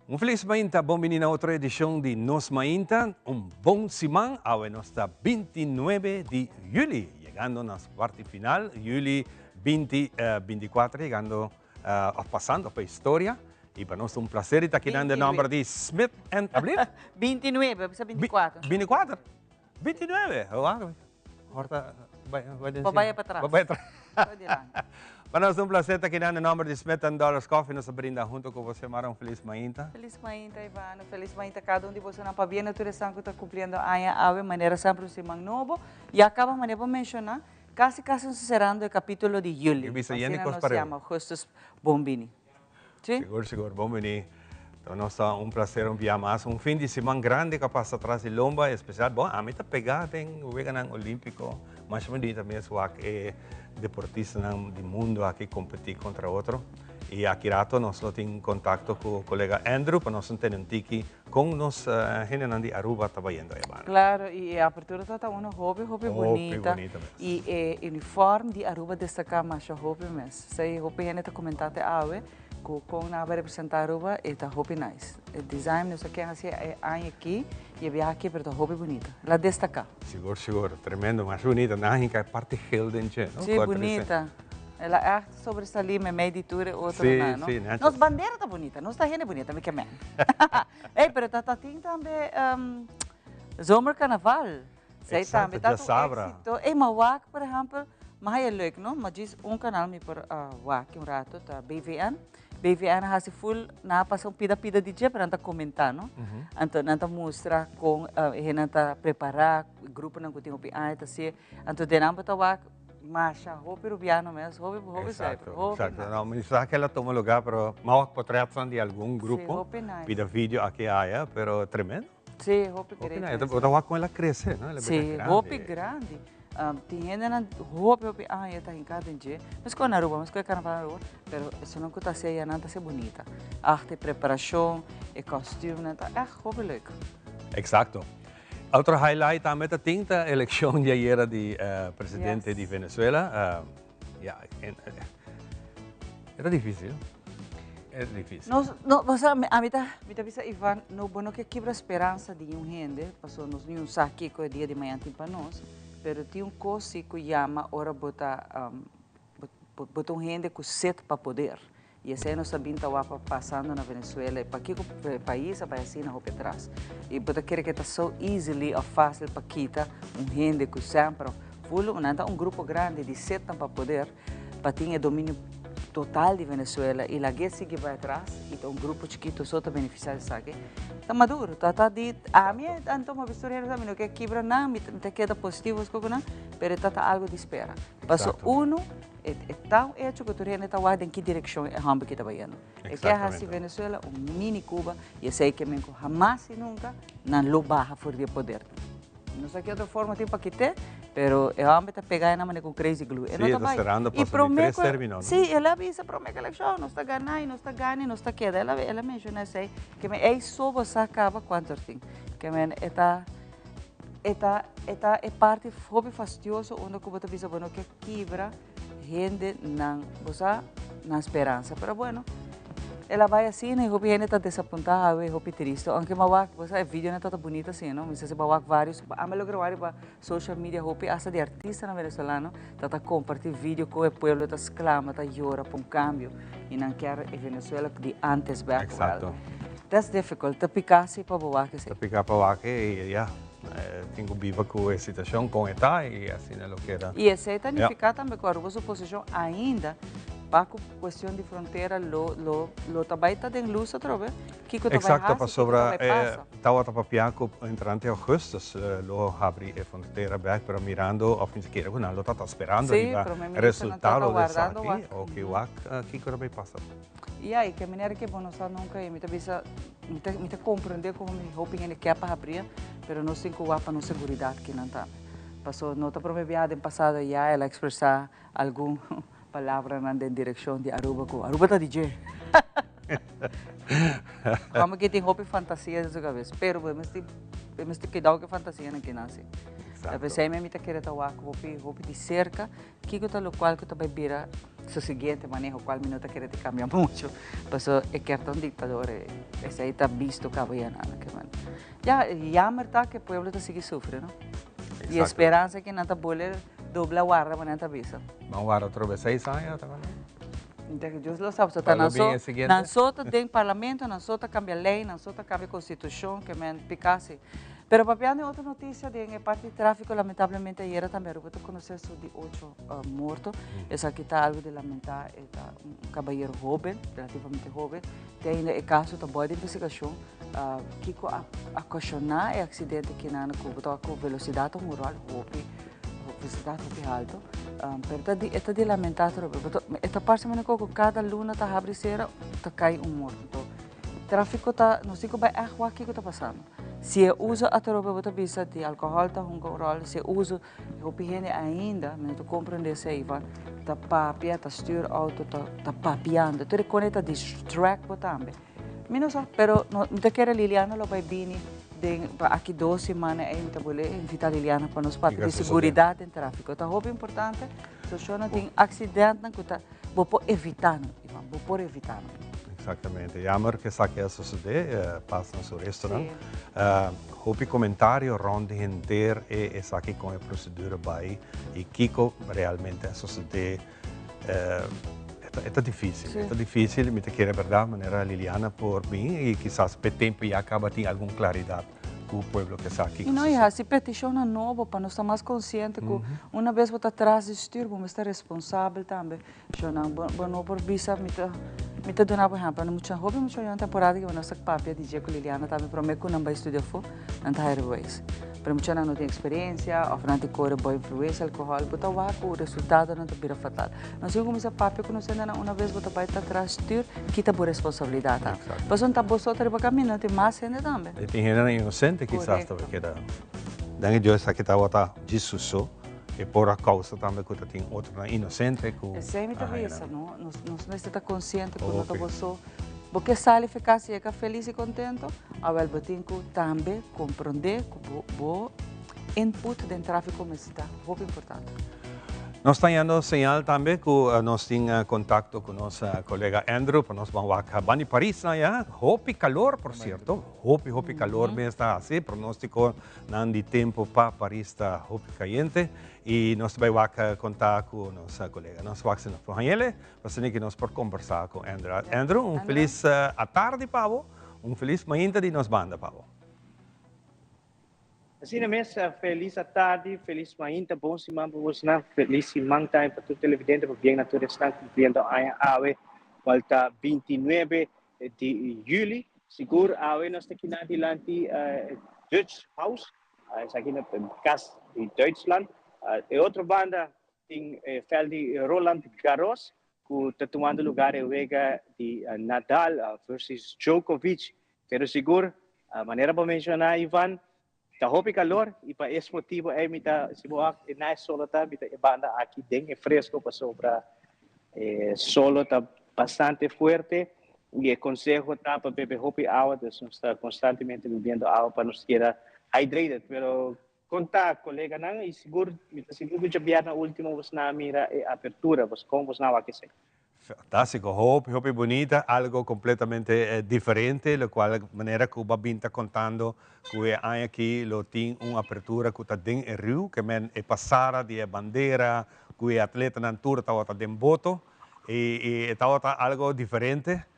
Un felis mainta, bon bini na otro edicion di Nos Mainta. Un bon siman, awe nos ta 29 di juli, yegando na su parti final, juli 20, 24, yegando of pasando pa historia. Y pa nos ta un placer di ta aki nan den nomber di Smith and, ablief? 29, bisa 24. 24? 29, wak. Horta, bai, bai den Bo bai pa tras. Bo bai atras. Bo dilanti. Pa nos ta un placer ta kinan den nomber di Smith and Dollars Coffee. Nos ta brinda hunto cu bo Xiomara un feliz mainta. Feliz mainta, Ivano. Feliz mainta cada un di bosonan. Pabia na tur esnan cu ta cumpliendo aña awe, manera semper un siman nobo. Ya caba manera bo menciona, casi casi nos ta cerando e capitulo di juli. Yo bisa yende Asina cos nos pareu. yama augustus bon bini. Sí. Sigur, sigur. Bon bini. Ta nos ta un placer un bia mas. Un fin di siman grandi cu a pasa tras di lomba, especial, bon, ami ta pega den Weganan Olimpico. Masha bunita mes wak e deportistanan di mundo aki competi contra otro. Y aki rato nos lo tin contacto cu colega Andrew pa nos tene un tiki con nos hendenan di Aruba ta bayendo ayabanda. Claro, y e apertura ta ta uno hopi, hopi Hopi bunita. bunita mes. Y e uniform di Aruba destaca masha hopi mes. Esei hopi hende ta komentá te awe ku kon nan a bai representá Aruba e ta hopi nice. E design nos a ken hasi e aña aki y e biaha aki pero ta hopi bunita. El a destaká. Sigur sigur, tremendo, masha bunita. Nan a hinka e parti geel den dje, no? Sí, bunita. El a ègt sobresalí meimei di tur e otronan, no? Sí, sí, nechi. Nos bandera ta bunita, nos ta hende bunita, mi ke men. Ey, pero ta ta tin tambe zomercarnaval. Zij tambe ta un éxito. Ey, ma wak, por ehempel, ma haya leuk, no? Ma djis un canal mi por wak un rato, ta BVN. BVN a hasi full, nan a pasa un pida pida di dje, pero nan ta comenta, no? Anto nan ta mustra con e hendenan ta prepara, gruponan cu tin hopi aña ta hacié. Anto den nan bo ta wak masha hopi Rubiano mes, hopi, hopi zuiver, hopi Exacto, nice. No, mi sa cu el a tuma lugar, pero mi a wak potretnan di algun grupo. Sí, hopi nice. Pida video aki aya, pero tremendo. Sí, hopi great. Hopi nice. Bo ta wak kon el a krese, no? El a bira Sí, grandi. hopi grandi. Tin hendenan hopi hopi aña ta hinká den dje. Meskos na Aruba, meskos e karnaval na Aruba, pero esunnan ku ta hasi ayanan ta hasi bunita. Acht e preparashon, e kòstümnan, ta ègt hopi leuk. Eksakto. Otro highlight tambe ta tin ta elekshon di ayera di presidente di Venezuela. Ya, e ta dificil. E ta dificil. Nos, no, o sea, ami ta, mi ta bisa Ivan, no, bo no ke kibra speransa di niun hende, pasobra nos niun sa kiko e dia di mañana tin pa nos, pero tin un kos si ku yama ora bo ta, bo, bo ta un hende ku set pa poder. I esei nos ta bin ta wak pa pasando na Venezuela i pakiko e pais a bai asina hopi atras. I bo ta kere ke ta so easily of facil pa kita un hende ku semper of full nan ta un grupo grandi di setnan pa poder pa tin e dominio total di Venezuela i lag'é sigui bai atras i ta un grupo chikito so ta benefisiá di esaki. Ta Maduro ta ta di ami anto mi a bisa tur hende mi no ke kibra nan mi ta keda positivo esaki ku nan pero e ta ta algo di spera. Paso uno. E ta un hecho ku tur hende ta wak den ki direkshon e hòmber ki ta bayendo. E ke hasi Venezuela un mini Cuba i esei ke men ku hamas i nunka nan lo baha for di e poder. No sa ki otro forma tin pa kit'é, pero e hòmber ta pega e nan manera ku crazy glue. E no ta bai. I promé ku, si, el a bisa promé ku elekshon, nos ta gana i nos ta gana i nos ta keda. El a el a menshoná esei, ke men ei so bo sa kaba kuantu tin. Ke men e ta e ta e ta e parti hopi fastioso unda ku bo ta bisa bo no ke kibra hende nan bo sa nan speransa pero bueno el a bai asina y hopi hende ta desapunta awe hopi tristo aunke mi a wak bo sa e videonan ta bunita asina no mi sa si bo a wak varios ami a logra wak riba social media hopi hasta di artistanan venezolano ta ta comparti video con e pueblo ta sclama ta yora pa un cambio y nan kier e Venezuela di antes bek Exacto. That's difficult ta pica si pa bo wak esey. Ta pica pa wak y ya. Tin ku biba ku e situashon kon e ta i asina lo keda. I esei ta nifiká tambe ku Aruba su posishon ainda pa ku kuestion di frontera lo lo lo ta bai ta den lus atrobe. Kiko ta bai hasi, Exacto, kiko ta pasobra bai pasa. tabata papia ku entrante augustus lo habri e frontera bek, pero mirando of ni sikiera ku nan lo ta ta sperando Sí, riba prome ministernan ta ta resultado di wardando esaki wak. o ke wak kiko ta bai pasa. Ya, i ke manera ke bo no sa nunka i mi ta bisa Mi ta mi ta comprende como mi hopi hende kier pa habria, pero nos tin cu wak pa nos seguridad kinan tambe. Paso no ta prome biaha den pasado ya el a expresa algun palabranan den direccion di Aruba cu Aruba ta di dje. Como ki tin hopi fantasia den su cabes, pero bo mester bo mester cuidao cu e fantasianan kinan si. P'esei mi ta kere ta wak hopi hopi di serka kiko ta lokual ku ta bai bira su siguiente maneho kual mi no ta kere ta kambia mucho paso e kier ta un diktador e esei ta bisto kaba ya nan ke men ya jammer ta ku e pueblo ta sigui sufri no i e speransa ke nan ta bole dobla warda manera nan ta bisa. Nan warda atrobe seis aña ta manda? Dios lo sa, pasobra ta nan so, nan so ta den parlamento, nan so ta cambia ley, nan so ta cambia constitucion, ke men pica si. Pero papiando den otro noticia den e parti di trafico, lamentablemente ayera tambe Aruba ta conoce su di ocho morto. Esaki ta algo di lamenta, e ta un cabayero hoben, relativamente hoben. Te ainda e caso ta boy di investigacion, kico a ocasiona e accidente kinan cu bo ta cu velocidad ta un rol hopi. Velocidad hopi halto, pero ta di, e ta di lamenta atrobe, pato e ta parse manera ku kada luna ta habri sera ta kai un morto. Anto trafiko ta, nos tin ku bai ègt wak kiko ta pasando. Si e uso atrobe bo ta bisa di alkohòl ta hunga un ròl, si e uso, hopi hende ainda, mi no ta komprende esei, Ivan, ta papia, ta stür outo, ta ta papiando, tur e kos ta distract bo tambe. Mi no sa, pero no, mi ta kere Liliana lo bai bini den pa aki dos simana ei mi ta bole invita Liliana pa nos papia di seguridad den trafico. Ta hopi importante, so shona tin accidentnan cu ta bo por evita nan, Ivan, bo por evita nan. Exactamente. Jammer cu esaki a sucede, pas na su restaurant. Hopi comentario rond di henter e esaki con e procedura bai y kico realmente a sucede. E ta difícil, e ta difícil, mi ta kere berdad manera Liliana por bin y kisas p'e tempo ya caba tin algun claridad cu pueblo ke sa kico Y no, y haci peticionnan nobo pa nos ta mas consciente cu una bes bo ta tras di stuur bo mester responsabel tambe. Shownan, bo no por bisa mi ta, mi ta duna bo ehempel, mucha hopi mucha yon temporada cu nos ta papia di dje cu Liliana tambe prome cu nan bay studia afo, nan ta haya rijbewijs. Pero muchanan no tin experiencia of nan tin core bo influencia alcohol, bo ta wak cu resultadonan ta bira fatal. Nos tin cu cuminsa papia cu nos hendenan una vez bo ta bay ta tras stuur, kita bo responsabilidad ta. Pasobra no ta bo so ta riba camino, tin mas hende tambe. Y tin hendenan inocente kisas ta keda. Danki Dios esaki tabata djis su so, e por a causa tambe cu ta tin otronan inocente cu. Esey mi ta bisa, no? Nos mester ta consciente cu no ta bo so. Bo ke sali fe kas yega felis i kontento? Awel bo tin ku tambe komprondé ku bo bo input den tráfiko mester ta hopi importante. Nos ta yendo señal tambe ku nos tin kontakto ku nos kolega Andrew pa nos ban wak ban di Paris nan ya. Hopi kalor por sierto, hopi hopi kalor mes ta hasi. Pronostikonan di tempu pa Paris ta hopi kayente i nos ta bai wak konta ku nos kolega. Nos wak si nos por hañ'el. Asina ki nos por kombersá ku Andrew. Andrew, un felis atardi pa bo, un felis mainta di nos banda pa bo. Asina mes, felis atardi, felis mainta, bon siman pa bosnan, felis siman tambe pa tur televidente, pabien na tur esnan kumpliendo aña awe, kual ta 29 di juli. Sigur awe nos ta kina dilanti Dutch House, esaki na kas di Duitsland. E otro banda Tin e veld di Roland Garros cu ta tumando lugar e wega di Nadal versus Djokovic. Pero sigur, manera bo menciona Ivan, ta hopi calor y pa es motibo ey mi ta, si bo wak e nice solo ta, mi ta e banda aki den e fresco pasobra e solo ta bastante fuerte y e conseho ta pa bebe hopi awa, dus nos ta constantemente bebiendo awa pa nos keda hydrated. Pero Kon ta, koleganan? I sigur, mi ta sigur ku djabièrnè último bos nan a mira e apertura. Bos kon bos nan wak esei? Fantástiko, hopi hopi bunita, algo kompletamente diferente, lokual manera ku bo a bin ta kontando ku e aña aki lo tin un apertura ku ta den e riu, ke men e pasada di e bandera ku e atletanan tur tabata den boto i e tabata algo diferente.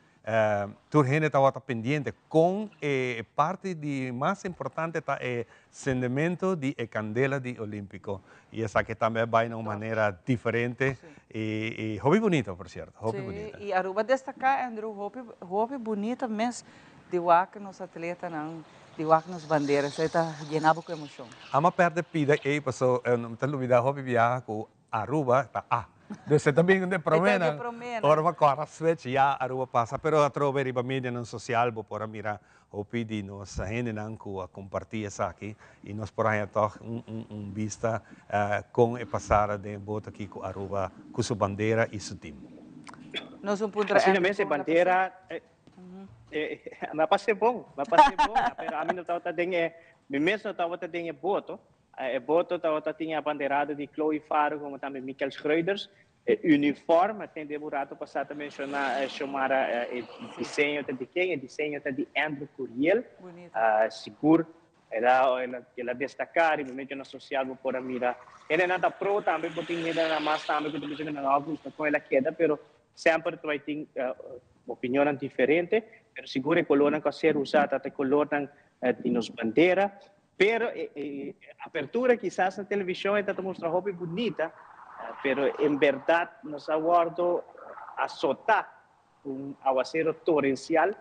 Tur hende tabata pendiente con e parti di mas importante ta e sendemento di e candela di Olimpico y esaki tambe a bay na un manera diferente y hopi bunito por cierto, hopi bunita. Sí, y Aruba destaca Andrew, hopi hopi bunita mes di wak nos atletanan, di wak nos bandera, esey ta yena bo cu emocion. Ama perde pida ey paso ta lubida hopi biaha cu Aruba ta A. Dus e ta bin den prome nan. Ora bo kora switch ya Aruba pasa. Pero atrobe riba medianan sosial bo por a mira hopi di nos hendenan ku a kompartí esaki i nos por haña tòg un bista kon e pasada den e boto aki ku Aruba ku su bandera i su tim. Nos un puntra Asina mes e bandera mi a pas'é bon, mi a pas'é bon, pero ami no tabata den e, mi mes no tabata den e boto. E boto tabatin abanderado di Chloe Faro komo tambe Michael Schreuders. E uniform, tin un ratu pasá ta menshoná Xiomara, e diseño ta di ken? E diseño ta di Andrew Curiel. Sigur, el a destaká i medionan sosial por mira. E no ta pro tambe, pasobra tin hende mas tambe ku ta bisa ku no gusta kon el a keda, pero semper bay tin opinion diferente, pero sigur e koló ku a ser usá ta e koló di nos bandera. Pero apertura kisas na televishon ta mustra hopi bunita, pero en berdat nos a wòrdu asotá un awaseru torensial.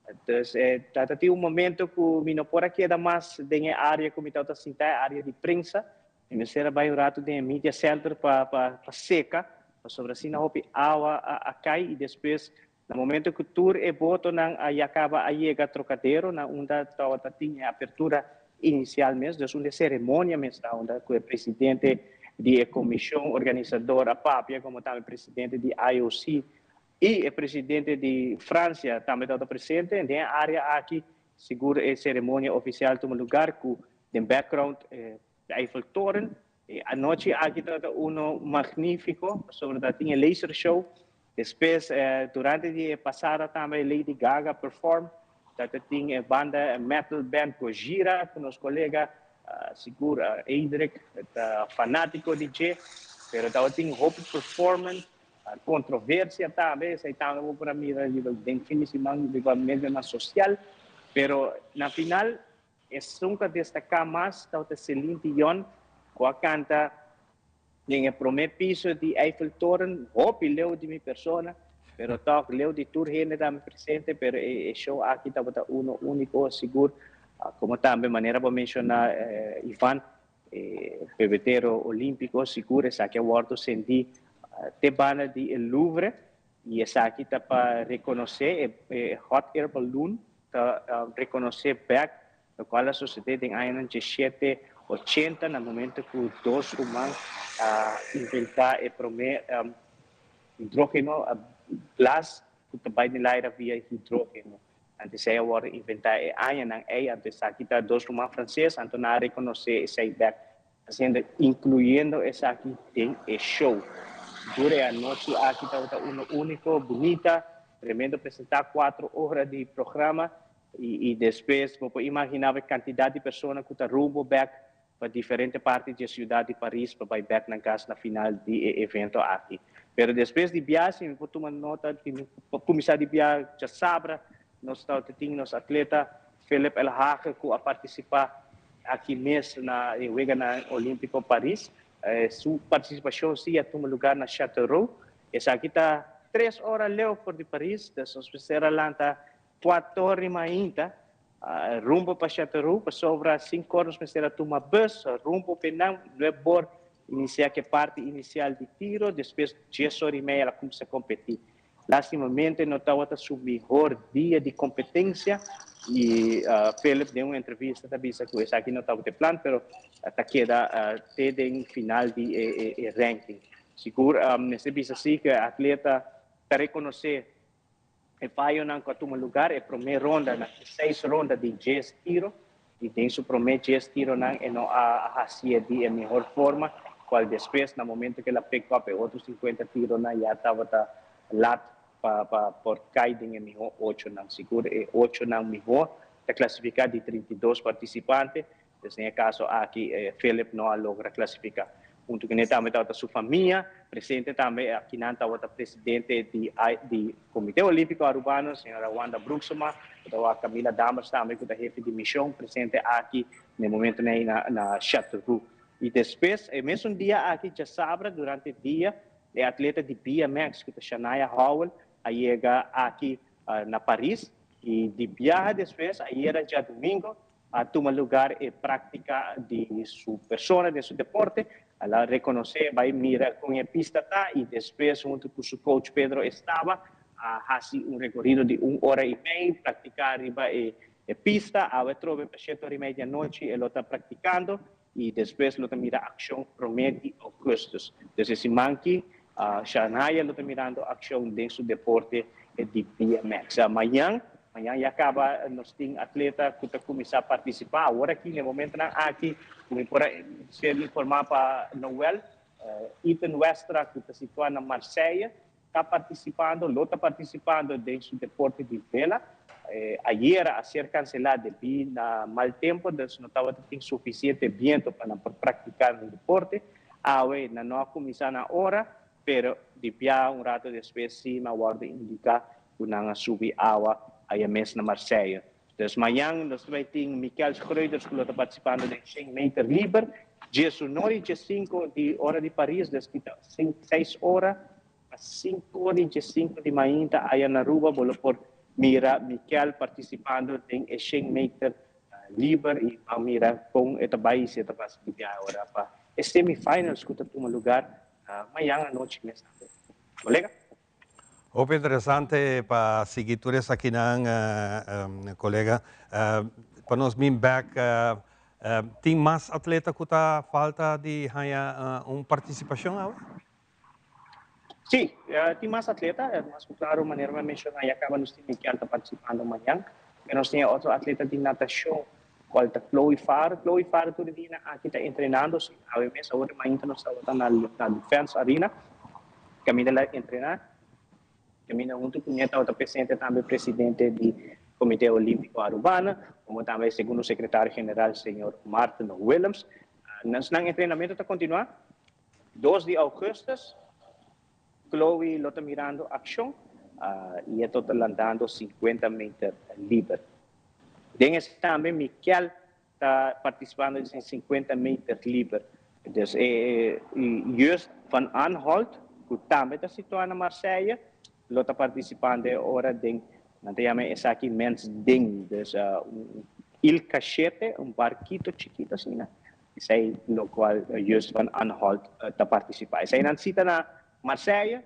Anto, tin un momento ku mi no por a keda mas den e área ku mi tabata sintá, área di prensa, i mi a bai un ratu den media center pa seka, pasobra asina hopi awa a kai. I despues, na momento ku tur e botonan a kaba a yega Trocadero, na unda tabata tin e apertura inisial mes, dus un seremonia mes, unda e presidente di komishon organisadó a papia, komo tambe presidente di IOC i e presidente di Fransia tambe tabata presente. Den e área aki, sigur e seremonia ofisial a tuma lugá ku e background Eiffeltoren. E anochi aki tabata un magnífiko, pasobra tabatin laser show. Despues, durante e pasada tambe Lady Gaga perform. Tabatin banda metal band Gojira, ku nos kolega sigur Edric, fanátiko di dje, pero tabatin hopi performance, kontroversia tambe, esei tambe por mira den fin di siman riba medio sosial, pero na final esun ku a destaká mas tabata Celine Dion, ku a kanta den e promé piso di Eiffeltoren, hopi leu di mi persona, pero toch leu di tur hende tambe presente, pero e show aki tabata uno úniko, sigur, komo tambe manera pa menshoná Ivan, pebetero olímpiko, sigur esaki a wòrdu sendí te banda di Louvre, i esaki ta pa rekonosé e hot air balloon, ta rekonosé bèk lokual a susedé den aña 1780, na momento ku dos ruman a inventá e promé hidrógeno, blaas ku ta bai den aire via hidrógeno. Anto esei a wòrdu inventá e añanan ei, anto esaki ta dos ruman franses, anto nan a rekonosé esei bèk, hasiendo inkluyendo esaki den e show. Sigur e anochi aki tabata uno úniko, bunita, tremendo presentá, 4 ora di programa i despues bo por imaginá e kantidat di persona ku ta rumbo bèk pa diferente parti di siudat di Paris pa bai bèk na kas na final di e evento aki. Pero despues di biahe, mi por tuma nota, kuminsá di biahe djasabra, nos tabatin nos atleta Philip Elhage ku a partisipá aki mes na Weganan Olímpiko Paris. Su partisipashon sí a tuma lugá na Châteauroux. Esaki ta 3 ora leu for di Paris, dus nos mester a lanta 4 or di mainta, rumbo pa Châteauroux, pasobra 5 or nos mester a tuma bus, rumbo pa einan, 9 or inisiá ku parti inisial di tiro, despues 10:30 el a kuminsá kompetí. Lástimamente no tabata su mihó dia di kompetensia i Philip den un entrevista ta bisa ku esaki no tabata plan, pero ta keda te den final di e ranking. Sigur, mester bisa sí ku e atleta ta rekonosé e fayonan ku a tuma lugá, e promé ronda, na seis ronda di 10 tiro, i den su promé 10 tironan e no a hasié di e mihó forma, kual despues, na momento ku el a pick up e otro 50 tironan, ya tabata lat pa por kai den e mihó ochonan. Sigur e ochonan mihó ta klasifiká di 32 partisipante, den e kaso aki Philip no a logra klasifiká. Huntu kuné tambe tabata su famia, presente tambe aki nan tabata presidente di Komité Olímpiko Arubano, señora Wanda Broeksema, tabata Camila Dammers tambe, ku ta hefe di mishon, presente aki na momento na Châteauroux. I despues, e mesun dia aki, djasabra, durante dia, e atleta di BMX, ku ta Shania Howell, a yega aki na Paris, i di biahe despues, ayera djadumingu, a tuma lugá e práktika di su persona, di su deporte. El a rekonosé, bai mira kon e pista ta i despues huntu ku su coach Pedro Estaba a hasi un rekorido di un ora i mei, praktiká riba e pista. Awe trobe pa 7:30 di anochi e ta praktikando i despues lo ta mira akshon promé di ougùstùs. Anto, siman aki, Shania lo ta mirando akshon den su deporte di BMX. Mañan Mañan ya caba nos tin atleta cu ta cuminsa participa awor aki na e momentonan aki cu mi por a ser informa pa Noel. Ethan Westra cu ta situa na Marseille ta participando, lo ta participando den su deporte di vela. Ayera a ser cancela debi na mal tempo, dus no tabata tin suficiente biento pa nan por practica nan deporte. Awe nan no a cuminsa na ora, pero di bia un rato despues si mi a wordo indica cu nan a subi awa aya mes na Marseille. Dus mañan nos ta bay tin Mikel Schreuders cu lo ta participando den shen meter liber, diesunor y diescinco di ora di Paris, dus kita seis ora pa cinco ora y diescinco di mainta aya na Aruba bo lo por mira Mikel participando den e shen meter liber y ban mira con e ta bay y si e ta pasa di biaha ora pa e semifinals cu ta tuma lugar mañan anochi mes tambe. Colega. Hopi interesante pa sigui tur esakinan, colega. Pa nos bin bek, tin mas atleta cu ta falta di haña un participacion awe? Sí, tin mas atleta. Mas cu claro, manera mi a menciona, ya caba nos tin Mikel ta participando mañan. Pero nos tin e otro atleta di natacion, cual ta Chloe Faro. Chloe Faro tur e dianan aki ta entrenando, sí, awe mes, awor di mainta nos tabata na Defense Arena. Caminda la entrena, caminda hunto cu mi tabata presente tambe presidente di Comite Olimpico Arubano, como tambe segundo secretario general señor Martin Willems. Nos nan entrenamento ta continua. Dos di augustus Chloe lo ta mirando accion y e ta landando 50 meter liber. Den esaki tambe Mikel ta participando den 50 meter liber. Dus e Just van Aanholt, cu tambe ta situa na Marseille, lo ta participando e ora den, nan ta yama esaki mens ding, dus un il cachete, un barquito chikito asina, esey locual Just van Aanholt ta participa. Eseynan si ta na Marseille,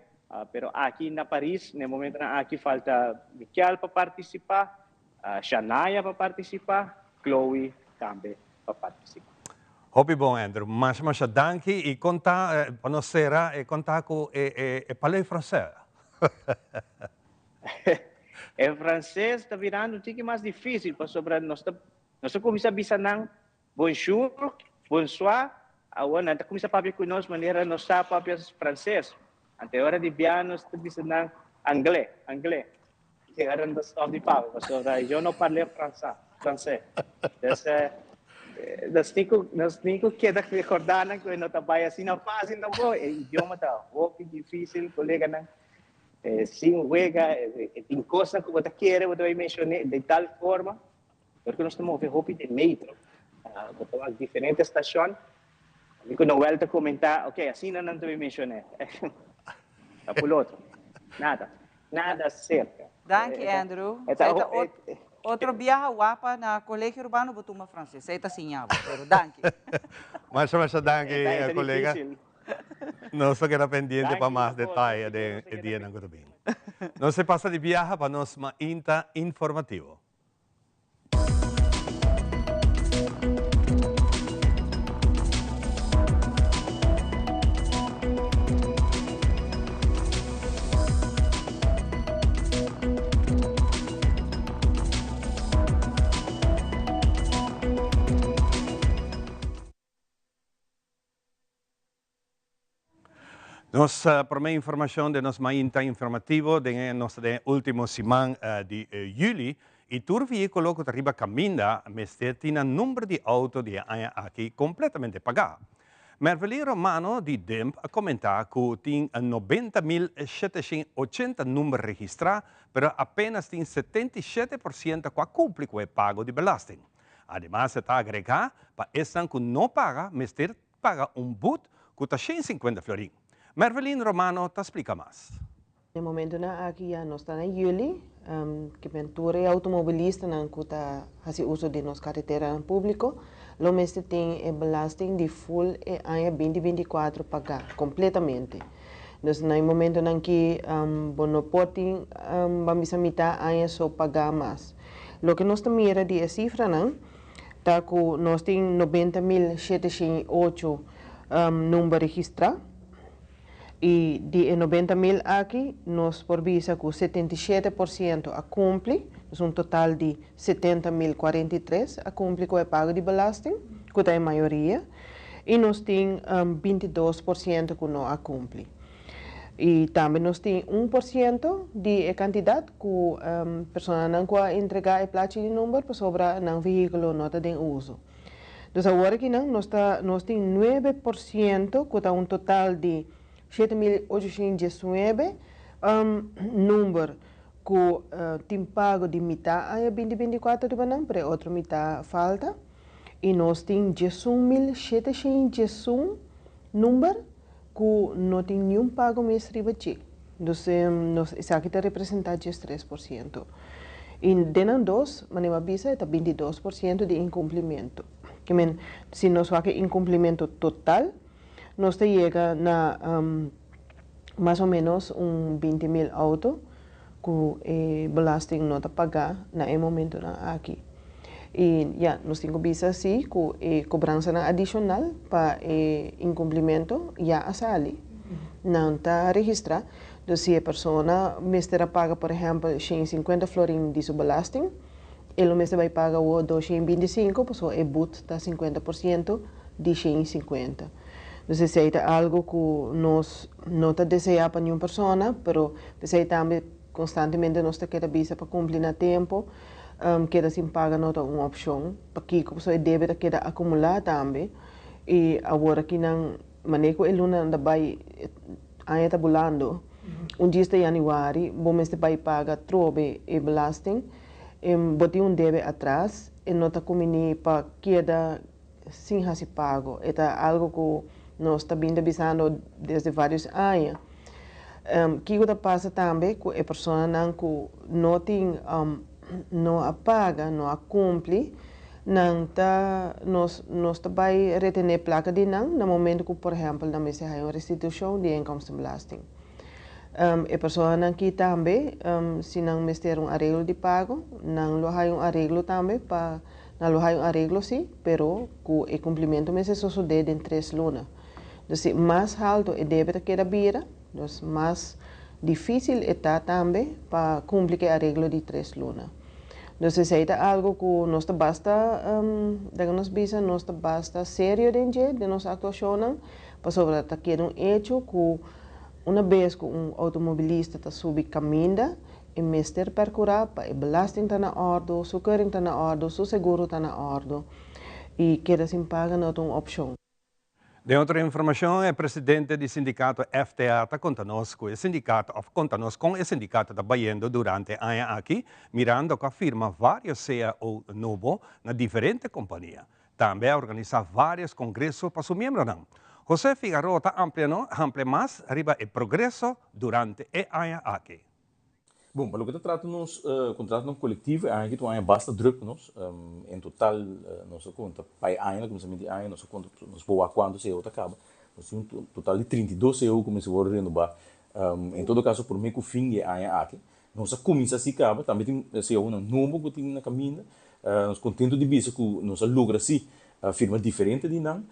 pero aki na Paris, na e momentonan aki falta Mikel pa participa, Shanaya pa participa, Chloe tambe pa participa. Hopi bon Andrew, masha masha danki y con ta pa nos cera e con ta cu e e parler francés? E frances ta birando un tiki mas dificil pasobra nos ta nos ta cuminsa bisa nan bonjour, bonsoir, awor nan ta cuminsa papia cu nos manera nos sa papia frances, ante ora di bia nos ta bisa nan angle, angle. Keda no ta stop di papia pasobra yo no parle fransa, francés. Des nos tin ku nos tin ku keda rekordá nan ku e no ta bai asina fásil tampoco. E idioma ta hopi difísil, koleganan. Sin wega, e tin kosnan ku bo ta kere bo ta bai menshoné di tal forma, porque nos ta move hopi den metro, bo ta wak diferente stashon. Mi ku Noel ta komentá, ok, asina nan ta bai menshoné. Ta pul otro. Nada. Nada cerca. Danki Andrew. Esei ta otro biaha wapa na Colegio Urbano bo tuma Frances. Esei ta siña bo, pero danki. Masha masha danki colega. Nos ta keda pendiente pa mas detaye den e dianan cu ta bin. Nos ta pasa di biaha pa nos mainta informativo. Nos prome informacion den nos mainta informativo den e nos ta den e ultimo siman di juli y tur vehiculo cu ta riba caminda mester tin nan number di auto di e aña aki completamente paga. Mervely Romano di DIMP a comenta cu tin 90.780 number registra pero apenas tin 77% cu a cumpli cu e pago di belasting. Ademas e ta agrega pa esnan cu no paga mester paga un but cu ta 150 florin. Mervelyn Romano ta splica mas. E momentonan aki ya nos ta na juli, ke men tur e automobilistanan ku ta hasi uso di nos kareteranan públiko lo mester tin e belasting di full e aña binti 24 pagá kompletamente. Dus na e momentonan ki bo no por tin ban bisa mitá aña so pagá mas. Loke nos ta mira di e sifranan ta ku nos tin 90.708 number registrá i di e 90.000 aki nos por bisa ku 77% a kumpli. Dus un total di 70.043 a kumpli ku e pago di belasting, ku ta e mayoria, i nos tin 22% ku no a kumpli. I tambe nos tin 1% di e kantidat ku personanan ku a entregá e plachi di number pasobra nan vehíkulo no ta den uso. Dus awor akinan nos ta nos tin 9% ku ta un total di 7819 number ku tin pago di mitá aña 2024 riba nan, pero e otro mitá falta. I nos tin 11.711 number ku no tin niun pago mes riba dje. Dus nos esaki ta representá 13%. I den nan dos, manera mi a bisa, e ta 22% di inkumplimentu. Ke men, si nos wak e inkumplimentu total, nos ta yega na mas o ménos un 20.000 outo ku e belasting no ta pagá na e momentunan aki. I ya, nos tin ku bisa sí ku e kobransanan adishonal pa e inkumplimentu ya a sali. Nan ta registrá. Dus si e persona mester a paga por ehèmpel 150 florin di su belasting, e lo mester bai paga awor 225 pasobra e but ta 50% di 150. Dus esei ta algu ku nos no ta deseá pa niun persona, pero p'esei tambe konstantemente nos ta keda bisa pa kumpli na tempu. Keda sin paga no ta un opshon. Pakiko? Pasobra e debe ta keda akumulá tambe i awor akinan manera ku e lunanan ta bai aña ta bulando. Un dies ta yanüari bo mester bai paga trobe e belasting. Bo tin un debe atras, e no ta kuminí pa keda sin hasi pago. E ta algu ku nos ta bin ta bisando desde vários aña. Kiko ta pasa tambe ku e personanan ku no tin no a paga, no a kumpli, nan ta nos nos ta bai retené plaka di nan na momento ku por ehèmpel nan mester haña un restitushon di inkomstenbelasting. E personanan aki tambe si nan mester un areglo di pago, nan lo haña un areglo tambe pa Nan lo hay un areglo si, pero ku e kumplimentu mester sosodé den tres luna. Dus si mas haltu e debe ta keda bira, dus mas difísil e ta tambe pa kumpli ku e areglo di tres luna. Dus esei ta algu ku nos ta basta, laga nos bisa, nos ta basta serio den dje, den nos aktuashonnan, pasobra ta keda un echo ku una bes ku un outomobilista ta subi kaminda, E mester percura pa e belasting ta na ordo, su keuring ta na ordo, su seguro ta na ordo y keda sin paga no ta un opcion. Den otro informacion, e presidente di sindicato FTA ta conta nos cu e sindicato of conta nos con e sindicato ta bayendo durante e aña aki, mirando cu a firma varios cao nobo na diferente compania. Tambe a organisa varios congreso pa su miembronan. Jose Figaroa ta amplia no amplia mas riba e progreso durante e aña aki. Bon, pa loke ta trata nos kontratonan kolektivo, e aña aki ta un aña basta druk pa nos. En total nos a konta pa e aña, na kuminsamentu di aña, nos a konta, nos por wak kuantu ceo ta kaba. Nos tin un total di 32 ceo ku mester wòrdu renobá. En todo kaso promé ku fin di e aña aki. Nos a kuminsá si kaba, tambe tin ceonan nobo ku tin na kaminda. Nos kontentu di bisa ku nos a logra si firma diferente di nan.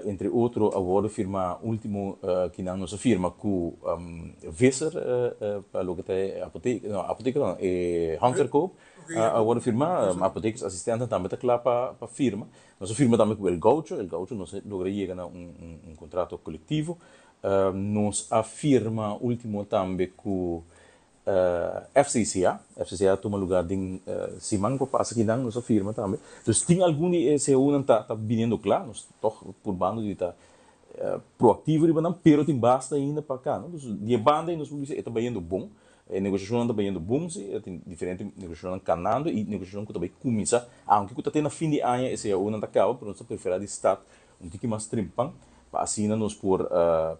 Entre otro a wordo firma ultimo kinan nos a firma cu Visser pa loke ta e apotek, no apotek no, e handverkoop a wordo firma, apotekersassistenten tambe ta kla pa firma. Nos a firma tambe cu El Gaucho, El Gaucho nos a logra yega na un contrato colectivo. Nos a firma ultimo tambe cu FCCA, FCCA a tuma lugar den siman ku a pasa kinan, nos a firma tambe. Dus tin algun di e COnan ta ta biniendo kla, nos tòg purbando di ta proaktivo riba nan, pero tin basta ainda pa kana. Dus di e banda ei nos por bisa e ta bayendo bon, e negoshashonnan ta bayendo bon si, tin diferente negoshashonnan kanando i negoshashon ku ta bai kuminsá, aunke ku ta te na fin di aña e COnan ta kaba, pero nos ta preferá di start un tiki mas trempan pa asina nos por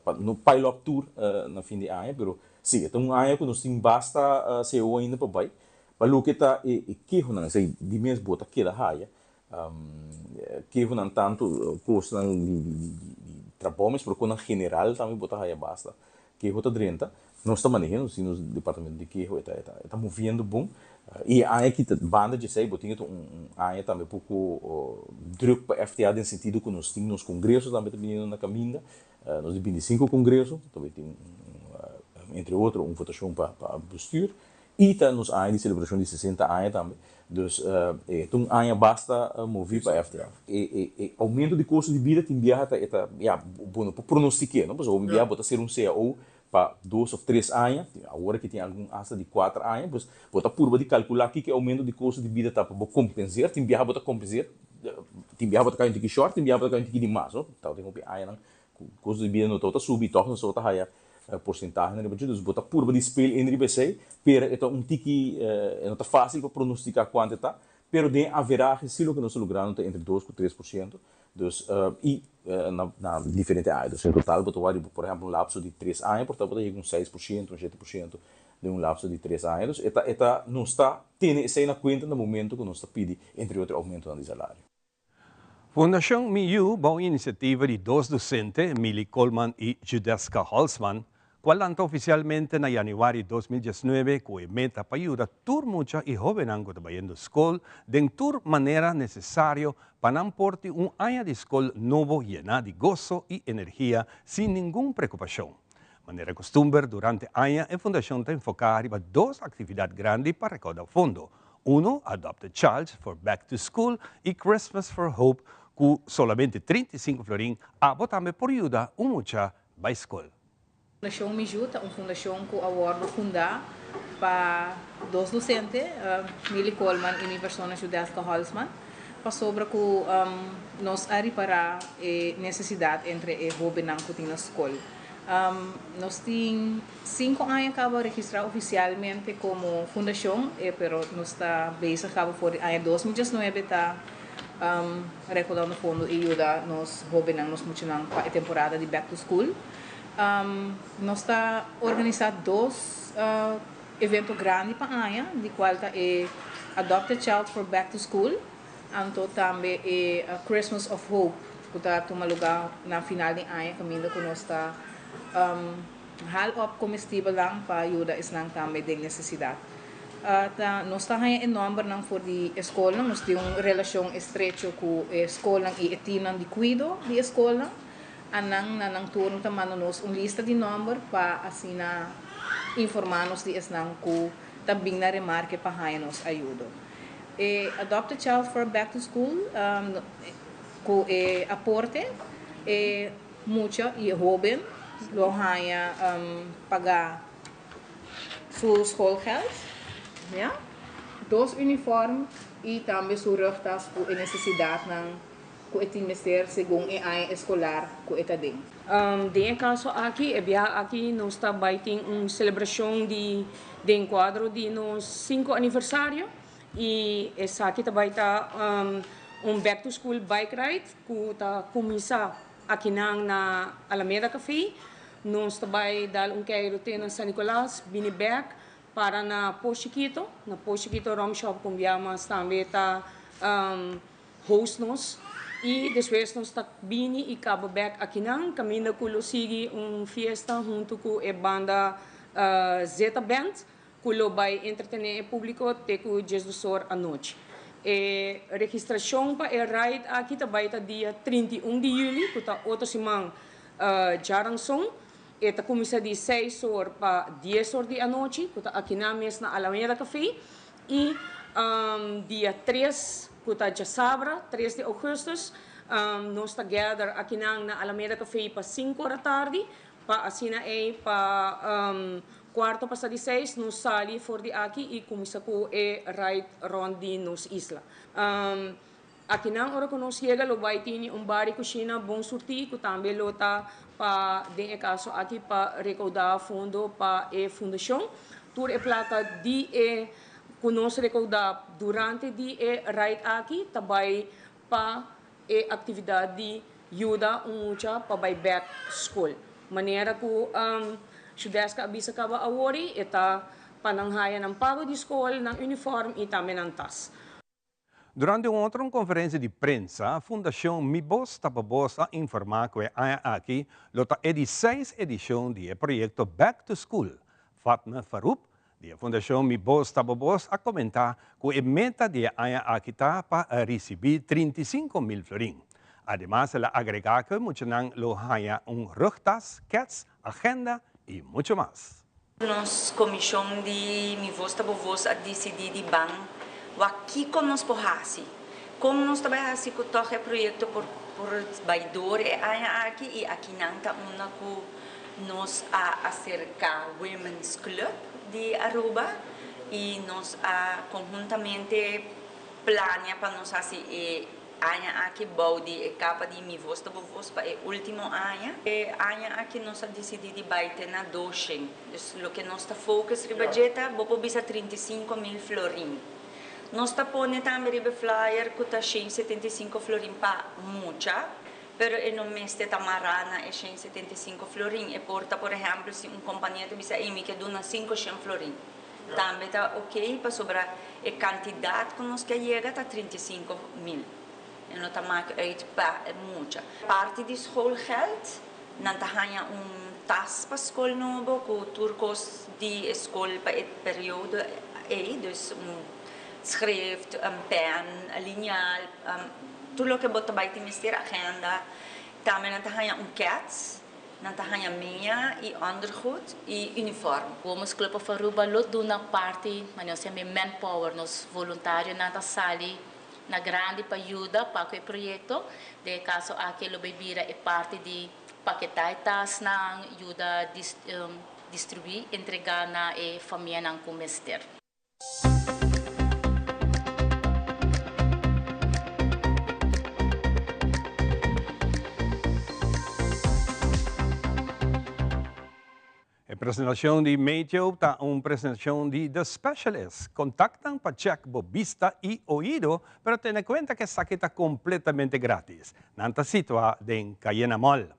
pa no pile up tur na fin di aña, pero Sí, e ta un aña ku nos tin basta CO ainda pa bai. Pa loke ta e kehonan, esei di mes bo ta keda haya. Kehonan tantu kosnan di trabou mes, pero konan general tambe bo ta haya basta. Keho ta drenta. Nos ta maneha, nos tin nos departamento di keho, e ta e ta moviendo bon. I e aña aki ta banda dje esei bo tin e ta un aña tambe poko druk pa FTA den sentido ku nos tin nos kongreso tambe ta biniendo na kaminda. Nos di 25 kongreso, ta bay tin entre otro un votacion pa bestuur. I ta nos aña di selebrashon di 60 aña tambe. Dus e ta un aña basta moví pa FDF. E oumento di kosto di bida tin biaha ta e ta, ya, bo no por pronostik'é, no? Pasobra hopi biaha bo ta ser un cao pa 2 òf 3 aña, awor aki tin algun asta di 4 aña, pues bo ta purba di kalkulá kiko e oumento di kosto di bida ta pa bo kompenser. Tin biaha bo ta kompenser, tin biaha bo ta kai un tiki shòrt, tin biaha bo ta kai un tiki di mas, no? Tabatin hopi añanan ku kosto di bida no tabata subi, tòg nos tabata haya porsentahenan riba dje, dus bo ta purba di speel in riba esei, pero e ta un tiki, e no ta fásil pa pronostiká kuantu e ta, pero den averahe si loke nos ta logrando ta entre 2 ku 3%, dus i na diferente aña, dus en total bo ta wak riba por ehèmpel un lapso di 3 aña por ta bo ta yega un 6%, un 7% den un lapso di 3 aña, dus e ta e ta nos ta tene esei na kuenta na momento ku nos ta pidi entre otro oumentonan di salario. Fundashon Mi Yu, bon inisiativa di dos dosente, Milly Coleman i Judeska Holzman, ku a lanta ofisialmente na yanüari 2019 ku e meta pa yuda tur mucha i hóbennan ku ta bayendo skol den tur manera nesesario pa nan por tin un aña di skol nobo yená di goso i energia sin ningun preokupashon. Manera kustumber, durante aña e fundashon ta enfoká riba dos aktividat grandi pa rekoudá fondo. Uno, Adopt a Child for Back to School i Christmas for Hope, ku solamente 35 florin, abo tambe por yuda un mucha bai skol. Fundashon Mi Yu ta un fundashon ku a wòrdu fundá pa dos dosente, Milly Coleman i mi persona Judeska Holzman, pasobra ku nos a ripará e nesesidat entre e hóbennan ku tin na skol. Nos tin 5 aña kaba registrá ofisialmente komo fundashon, pero nos ta bezig kaba for di aña 2019 ta rekoudando fondo i yuda nos hóbennan, nos muchanan pa e temporada di back to school. Nos ta organisá dos evento grandi pa aña, di kual ta e Adopt a Child for Back to School, anto tambe e Christmas of Hope, ku ta tuma lugá na final di aña, kaminda ku nos ta haal op komestibelnan pa yuda esnan tambe den nesesidat. Nos ta haña e nòmbernan for di skolnan, nos tin un relashon estrecho ku e skolnan i e timnan di kuido di e skolnan. Anan na nan turno ta manda nos un lista di nòmber pa asina informá nos di esnan ku ta bin na remarke pa haña nos ayudo. E Adopt a Child for Back to School, ku e aporte e mucha i e hóben lo haña paga su schoolgeld, ja, dos uniform i tambe su rugtas ku e nesesidatnan ku e tin mester segun e aña eskolar ku e ta den. Den e kaso aki, e biaha aki nos ta bai tin un selebrashon di den kuadro di nos 5 aniversario i esaki ta bai ta un back to school bike ride ku ta kuminsá akinan na Alameda Café. Nos ta bai dal un keiru te na San Nicolas, bini bèk para na Pos Chiquito, na Pos Chiquito Rum Shop ku un mas tambe ta host nos i despues nos ta bini i kaba bèk akinan kaminda ku lo sigui un fiesta huntu ku e banda Zeta Band ku lo bai entretené e públiko te ku 12 or anochi. E registrashon pa e ride aki ta bai ta dia 31 di yüli, ku ta otro siman djaranson. E ta kuminsá di 6 or pa 10 or di anochi, ku ta akinan mes na Alameda Café. I dia 3, ku ta djasabra, 3 di ougùstùs, nos ta gather akinan na Alameda Café pa 5 or atardi, pa asina ei pa kuarto pasá di 6 nos sali for di aki i kuminsá ku e ride rònt di nos isla. Akinan ora ku nos yega lo bai tin un bar i kushina bon surtí ku tambe lo ta pa den e kaso aki pa rekoudá fondo pa e fundashon. Tur e plaka di e ku nos rekoudá durante di e ride aki ta bai pa e aktividat di yuda un mucha pa bai back skol. Manera ku Judeska a bisa kaba awor e ta pa nan haya nan pago di skol, nan uniform i tambe nan tas. Durante un otro konferensia di prensa, Fundashon Mi Bos Ta Pa Bos a informá ku e aña aki lo ta e di 6 edishon di e proyekto Back to School. Fatma Farouk, di Fundashon Mi Bos Ta Pa Bos, a komentá ku e meta di e aña aki ta pa risibí 35 mil florin. Ademas, el a agregá ku muchanan lo haña un rugtas, kèts, agenda i muchu mas. Nos komishon di Mi Vos Ta Bo Vos a disidí di ban wak kiko nos por hasi, kon nos ta bai hasi ku tòg e proyekto por por bai dor e aña aki i akinan ta unda ku nos a aserká Women's Club di Aruba i nos a konhuntamente plania pa nos hasi e aña aki bou di e kapa di Mi Vos Ta Bo Vos pa e ultimo aña. E aña aki nos a disidí di bai te na doshen. Dus loke nos ta focus riba dje ta bo por bisa 35.000 florin. Nos ta pone tambe riba e flyer ku ta 175 florin pa mucha, pero e no mester ta mará na e 175 florin. E por ta por ehèmpel si un kompania ta bisa ey mi ke duna 500 florin. Tambe ta ok pasobra e kantidat ku nos ke yega ta 35.000. E no ta mak uit pa e mucha. Parti di schoolgeld nan ta haña un tas pa skol nobo ku tur kos di e skol pa e periodo ei, dus un schrift, un pen, un liniaal, tur loke bo ta bai tin mester, agenda. Tambe nan ta haña un kets. Nan ta haña mea i ondergoed i uniform. Women's Club of Aruba lo duna parti, manera nos yama e manpower, nos voluntarionan ta sali na grandi pa yuda pa ku e proyekto. Den e kaso aki lo bay bira e parti di paketá e tasnan, yuda distribuí, entregá na e famianan ku mester. E presentacion di Meteo ta un presentacion di The Specialist. Contactan pa check bo bista y oido, pero tene cuenta cu esaki ta completamente gratis. Nan ta situa den Cayena Mall.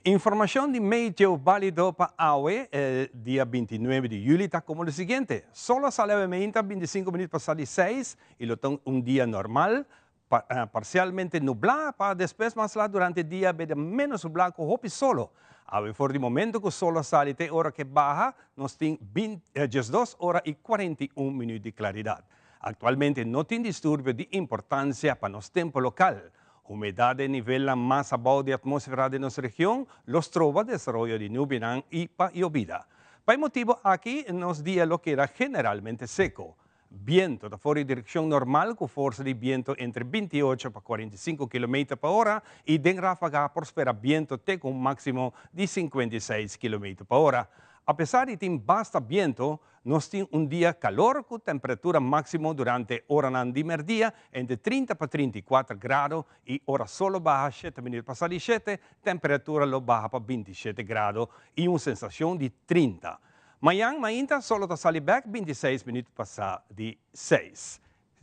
Informacion di meteo balido pa awe, e dia 29 di juli, ta como lo siguiente. Solo a sali awe meinta 25 minuut pasa di 6 y lo ta un dia normal, parcialmente nubla, pa despues mas lat durante dia beda menos nubla cu hopi solo. Awe for di momento cu solo a sali te ora cu baha, nos tin 12 ora y 41 minuut di claridad. Actualmente no tin disturbio di importancia pa nos tempo local. Humedad den nivelnan mas abou di atmósfera den nos region lo stroba desaroyo di nubianan i pa yobida. Pa e motibu aki nos dia lo keda generalmente seko. Biento ta for di direkshon normal ku forsa di biento entre 28 pa 45 kilometer pa ora i den ráfaga por spera biento te ku un máksimo di 56 kilometer pa ora. Apesar di tin basta biento, Nos tin un dia calor cu temperatura maximo durante oranan di merdia entre 30 pa 34 grado y ora sol lo baha shete minuut pasa di shete, temperatura lo baha pa 27 grado y un sensacion di 30. Mañan mainta sol lo ta sali bek 26 minuut pasa di seis.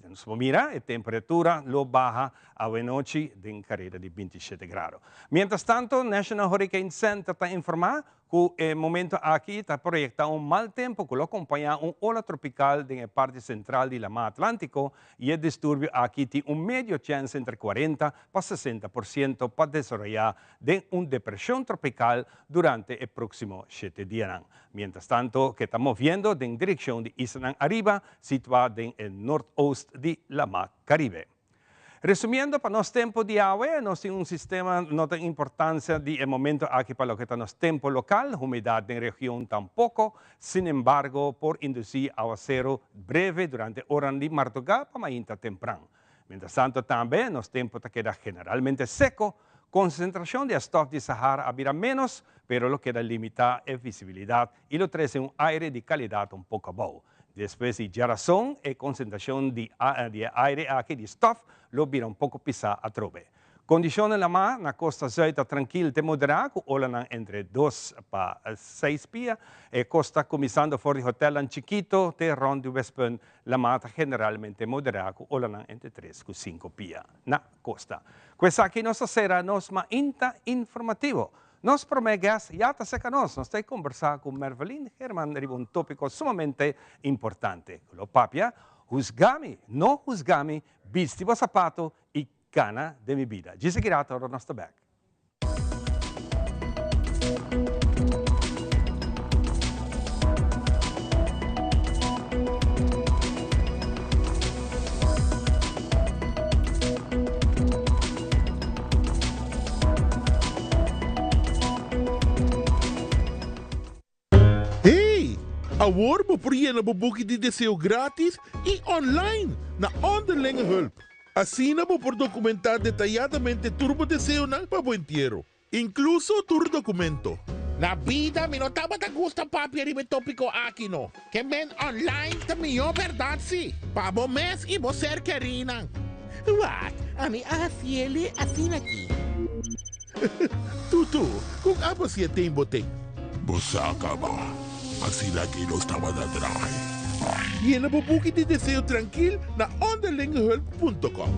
Nos por mira e temperatura lo baha awenochi den careda di 27 grado. Mientras tanto, National Hurricane Center ta informa cu e momento aki ta proyecta un mal tempo cu lo acompaña un ola tropical den e parti central di Lama Atlantico y e disturbio aki tin un medio chance entre 40 pa 60% pa desaroya den un depresion tropical durante e proximo shete dianan. Mientras tanto ke ta moviendo den direccion di islanan ariba situá den e noordoost di Lama Caribe. Resumiendo, pa nos tempo di awe, nos tin un sistema no ta importancia di e momento aki pa loke ta nos tempo local, humedad den region tampoco, sin embargo por induci awacero breve durante oranan di marduga pa mainta tempran. Mientras tanto tambe nos tempo ta keda generalmente seco, concentracion di e stof di Sahara a bira menos, pero lo keda limita e visibilidad y lo trece un aire di calidad un poco abou. Despues di djarason e konsentrashon di di e aire aki di stof lo bira un poko pisá atrobe. Kondishonnan lamá na kosta zùit ta trankil te moderá ku olanan entre dos pa seis pia. E kosta kuminsando for di hotèlnan chikito te rònt di Westpunt lamá ta generalmente moderá ku olanan entre tres ku sinku pia na kosta. Ku esaki nos ta sera nos mainta informativo. Nos promé guest ya ta serka nos. Nos ta e kombersá ku Mervelin Herman riba un tópiko sumamente importante. Ku lo papia, Husga mi, no husga mi, bisti bo sapato i kana den mi bida. Djis aki rato ora nos ta bèk. Hey! Awor bo por yena bo buki di deseo gratis y online na Onderlinge Hulp. Asina bo por documenta detayadamente tur bo deseonan pa bo entiero, incluso tur documento. Na bida mi no tabata gusta papia riba e tópiko aki no. Ke men online ta mihó bèrdat si, pa bo mes i bo ser kerínan. Wak, ami a hasiele asina aki. Tutu, kon abo si e ten bo ten? Bo sa kaba, asina aki nos tabata draai. Yena bo buki di deseo trankil na onderlingehulp punto com.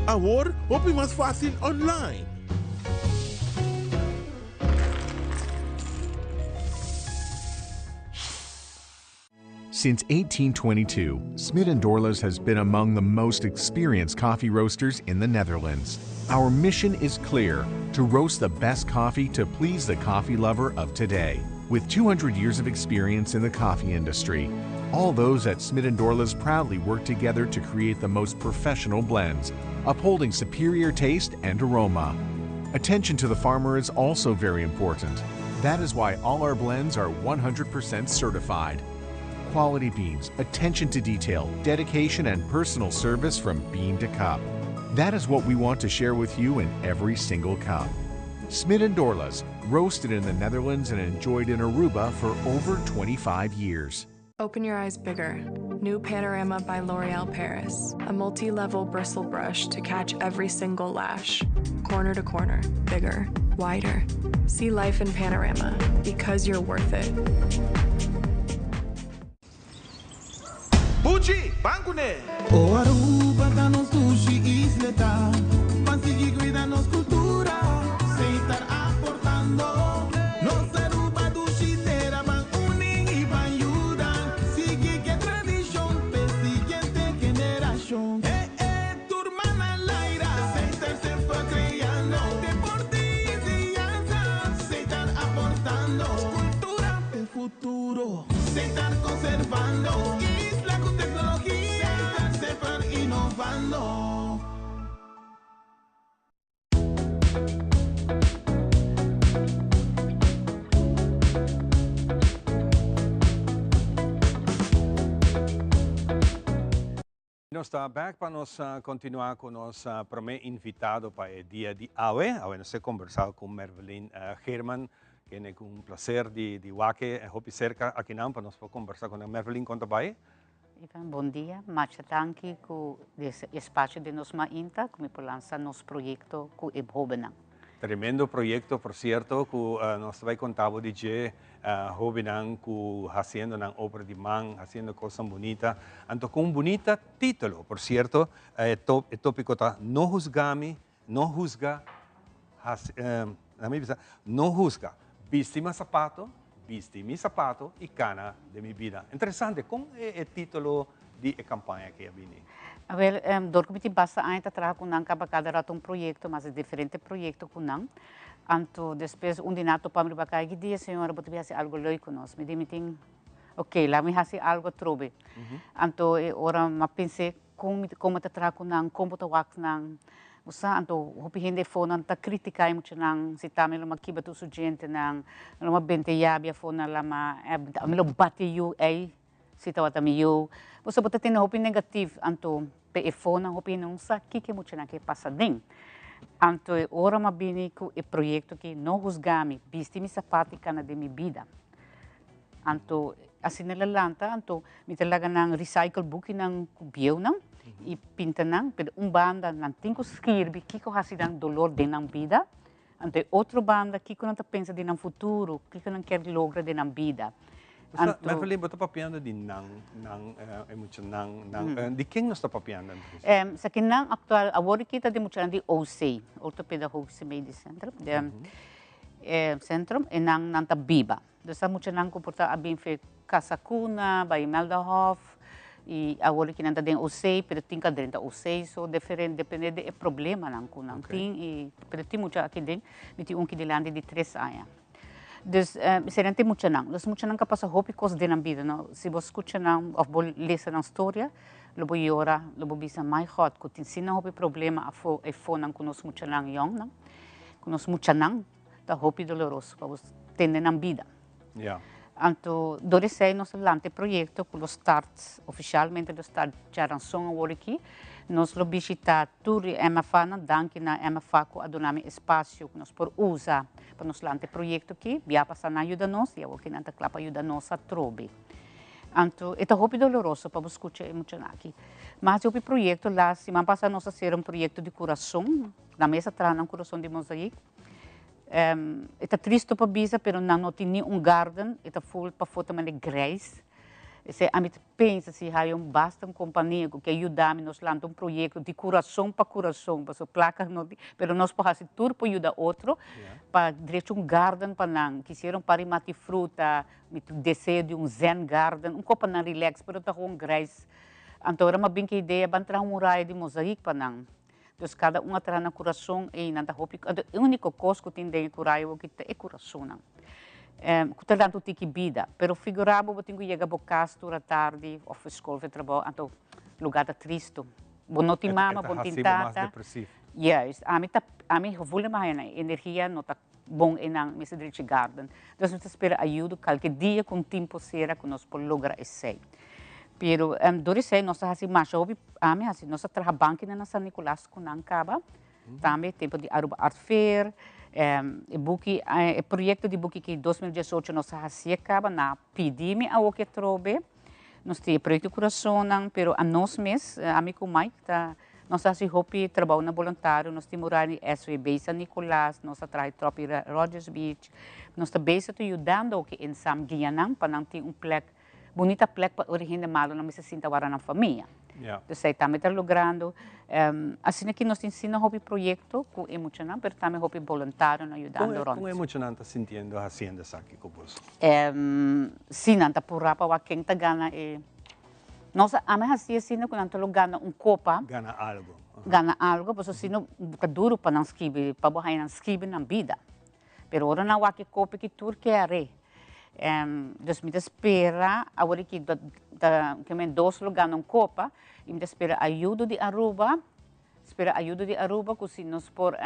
Awor hopi mas fásil online. Since 1822, Smit & Dorlas has been among the most experienced coffee roasters in the Netherlands. Our mission is clear, to roast the best coffee to please the coffee lover of today. With 200 years of experience in the coffee industry, all those at Smit & Dorlas proudly work together to create the most professional blends, upholding superior taste and aroma. Attention to the farmer is also very important. That is why all our blends are 100% certified. Quality beans, attention to detail, dedication, and personal service from bean to cup. That is what we want to share with you in every single cup. Smit & Dorlas, roasted in the Netherlands and enjoyed in Aruba for over 25 years. Open your eyes bigger. New Panorama by L'Oreal Paris. A multi-level bristle brush to catch every single lash. Corner to corner, bigger, wider. See life in panorama, because you're worth it. Buchi, ban kuné! O Aruba ta nos dushi isleta, ban sigui cuida nos cultura, Setar aportando. Nos Aruba dushi tera, ban uni y ban yuda, sigui cu e tradicion p'e siguiente generacion. E e tur man al aire, Setar semper creando, deporte y enseñanza, Setar aportando, cultura p'e futuro. Setar conservando, isla cu tecnologia, Setar semper innovando. Nos ta bek pa nos continua cu nos prome invitado pa e dia di awe. Awe nos ta conversa cu Mervelyn Geerman, kende cu un placer di wak e hopi cerca akinan pa nos por conversa cu nan. Mervelyn, con ta bay? Ivan, bon dia. Masha danki cu des espacio den nos mainta cu mi por lansa nos proyecto cu e hobennan. Tremendo proyecto, por cierto, cu nos ta bay conta bo di dje. Hobennan cu haciendo nan obra di man, haciendo cosnan bunita. Anto cu un bunita titulo, por cierto, e topico ta No huzga mi, no huzga, haci, laat mi bisa, no huzga, bisti mi zapato, bisti mi zapato y cana den mi bida. Interesante, con e titulo di e campaña aki a bini? Awel, dor cu mi tin basta aña ta traha cu nan, caba cada rato un proyecto, mas diferente proyecto cu nan. Anto despues un di nan a topa mi riba caya, ki dia señora bo ta bin haci algo leuk cu nos? Mi di, mi tin, ok, laga mi haci algo atrobe. Anto e ora mi a pens'e con mi, con mi ta traha cu nan, con bo ta wak nan. Bo sa, anto hopi hende afo nan ta critica e muchanan, si ta mi lo a kiba tur su djentenan, mi lo a benta e yabi afo nan lama, mi lo bati e yu ey si tabata mi yu. Bo sa bo ta tene hopi negativ, anto pe e fonan hopi hende no sa kiko e muchanan ke pasa den. Anto e ora mi a bini ku e proyekto aki, No Husga Mi, Bisti Mi Sapato i Kana den Mi Bida. Anto asina el a lanta, anto mi ta laga nan recycle bukinan ku bieunan i pinta nan, pero un banda nan tin ku skirbi kiko hasi nan dolor den nan bida, Anto e otro banda, kiko nan ta pensa di nan futuro, kiko nan kier logra den nan bida. Anto. Mervelyn, bo ta papiando di nan, nan, e muchanan, nan, di ken nos ta papiando en presiso? Sa ki nan aktual, awor aki ta di muchanan di OC, Orthopedagogische Medisch Centrum, Centrum, e nan, nan ta biba. Dus ta muchanan ku por ta a bin fe Casa Cuna, bai Imeldahof, i awor ki nan ta den OC, pero tin ka drenta OC, so diferente, depende di e problemanan ku nan tin, i pero tin mucha aki den, mi tin un ki dilanti di tres aña. Dus esei nan tin muchanan, dus muchanan ka pasa hopi kos den nan bida, no, si bo skucha nan òf bo lesa nan storia, lo bo yora, lo bo bisa, my God, ku tin asina hopi problema afó, efonan ku nos muchanan yòngnan, ku nos muchanan. Ta hopi doloroso pa bo tende nan bida. Ja. Anto dor esei nos a lanta e proyekto ku lo start ofishalmente lo start djaranson awor aki. Nos lo bishita tur e MFAnan, danki na MFA ku a duna mi espasio ku nos por usa pa nos lanta e proyekto aki. Bia pasa nan a yuda nos i awor ki nan ta kla pa yuda nos atrobe. Anto e ta hopi doloroso pa bo skucha e muchanan aki. Mas di hopi proyekto la siman pasa nos a sera un proyekto di kurason, na mesa traha nan kurason di mozaik. E ta tristo pa bisa pero nan no tin ni un garden, e ta full pafó ta manera grijs. Esei ami ta pensa si haya un basta un kompania ku ke yuda mi nos lanta un proyekto di kurason pa kurason pasobra plaka no tin pero nos por hasi tur por yuda otro pa drecha un garden pa nan. Kisiera un par di mati fruta, mi tin deseo di un zen garden, un kos pa nan relax pero ta gewoon grijs. Anto ora mi a bin ku e idea ban traha un muraya di mozaik pa nan. Dus kada un a traha nan kurason ei nan ta hopi anto e uniko kos ku tin den e kurayo aki ta e kurasonnan ku ta dando tiki bida pero figura bo bo tin ku yega bo kas tur atardi òf skol òf e trabou anto luga ta tristu bo no tin mama bo no tin tata juist ami ta ami gevoel mi haña nan energia no ta bon einan mester drechi garden dus mi ta spera ayudo kalke dia ku un tin por sera ku nos por logra esei pero dor esei nos ta hasi masha hopi ami hasi nos ta traha bankinan na San Nicolas ku nan kaba tambe tempo di Aruba Art Fair e buki e proyekto di buki ki 2018 nos a hasié kaba nan a pidi mi awo ke trobe nos tin e proyekto Kurasonnan pero anos mes ami ku Mike ta Nos ta hasi hopi trabou na boluntario, nos tin muraya di SWB San Nicolas, nos ta traha tropi Rogers Beach, nos ta bezig ta yudando oki Ensam guia nan pa nan tin un plek, bunita plek pa ora hende malo nan mester sinta wara nan famia. Dus ei tambe ta logrando. Asina ki nos tin sina hopi proyekto ku e muchanan, pero tambe hopi boluntarionan yudando rònt. Kon e muchanan ta sintiendo hasiendo esaki ku boso? Si nan ta purá pa wak ken ta gana e Nos a ami hasi asina ku nan ta lo gana un kopa. Gana algo. Gana algo, pasobra si no ta duru pa nan skibi, pa bo haña nan skibi nan bida. Pero ora nan wak e kopa ki tur kere. Dus mi ta spera awor aki ta ta ke men dos lo gana un kopa i mi ta spera ayudo di Aruba. Spera ayudo di Aruba cu si nos por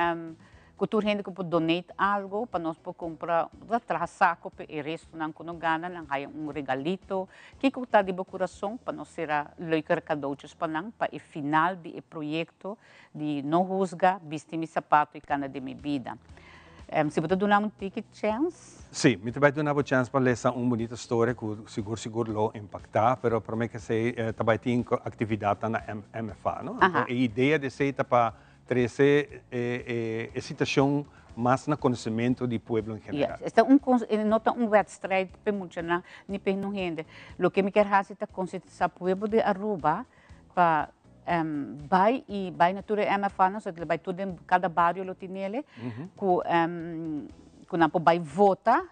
cu tur hende cu por donate algo pa nos por cumpra ta traha saco pa e restonan cu no gana nan haya un regalito. Kico ta di bo curason pa nos sera leuker cadeautjes pa nan pa e final di e proyecto di no huzga, bisti mi sapato y cana den mi bida. Si bo ta duna un tiki chens. Sí, mi ta bai duna bo chens pa lesa un bunita storia ku sigur sigur lo impaktá, pero promé ke esei ta bai tin aktividatnan na MFA, no? Anto e idea di esei ta pa trese e situashon mas na konosementu di pueblo en general. Yes, esta un no ta un wedstrijd p'e muchanan ni p'e ningun hende. Loke mi kier hasi ta konsientisá pueblo di Aruba pa bai y bai na tur e MFA nan, so bai tur den cada bario lo tinele, cu cu nan por bai vota,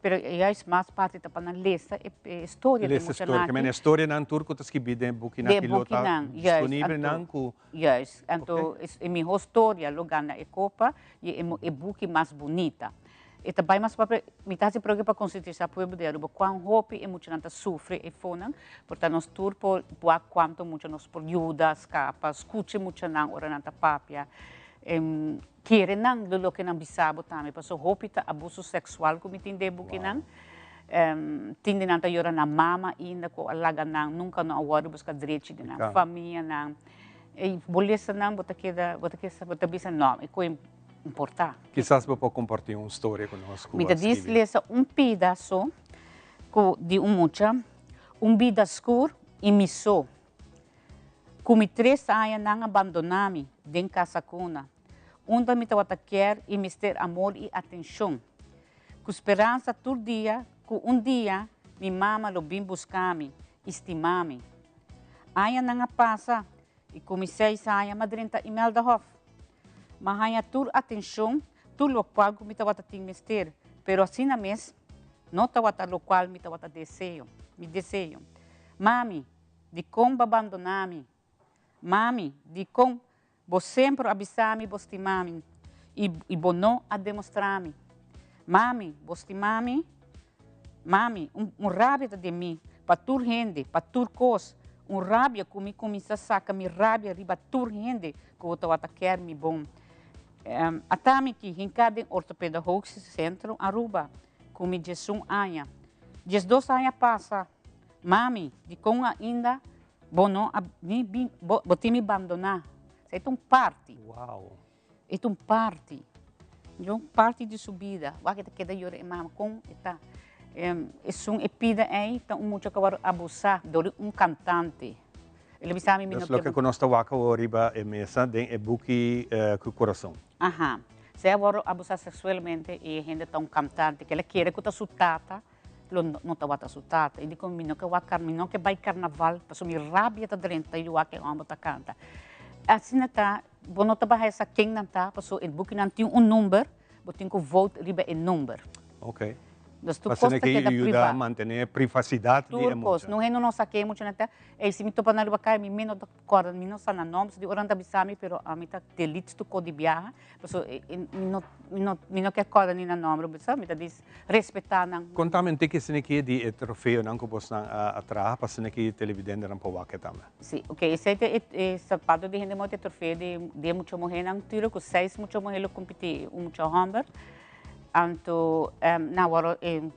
pero juist mas parti ta pa nan lesa e historia di Lesa muchanan historia, ke men aki. e historianan tur cu ta skibi den e bukinan Den ki lo ta bukinan, juist, disponibel anto, nan cu juist, anto e miho storia lo gana e copa y e buki mas bunita. E ta bai mas papia, mi ta hasi proge pa konsientisá pueblo di Aruba kuan hopi e muchanan ta sufri e fonan, por ta nos tur por wak kuantu mucha nos por yuda, skapa, skucha e muchanan ora nan ta papia, kere nan lo loke nan bisa bo tambe, pasobra hopi ta abuso seksual ku mi tin den bukinan, tin di nan ta yora nan mama ainda ku a laga nan, nunka no a wòrdu buska drechi di nan famianan, e bo lesa nan bo ta keda, bo ta keda, bo ta bisa no, e koe. Importá. Kisas bo por kompartí un storia ku nos ku Mi bo ta a dis skibi. lesa un pida so ku di un mucha, un bida skur i mi so. Ku mi tres aña nan a bandoná mi den kasa kuna, unda mi tabata kier i mester amor i atenshon. Ku speransa tur dia ku un dia mi mama lo bin buska mi i stima mi. Añanan a pasa i ku mi seis aña m'a drenta Imeldahof. M'a haña tur atenshon, tur lokual ku mi tabata tin mester, pero asina mes no tabata lokual mi tabata deseo, mi deseo. Mami, dikon bo a bandoná mi? Mami, dikon bo semper a bisa mi bo stima mi i i bo no a demostrá mi? Mami, bo stima mi? Mami, un un rabia ta den mi pa tur hende, pa tur kos, un rabia ku mi kuminsá saka mi rabia riba tur hende ku bo tabata kier mi bon. Ata mi ki hinká den Orthopedagogisch Centrum Aruba ku mi diesun aña. 12 aña pasa, mami, dikon ainda bo no a ni bin, bo, bo tin mi bandoná. Esei ta un parti. Wow. E ta un parti. Un parti di su bida. Wak e ta keda yora e mama kon e ta. Esun e pida ei ta un mucha ku a wòrdu abusá dor di un kantante. El a bisa mi mi no Dus loke ke. ku nos ta wak awor riba e mesa den e buki Ku Kurason. Aha. Si a wòrdu abusá seksualmente i e hende ta un kantante ku el a kere ku ta su tata, lo no tabata su tata. I di kon mi no ke wak mi no ke bai karnaval pasobra mi rabia ta drenta i wak e hòmber ta kanta. Asina ta, bo no ta baha sa ken nan ta pasobra e bukinan tin un number, bo tin ku vote riba e number. Ok. Dus tur Asina kos ta ke keda yuda privá. mantené privasidat di e Tur kos. mucha. No hende no sa ken e mucha nan ta. Ey si mi topa nan riba kaya mi mes no ta kòrda, mi no sa nan nòmber, di ora nan ta bisa mi pero ami ta delete tur kos di biaha. Pasobra mi no mi no mi no ke kòrda ni nan nòmber, bo sa, mi ta dis respetá nan. Kontami un tiki asina ki di e trofeonan ku bosnan a traha pa asina ki televidentenan por wak e tambe. Si, ok, esei ta e e sapato di hende muhé, ta e trofeo di di e mucha muhénan tiro ku seis mucha muhé lo kompetí i un mucha hòmber. Anto nan a wòrdu e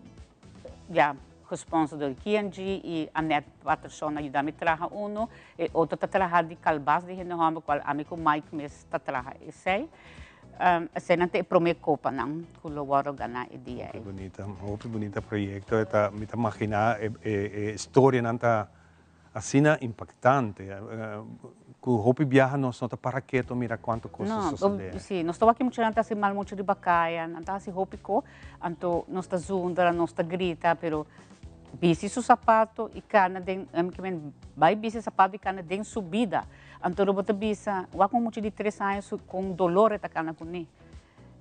ya. Gesponsor door KNG y Annette Patterson a yuda mi traha uno. E otro ta traha di calbas di hende homber cual ami cu Mike mes ta traha esey. Eseynan ta e prome copanan cu lo wordo gana e dia Hopi ey. bunita, hopi bunita proyecto. E ta, mi ta magina e e historianan ta asina impactante cu hopi biaha nos no ta para keto mira cuanto cos ta No, sosode. si, nos ta wak mucha nan ta haci mal mucha riba caya, nan ta haci hopi co, anto nos ta zundra, nos ta grita, pero bisti su zapato y cana den, ke men bay bisti zapato y cana den su bida, anto lo bo ta bisa, wak un mucha di tres aña su con dolor e ta cana cune,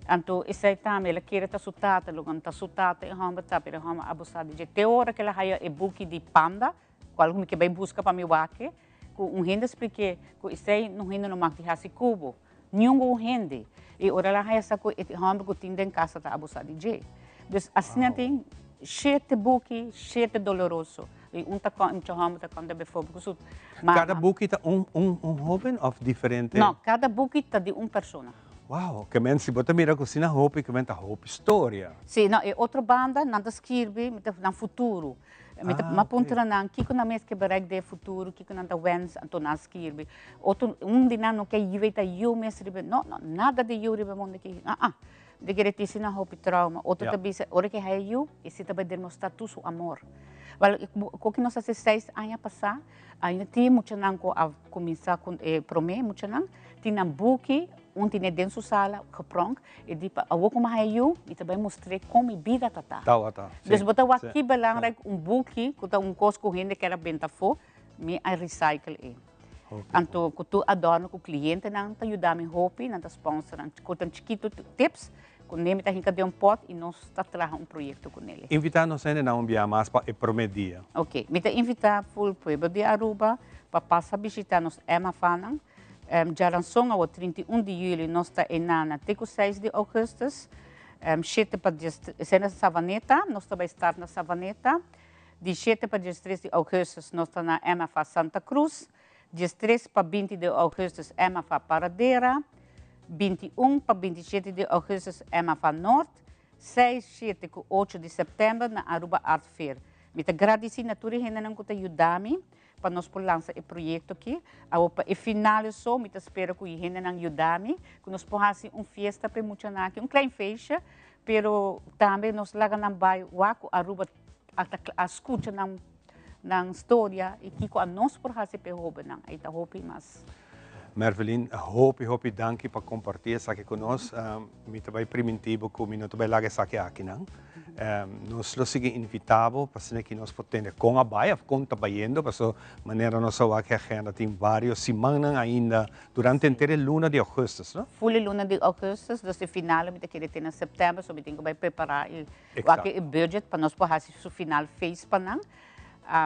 anto esey tambe el a kere ta su tata, lo ta su tata e homber ta, pero e homber a abusa di dje, te ora ke el a haya e buki di panda, Cual mi ke bay busca pa mi wak cu un hende spliké cu esey no hende no mag di haci cu bo. Niungun hende. Y ora el a haya sa cu e homber cu tin den casa ta abusa di dje. Dus asina tin shete buki, shete doloroso. Y un ta con, mucha homber ta conta bijvoorbeeld cu su mama. Cada buki ta un un un hoben of diferente? No, cada buki ta di un persona. Wow, ke men si bo ta mira cu asina hopi ke men ta hopi storia. Si, no, e otro banda nan ta skirbi mi ta nan futuro. Mi ta ah, puntra nan kiko nan mes ke bereik den futuro, kiko nan ta wens, anto nan skirbi. Otro, un di nan no ke yiu ta yiu mes riba, no, no, nada di yiu riba mundo ki, ah, ah. De kere tisi nan hopi trauma. Otro ta bisa, ora ke haya yiu, e si ta bai demostra tur su amor. Wel, koki nos hasi 6 aña pasá, ainda tin muchanan ku a kuminsá ku e promé muchanan, tin nan buki, un tine den su sala, gepronk, E di pa awor ku mi haya yu, mi ta bai mustr'é kon mi bida ta ta. Tabata, si. Dus bo ta wak ki belangrijk un buki ku ta un kos ku hende ker a benta afó, mi a recycle e. Anto ku tur adorno ku klientenan ta yuda mi hopi, nan ta sponsor nan ku tan chikitu tips, ku ne mi ta hinka den un pòt i nos ta traha un proyekto ku nele. Invitá nos hendenan un bia mas pa e promé dia. Oke, mi ta invitá ful pueblo di Aruba pa pasa bishitá nos MFAnan. Djaranson awo 31 di juli nos ta enana te ku 6 di augustus. 7 pa esei na Savaneta, nos ta bai start na Savaneta. Di 7 pa 13 di augustus nos ta na MFA Santa Cruz. 13 pa 20 di augustus MFA Paradera. 21 pa 27 di augustus MFA Noord. 6, 7 ku 8 di september na Aruba Art Fair. Mi ta gradisi na tur e hendenan ku ta yuda mi pa nos por lansa e proyecto aki. Awor pa e final so mi ta spera cu e hendenan yuda mi, cu nos por haci un fiesta pa e muchanan aki, un klein feestje, pero tambe nos laga nan bay wak cu Aruba a ta a scucha nan nan storia y kico a nos por haci pa e hobennan. Ey ta hopi mas. Mervelyn, hopi hopi danki pa comparti esaki cu nos. Mi ta bay priminti bo cu mi no ta bay laga esaki akinan. Nos lo sigui invita bo pa asina ki nos por tende con a bay of con ta bayendo, paso manera nos a wak e agenda tin varios simannan ainda durante henter e luna di augustus, no? Full e luna di augustus, dus e final mi ta kere te na september, so mi tin cu bay prepara e wak e budget pa nos por haci su final feest pa nan,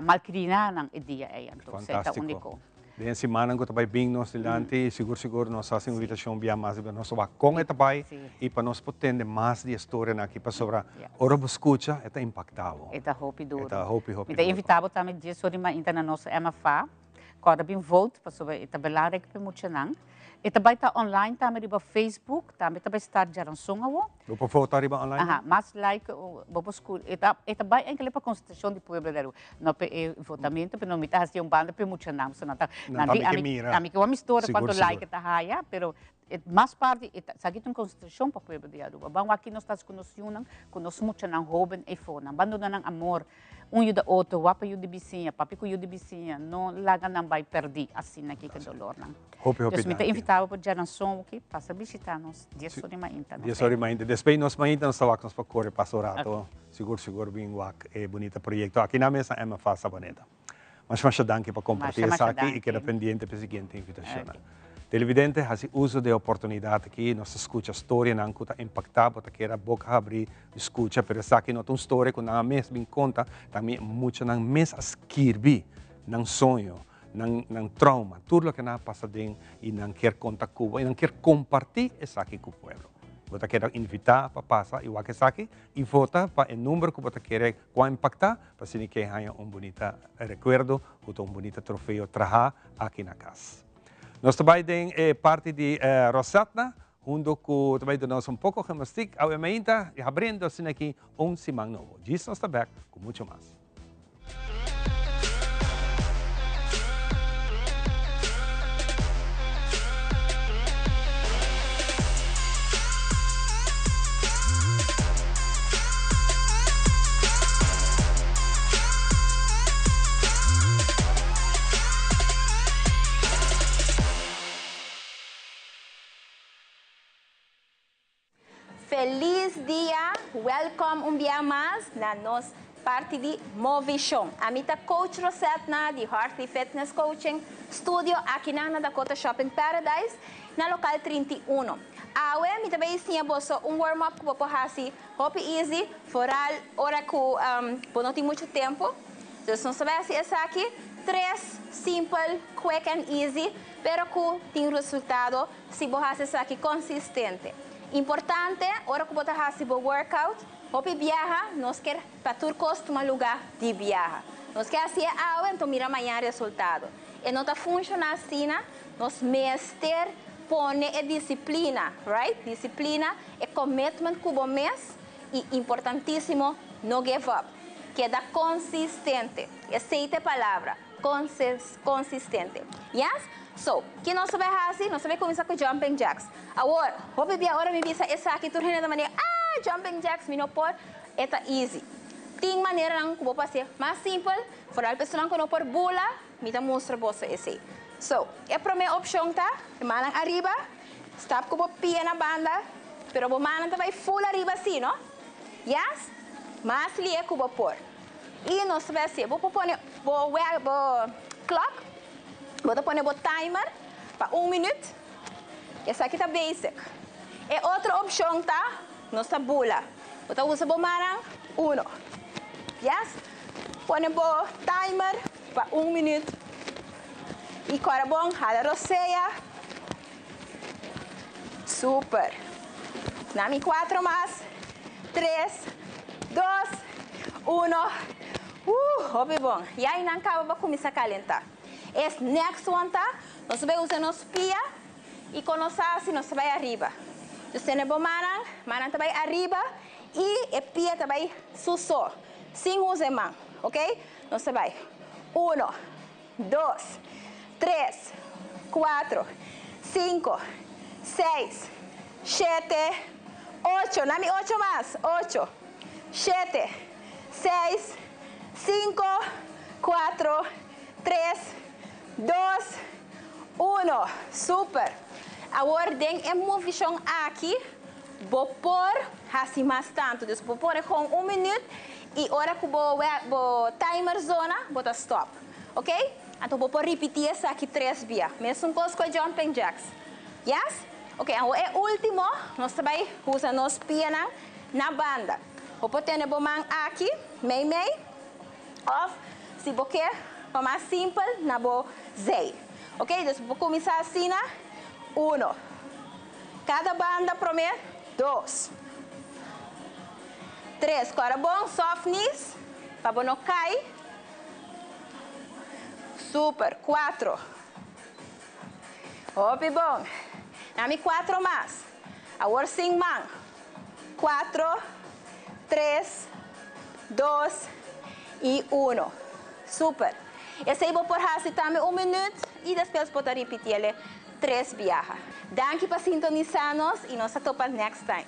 malcrina nan e dia ey anto, esey ta unico. Den e simannan ku ta bai bin nos dilanti, sigur sigur nos hasi un invitashon bia mas di nos wak kon e ta bai i pa nos por tende mas di e storianan aki pasobra ora bo skucha e ta impaktá bo. E ta hopi duro. E ta hopi hopi Mi ta duro. invitá bo tambe dies ora di mainta na nos MFA. Kòrda bin vote pasobra e ta belangrijk pa e muchanan. E ta bai ta online tambe riba Facebook, tambe ta bai start djaranson awo. Bo por vota riba online? Aha, mas like bo por scu, e ta e ta bai enkele pa konsentrashon di pueblo di Aruba, no pa e votamento, pero mi ta hasi un banda pa e muchanan, pasobra nan ta, Nan nan di tambe ke ami mira. ami ke wak mi storia Sigur, kuantu sigur. like e ta haya, pero e mas parti e ta esaki ta un konsentrashon pa pueblo di Aruba. Ban wak ki nos ta hasi ku nos yunan, ku nos muchanan hoben eyfo, nan ban duna nan amor, Un yuda otro, wapa yu di bisiña, papia ku yu di bisiña, no laga nan bai pèrdí asina aki ku e dolornan. Hopi, hopi Dus mi ta danki. invitá bo pa djaranson aki, pasa bishitá nos dies ora di mainta. Dies ora di mainta. Despues nos mainta nos ta wak nos pa kore pasa un rato. Sigur sigur bin wak e bunita proyekto aki na mes na MFA Sabaneta. Masha masha danki pa kompartí Masha masha esaki i keda danki. pendiente pa e siguiente invitashonnan. Televidente, hasi uso di e oportunidat aki. Nos ta skucha storianan ku ta impaktá bo, ta keda boka habrí di skucha, pero esaki no ta un storia ku nan a mes bin konta, ta mi muchanan mes a skirbi nan soño, nan nan trauma, tur loke nan a pasa den i nan kier konta ku bo i nan kier kompartí esaki ku pueblo. Bo ta keda invitá pa pasa i wak esaki i vota pa e number ku bo ta kere ku a impaktá pa asina ke haña un bunita rekuerdo ku ta un bunita trofeo trahá aki na kas. Nos ta bai den e parti di Rosatna hunto ku ta bai duna nos un poko gimnastiek awe mainta i habriendo asina aki un siman nobo. Djis nos ta bek ku mucho mas. Feliz dia, welcome un bia mas na nos parti di Movishon. Ami ta Coach Rosetna di Heartly Fitness Coaching Studio akinan na Dakota Shopping Paradise na local 31. Awe mi ta bay siña boso un warm up ku bo por hasi hopi easy, foral ora ku bo no tin muchu tempu. Dus nos ta bay hasi esaki tres simpel, quick and easy, pero ku tin resultado si bo hasi esaki konsistente. Importante, ora ku bo ta hasi bo workout, hopi biaha nos ker pa tur kos tuma luga di biaha. Nos ke hasi e awe, anto mira mañan resultado. E no ta funciona asina, nos mester pone e disciplina, right? Disciplina, e commitment cu bo mes y importantisimo, no give up. Keda consistente. Esey ta e palabra, consistente. Yes? So, ki nos ta bay haci? Nos ta bay cuminsa cu jumping jacks. Awor, hopi bia ora mi bisa esaki tur hende ta manera, ah, jumping jacks mi no por. E ta easy. Tin maneranan cu bo por haci mas simpel, vooral pa esunnan cu no por bula. Mi ta mustra boso esei. So, e promé opshon ta, e mannan ariba, stap ku bo pia na banda, pero bo mannan ta bai ful ariba si, no? Yes? Mas lié ku bo por. I nos ta bai hasié. Bo por pone bo bo klòk, bo ta pone bo timer pa un minüt. Esaki ta basic. E otro opshon ta, nos ta bula. Bo ta usa bo mannan, uno. Yes? Pone bo timer pa un minuut y cora bon hala rosea. Super. Nami cuatro mas. Tres, dos, uno. Hopi bon. Ya y nan caba pa cuminsa calenta. Es next one ta, nos ta bay usa nos pia y con nos haci nos ta bay ariba. Dus tene bo mannan, mannan ta bay ariba y e pia ta bay su so. Sin usa e man, ok? Nos ta bai. Uno, dos, tres, cuatro, cinco, seis, shete, ocho. Nami ocho mas. Ocho, shete, seis, cinco, cuatro, tres, dos, uno. Super! Awor den e movishon aki. Bo por hasi mas tantu. Dus bo pone kon un minuut i ora ku bo bo timer zona, bo ta stop. Ok? Anto bo por ripití esaki tres bia. Mesun kos ku e jumping jacks. Yes? Ok, awor e ultimo, nos ta bai usa nos pianan na banda. Bo por tene bo man aki, mei mei, òf si bo ke pa mas simpel, na bo zij. Ok, dus bo por kuminsá asina, uno. Kada banda promé, dos. Tres, kòrda bon, soft knees, pa bo no kai. Super. Cuatro. Hopi bon. Nami cuatro mas. Awor sin man. Cuatro, tres, dos y uno. Super. Esey bo por haci tambe un minuut y despues bo ta ripitiele tres biaha. Danki pa sintonisa nos y nos ta topa next time.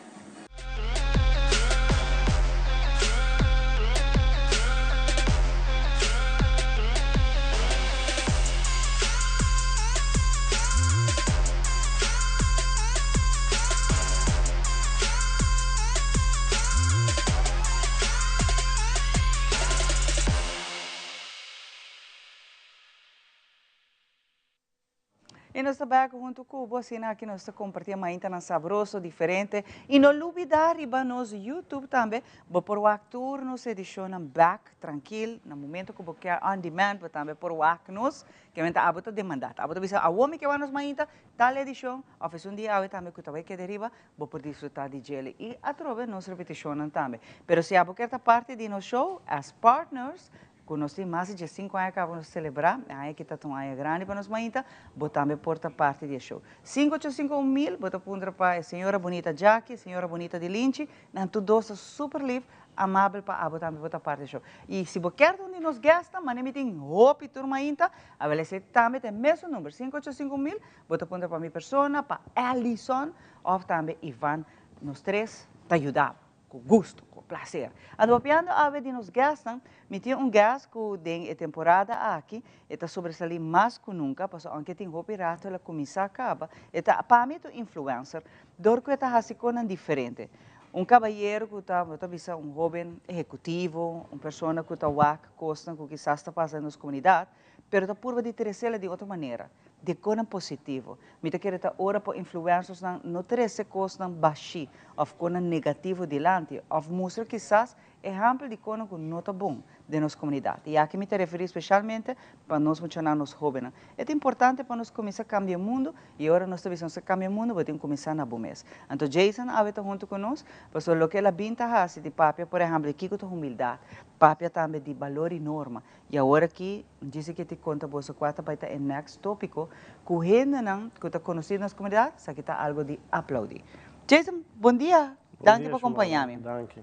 Y nos ta back hunto cu bo, asina aki nos ta comparti e maintanan sabroso, diferente. Y no lubida riba nos YouTube tambe, bo por wak tur nos edicionnan back, trankil, na momento cu bo kier on demand, bo tambe por wak nos, ke men ta abo ta demanda, ta abo ta bisa awo mi ke wak nos mainta, tal edicion, of esun dia awe tambe cu ta bay keda riba, bo por disfruta di djele. Y atrobe nos repeticionnan tambe. Pero si abo kier ta parti di nos show, as partners, Ku nos tin mas di diesinku aña kaba nos selebrá, e aña aki ta ta un aña grandi pa nos mainta, bo tambe por ta parti di e show. Sinku ocho sinku un mil, bo ta puntra pa e señora bunita Jackie, e señora bunita di Linchi, nan tur dos ta super lif, amabel pa abo tambe bo ta parti di e show. I si bo kier ta un di nos guestnan, mane mi tin hopi tur mainta, awel esei tambe ta e mesun number, sinku ocho sinku un mil, bo ta puntra pa mi persona, pa Alison, òf tambe Ivan, nos tres ta yuda bo. Ku gusto, ku plaser. Anto papiando awe di nos guestnan, mi tin un guest ku den e temporada aki e ta sobresalí mas ku nunka, pasobra aunke tin hopi rato el a kuminsá kaba, e ta, pa mi e ta un influencer, dor ku e ta hasi konan diferente. Un kabayero ku ta, bo ta bisa un hóben ehekutivo, un persona ku ta wak kosnan ku kisas ta pasa den nos komunidat, pero ta purba di tresela di otro manera, di konan positivo. Mi ta kere ta ora pa influencersnan no trese kosnan bashí òf konan negativo dilanti òf mustra kisas ehèmpel di konan ku no ta bon den nos komunidat. I aki mi ta referí speshalmente pa nos muchanan, nos hóbennan. E ta importante pa nos kuminsá kambia e mundu i ora nos ta bisa nos ta kambia e mundu bo tin kuminsá na bo mes. Anto Jason awe ta huntu ku nos pasobra loke el a bin ta hasi di papia por ehèmpel di kiko ta humildat, papia tambe di balor i norma. I awor aki, djis aki ti konta boso kua ta bai ta e next topiko ku hendenan ku ta konosí nos komunidat, esaki ta algo di aplaudí. Jason, bon dia! Danki pa kompañá mi. Danki.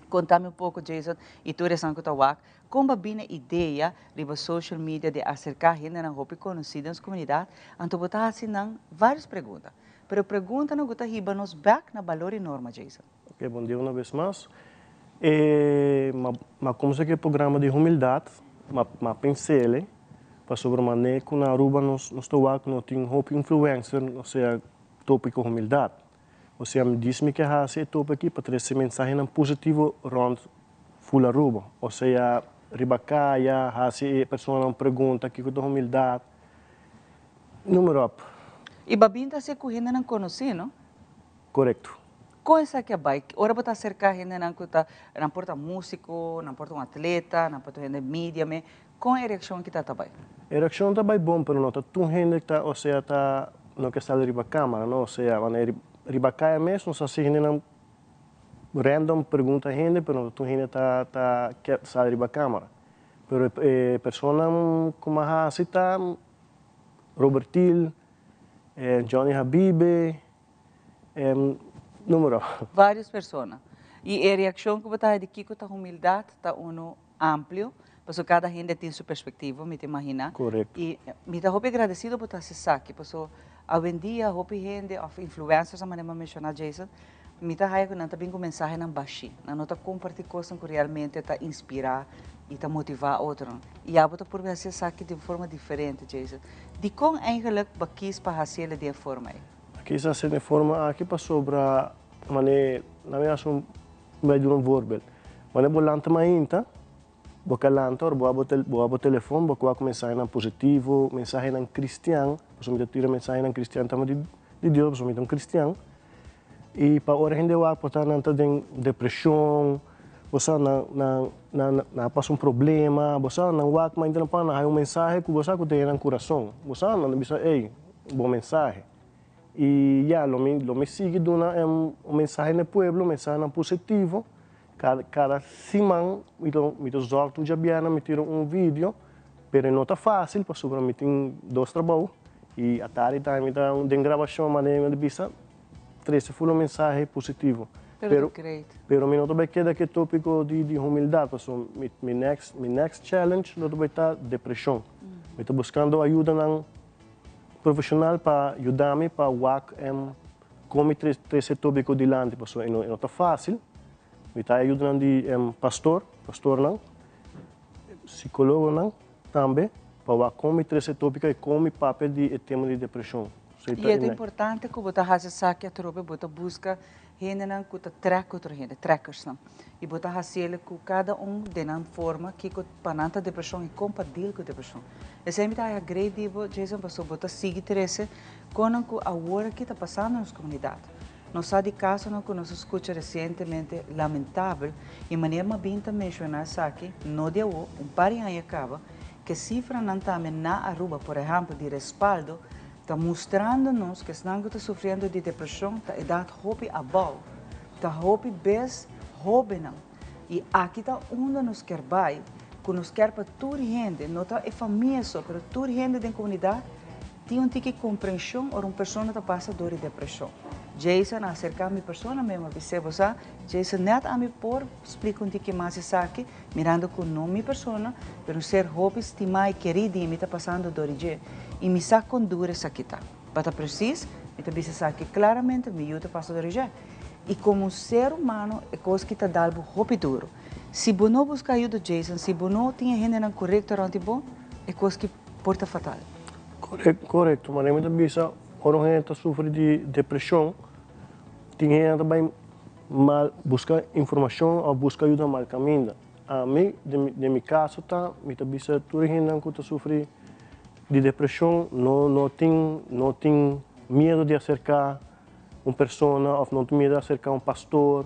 Konta mi un poko, Jason, i tur esnan ku ta wak, kon ba bini e idea riba social media di aserká hendenan hopi konosí den nos komunidat, anto bo ta hasi nan vários pregunta. Pero preguntanan ku ta hiba nos bèk na balor i norma, Jason. Ok, bon dia una bes mas. E ma kumsa ku e programa di humildat, ma ma pens'ele, pasobra manera ku na Aruba nos nos ta wak no tin hopi influencer, osea topiko humildat. Osea mi dis mi ke hasi e topi aki pa trese mensahenan positivo rònt ful Aruba. Osea riba kaya, hasi e personanan pregunta kiko ta humildat, noem maar op. I babin ta hasi ku hendenan konosí, no? Korekto. Kon esaki a bai? Ora bo ta aserká hendenan ku ta, nan por ta músiko, nan por ta un atleta, nan por ta un hende media me, kon e reakshon aki ta ta bai? E reakshon ta bai bon, pero no ta tur hende ta, osea ta no ke sali riba kámara, no, osea wanneer riba kaya mes nos hasi hendenan random pregunta hende, pero no ta tur hende ta ta ke sali riba kámara. Pero e personanan ku mi a hasi ta Robert Thiel, Johnny Habibe, Numero. Varios persona. Y e reaccion cu bo ta haci di kico ta humildad ta uno amplio, pasobra cada hende tin su perspectiva, mi ta imagina. Correcto. Y mi ta hopi agradecido bo ta haci esaki, pasobra awendia hopi hende of influencers, a manera bo a menciona Jason, mi ta haya cu nan ta bin cu mensahenan bashi. Nan no ta comparti cosnan cu realmente ta inspira y ta motiva otronan. Y abo ta purba haci esaki di un forma diferente, Jason. Dicon eigenlijk bo a kies pa haciele di e forma ey? Kisas den e forma aki pasobra mane na mi haci un bay duna un voorbeeld. Mane bo lanta mainta, bo ka lanta ora bo abo bo abo telefon bo wak mensahenan positivo, mensahenan cristian, pasobra mi ta tira mensahenan cristian tambe di di Dios pasobra mi ta un cristian. Y pa ora hende wak por ta nan ta den depresion, bo sa nan nan nan nan a pasa un problema, bo sa nan wak mainta nan pan nan haya un mensahe cu bo sa cu ta yena nan curason. Bo sa nan ta bisa ey bo mensahe. Y ya, lo mi, lo mi sigui duna un mensahe na e pueblo, mensahenan positivo. Cada, cada siman mi ta, mi ta zorg tur djabièrnè mi tira un video. Pero no ta fásil, pasobra mi tin dos trabou i atardi tambe mi ta den grabashon, manera mi ta bisa, trese full un mensahe positivo. Pero ta great. Pero mi no ta bai keda ku e tópiko di humildat, pasobra mi next mi next challenge lo ta bai ta depreshon. Mi ta buskando ayudanan profeshonal pa yuda mi pa wak kon mi trese e tópiko dilanti, pasobra e no ta fásil. Mi ta ayudanan di pastor, pastornan, psicologonan tambe pa wak kon mi trese e topico y kon mi papia di e tema di depresion. So e ta Y e ta importante ku bo ta hasi esaki atrobe, bo ta buska hendenan ku ta trek otro hende, trekkersnan. Y bo ta hasiel ku kada un den nan forma kiko pa nan ta depresion y kon pa deal ku depresion. Esei mi ta haya great di bo, Jason, pasobra bo ta sigui trese konan ku awor aki ta pasando den nos komunidat. Nos sa di kasonan ku nos a skucha resientemente lamentabel i manera Mabin ta menshoná esaki no di awo, un par di aña kaba, ku e sifranan tambe na Aruba, por ehèmpel di Respaldo, ta mustrando nos ku esnan ku ta sufriendo di depreshon ta edat hopi abou, ta hopi bes hóbennan. I aki ta unda nos kier bai, ku nos kier pa tur hende, no ta e famia so, pero tur hende den komunidat, Tin un tiki komprenshon ora un persona ta pasa dor di depreshon. Jason a aserká mi persona mi a bis'é, Bo sa, Jason, nèt ami por splika un tiki mas esaki, mirando ku no mi persona, pero un ser hopi stimá i kerí di mi ta pasando dor di dje, i mi sa kon duru esaki ta. Pa ta presis, mi ta bisa esaki klaramente, mi yu ta pasa dor di dje. I komo un ser humano, e kos ki ta dal bo hopi duru. Si bo no buska ayuda, Jason, si bo no tin e hendenan korekto rònt di bo, e kos ki por ta fatal. Korekto, manera mi ta bisa ora un hende ta sufri di depreshon tin hende ta bai mal buska informashon òf buska ayuda mal kaminda. Ami den mi kaso ta mi ta bisa tur e hendenan ku ta sufri di depreshon no no tin no tin miedu di aserká un persona òf no tin miedu di aserká un pastor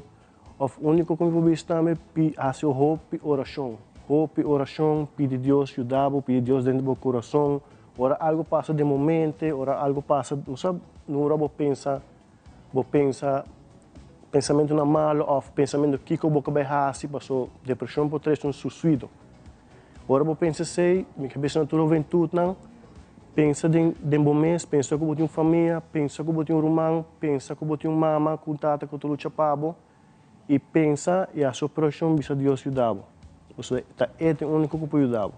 Of úniko ku mi por bisa tambe, pi hasi hopi orashon. Hopi orashon, pidi Dios yuda bo, pidi Dios denter bo kurason. Ora algu pasa den bo mente, ora algu pasa, bo sa, ora bo pensa, bo pensa pensamentunan malu òf pensamentu kiko bo ke bai hasi, paso depreshon por trese un susuido. Ora bo pensa esei, mi ke bisa na tur huventutnan, pensa den den bo mes, pensa ku bo tin un famia, pensa ku bo tin un ruman, pensa ku bo tin un mama ku un tata ku ta lucha pa bo, i pensa i hasi operashon bisa Dios yuda bo. Pasobra ta e ta e úniko ku por yuda bo.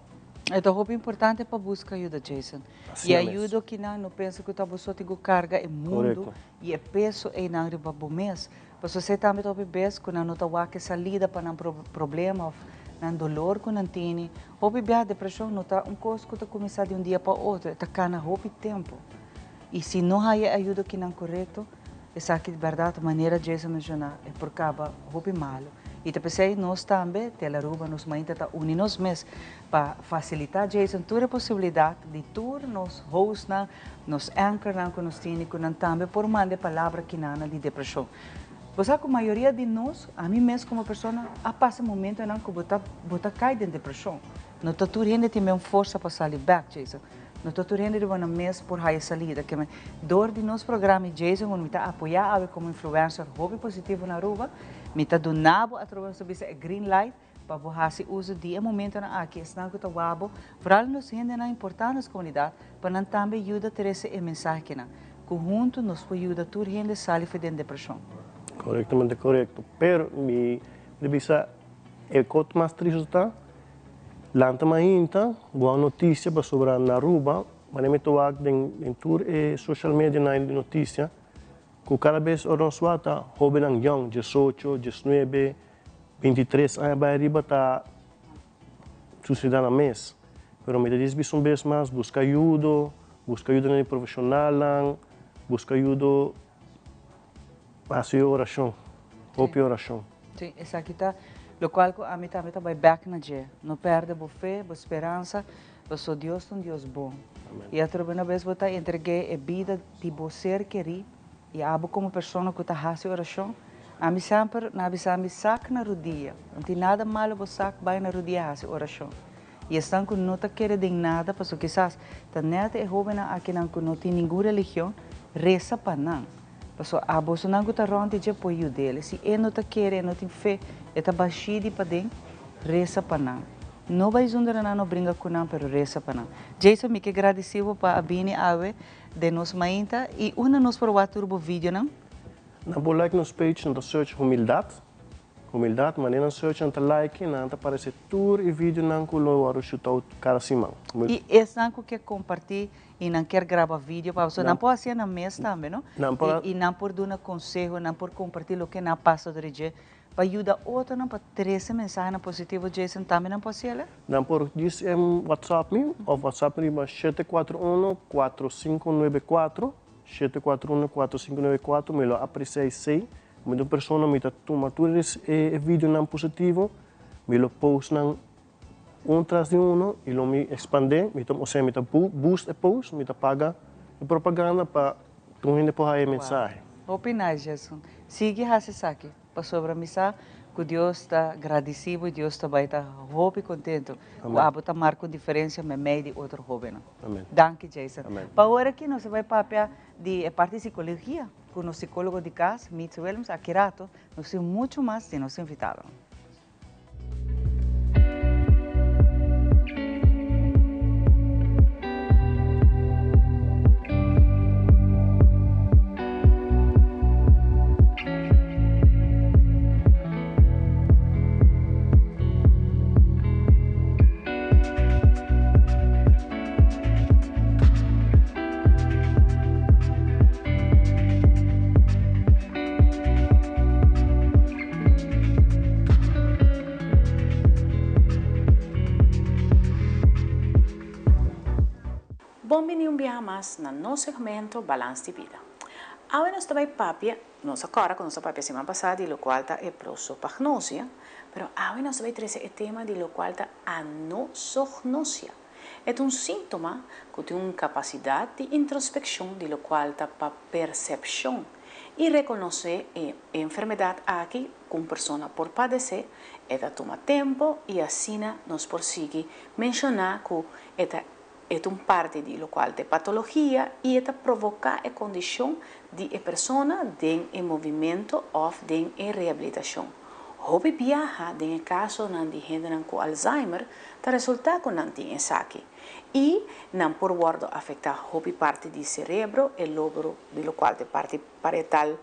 E ta hopi importante pa buska ayuda, Jason. I Asina mes. ayuda kinan no pensa ku ta bo so tin ku karga e mundu Korekto. i e peso einan riba bo mes. Pasobra esei tambe ta hopi bes ku nan no ta wak e salida pa nan problema òf nan dolor ku nan tene. Hopi bia depreshon no ta un kos ku ta kuminsá di un dia pa otro, e ta kana hopi tempu. I si no haya e ayuda kinan korekto, esaki di bèrdat manera Jason menshoná e por kaba hopi malu. I ta p'esei nos tambe, Telaruba, nos mainta ta uni nos mes pa fasilitá Jason tur e posibilidat di tur nos hostnan, nos anchornan ku nos tini ku nan tambe por manda e palabra kinana di depreshon. Bo sa ku mayoria di nos, ami mes komo persona, a pasa momentonan ku bo ta bo ta kai den depreshon. No ta tur hende tin men forsa pa sali bèk, Jason. No ta tur hende riba nan mes por haya salida. Ke men, dor di nos programa i Jason ku mi ta apoyá awe komo influencer hopi positivo na Aruba, mi ta duna bo atrobe nos ta bisa e green light Pa bo hasi uso di e momentonan aki, esnan ku ta wak bo, foral nos hendenan importá nos komunidat, pa nan tambe yuda trese e mensahenan, ku huntu nos por yuda tur hende sali for den depreshon. Korektamente korekto, pero mi ta bisa e kos mas tristu ta, lanta mainta bo a notisia pasobra na Aruba, manera mi ta wak den tur e social medianan di notisia, ku kada bes ora nos wak ta hobennan yòn, diesocho, diesnuebe, 23 aña bai ariba ta suceda na mes. Pero mi ta dici bisa un bes mas, busca ayudo, busca ayudo na di profesionalnan, busca ayudo, haci oracion, hopi oracion. Si, esaki ta locual cu ami tambe ta bai bek na dje. No perde bo fe, bo speransa, pasobra Dios ta un Dios bon. Y atrobe una bes bo ta entregue e bida di bo ser keri I abo komo persona ku ta hasi orashon, ami semper na bisa mi sak na rudia. No tin nada malo bo sak bai na rudia hasi orashon. I esnan ku no ta kere den nada, pasobra kisas ta nèt e hóbennan akinan ku no tin ningun religion, resa pa nan. Pasobra abosonan ku ta rònt di dje por yud'el. Si e no ta kere, e no tin fe, e ta bashí di paden, resa pa nan. No bai zundra nan, no bringa ku nan, pero resa pa nan. Jason, mi ke gradisí bo pa a bini awe den nos mainta i unda nos por wak tur bo videonan? Nan por like nos page, nan ta search Humildad, Humildad, manera nan search nan ta like i nan ta aparece tur e videonan ku lo wòrdu shoot out kada siman. I esnan ku ke kompartí i nan kier graba video pa boso, nan por hasié nan mes tambe, no? Nan por. I nan por duna konseho, nan por kompartí loke nan a pasa dor di dje pa yuda otronan pa trese mensahenan positivo. Jason, tambe nan por hasiel? Nan por djis WhatsApp mi òf WhatsApp mi riba 741 4594, 741 4594, mi lo apresiá esei. Mi ta un persona, mi ta tuma tur e videonan positivo, mi lo post nan un tras di uno y lo mi expande, mi ta, osea mi ta boost e post, mi ta paga e propaganda pa tur hende por haya e mensahe. Hopi nice Jason. Sigui haci esaki, pasobra mi sa cu Dios ta gradici bo y Dios ta bay ta hopi contento cu abo ta marca un diferencia memey di otro hobennan. Danki Jason. Pa awor aki nos a bay papia di e parti psicologia cu nos psicologo di cas, Mitz Willems, aki rato nos tin mucho mas di nos invitadonan. Bon bini un biaha mas na nos segmento Balans di Bida. Awe nos ta bai papia, nos a kòrda ku nos a papia siman pasá di lokual ta e prosopagnosia, pero awe nos ta bai trese e tema di lokual ta anosognosia. E ta un síntoma ku tin un kapasidat di introspekshon di lokual ta pa persepshon i rekonosé e enfermedat aki ku un persona por padesé, e ta tuma tempu i asina nos por sigui menshoná ku e ta e ta un parti di lokual ta e patologia i e ta provoká e kondishon di e persona den e movimentu òf den e rehabilitashon. Hopi biaha den e kasonan di hendenan ku Alzheimer ta resultá ku nan tin esaki i nan por wòrdu afektá hopi parti di serebro, e lobro di lokual ta e parti parietal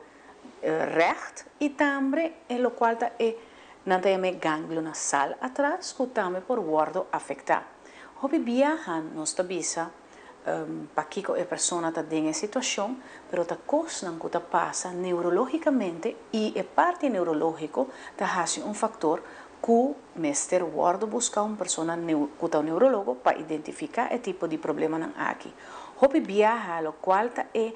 règt i tambe e lokual ta e nan ta yama e ganglio nasal atras ku tambe por wòrdu afektá. Hopi biaha nos ta bisa pakiko e persona ta den e situashon, pero ta kosnan ku ta pasa neurológikamente i e parti neurológiko ta hasi un faktor ku mester wòrdu buska un persona ku ta un neurologo pa identifiká e tipo di problemanan aki. Hopi biaha lokual ta e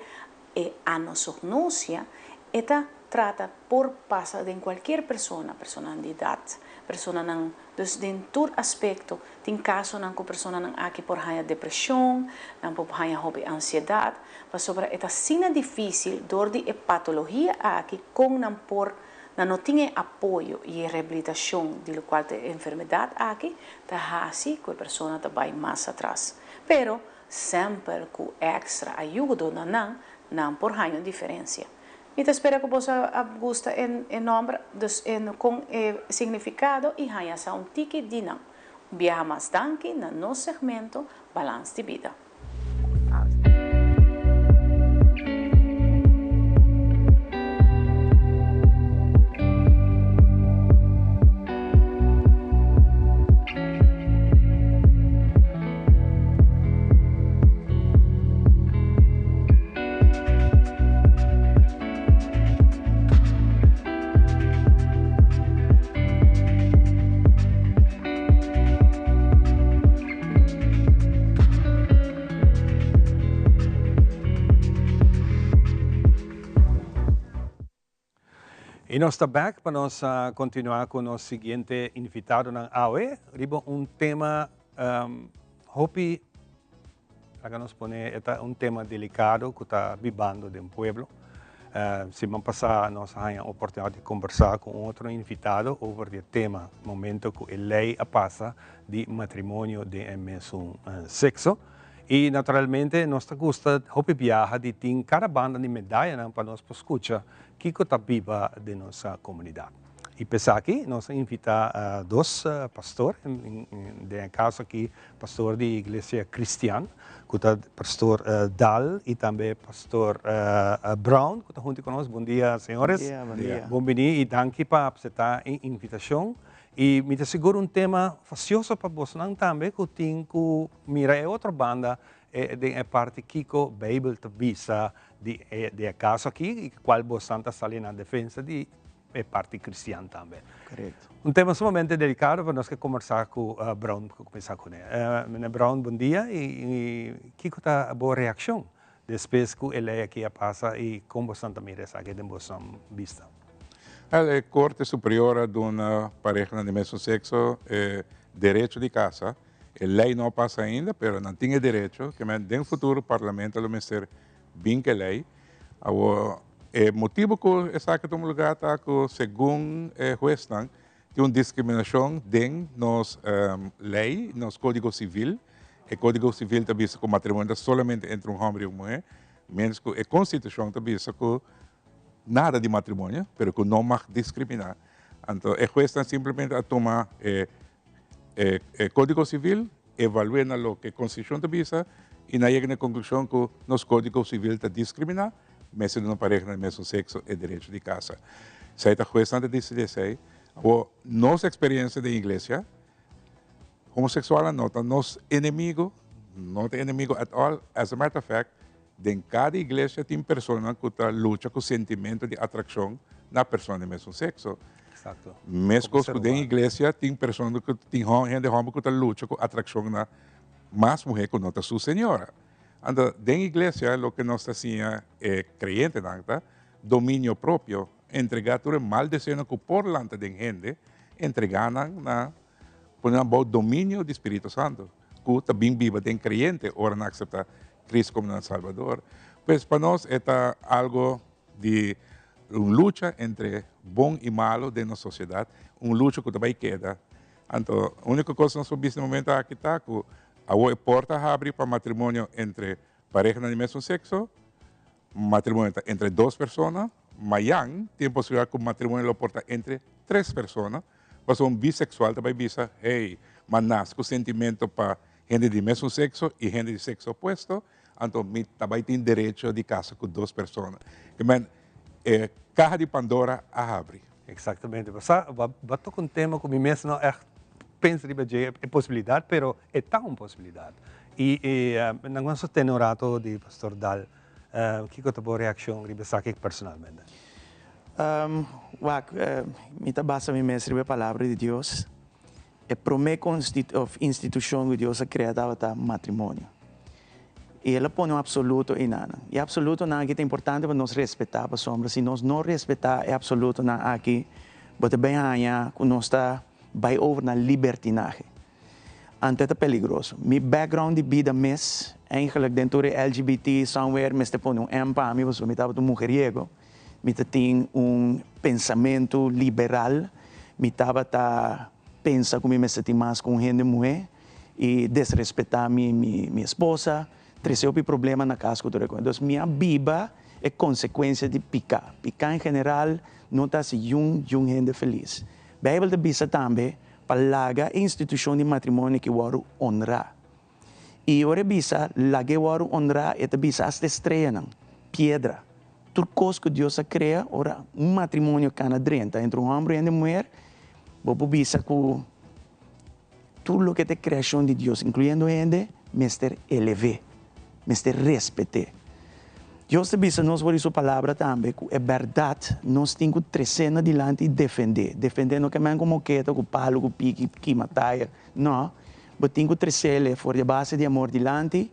e anosognosia e ta trata por pasa den kualkier persona, personanan di edat, personanan dus den tur aspekto. Tin kasonan ku personanan aki por haña depreshon, nan por haña hopi ansiedat, pasobra e ta asina difísil dor di e patologia aki kon nan por nan no tin e apoyo i e rehabilitashon di lokual ta e enfermedat aki ta hasi ku e persona ta bai mas atras. Pero semper ku èkstra ayudo na nan, nan por haña un diferensia. Mi ta spera ku boso a gusta e nòmber, dus e kon e signifikado i haña sa un tiki di nan. Un biaha mas danki na nos segmento Balans di Bida. Y nos ta back pa nos continua cu nos siguiente invitadonan awe riba un tema um, hopi, laga nos pone, e ta un tema delicado cu ta bibando den pueblo. Uh, siman pasa nos a haña oportunidad di conversa cu un otro invitado over di e tema, momento cu e ley a pasa di matrimonio den e mesun uh, sexo. Y naturalmente nos ta gusta hopi biaha di tin cada banda di medayanan pa nos por scucha kico ta biba den nos comunidad. Y p'esaki nos a invita dos pastor, den e caso aki pastor di Iglesia Cristian, cu ta pastor Daal y tambe pastor Brown cu ta hunto cu nos. Bon dia señores. Bon dia, bon dia. Bon bini y danki pa acepta e invitacion. Y mi ta sigur un tema facioso pa bosnan tambe cu tin cu mira e otro banda den e parti kico Bijbel ta bisa di e di e caso aki y cual bosnan ta sali na defensa di e parti cristian tambe. Correcto. Un tema sumamente delicado pero nos ke conversa cu Brown pa cuminsa cune. Meneer Brown bon dia y kico ta bo reaccion despues cu e ley aki a pasa y con bosnan ta mira esaki den bosnan bista? Wel, e Corte Superior a duna parehanan di mesun sexo e derecho di casa. E ley no a pasa ainda, pero nan tin e derecho. Ke men den futuro Parlamento lo mester bin ku e ley. Awor, e motibo ku esaki tuma lugar ta ku segun e huesnan tin un diskriminashon den nos ley, nos Kódigo Sivil. E Kódigo Sivil ta bisa ku matrimonio ta solamente entre un hòmber i un muhé, miéntras ku e Konstitushon ta bisa ku nada di matrimonio, pero ku no mag diskriminá. Anto e huesnan simplemente a tuma e e Kódigo Sivil, evalu'é na loke Konstitushon ta bisa i nan yega na e konklushon ku nos Kódigo Sivil ta diskriminá mester duna parehanan di mesun sekso e derecho di kasa. Esei ta huesnan ta disidí esei. Awor, nos eksperensia den iglesia, homoseksualnan no ta nos enemigo, no ta enemigo at all. As a matter of fact, Den kada iglesia tin personanan ku ta lucha ku sentimentu di atrakshon na persona di mesun sekso. Meskos ku den iglesia tin persona ku tin hende hòmber ku ta lucha ku atrakshon na mas muhé ku no ta su señora. Anto den iglesia loke nos ta siña e kreyentenan ta dominio propio, entregá tur e mal deseonan ku por lanta den hende, entregá nan na pone nan bou dominio di Spiritu Santu ku ta bin biba den kreyente ora nan akseptá Cristo como nan Salbador. Pues pa nos e ta algo di un lucha entre bon y malo den nos sociedad, un lucha cu ta bay keda. Anto unico cos nos por bisa na momento aki ta cu awor e porta a habri pa matrimonio entre parehanan di mesun sexo, matrimonio ta entre dos persona, mayan tin posibilidad cu matrimonio lo por ta entre tres persona, pasobra un bisexual ta bay bisa, hey, m'a nace cu sentimento pa Hende di mesun sekso i hende di sekso opuesto, anto mi ta bai tin derecho di kasa ku dos persona. Ke men, e kaha di Pandora a habri. Eksaktamente. Bo sa, bo a toka un tema ku mi mes no ègt pensa riba dje, e posibilidat, pero e ta un posibilidat. I nan ku a sostene un rato di Pastor Daal, kiko ta bo reakshon riba esaki personalmente? Wak, mi ta basa mi mes riba e Palabra di Dios. E promé of institushon ku Dios a krea tabata matrimonio. I el a pone un apsoluto einan. E apsolutonan aki ta importante pa nos respetá pasobra si nos no respetá e apsolutonan aki bo ta bin haña ku nos ta bai over na libertinahe. Anto e ta peligroso. Mi background di bida mes, eigenlijk den tur e LGBT somewhere mester pone un M pa mi pasobra mi tabata un mujeriego. Mi ta tin un pensamentu liberal, mi tabata pensa ku mi mester tin mas ku un hende muhé i desrespetá mi mi esposa, trese hopi problema na kas ku tur e kos. Entonces mi a biba e konsekuensia di piká. Piká en general no ta hasi yun yun hende felis. Beibel ta bisa tambe pa laga e institushon di matrimonio ki wòrdu onrá. I ora e bisa, Lag'é wòrdu onrá, e ta bisa asta e streanan, piedra. Tur kos ku Dios a krea, ora un matrimonio kana drenta entre un hòmber i hende muher, bo por bisa ku tur loke ta e kreashon di Dios, inkluyendo hende, mester elev'é, mester respet'é. Dios ta bisa nos for di su Palabra tambe ku e bèrdat nos tin ku tres'é na dilanti i defend'é. Defend'é no ke men ku moketa, ku palu, ku piki, kima tayer. No, bo tin ku tres'é for di e base di amor dilanti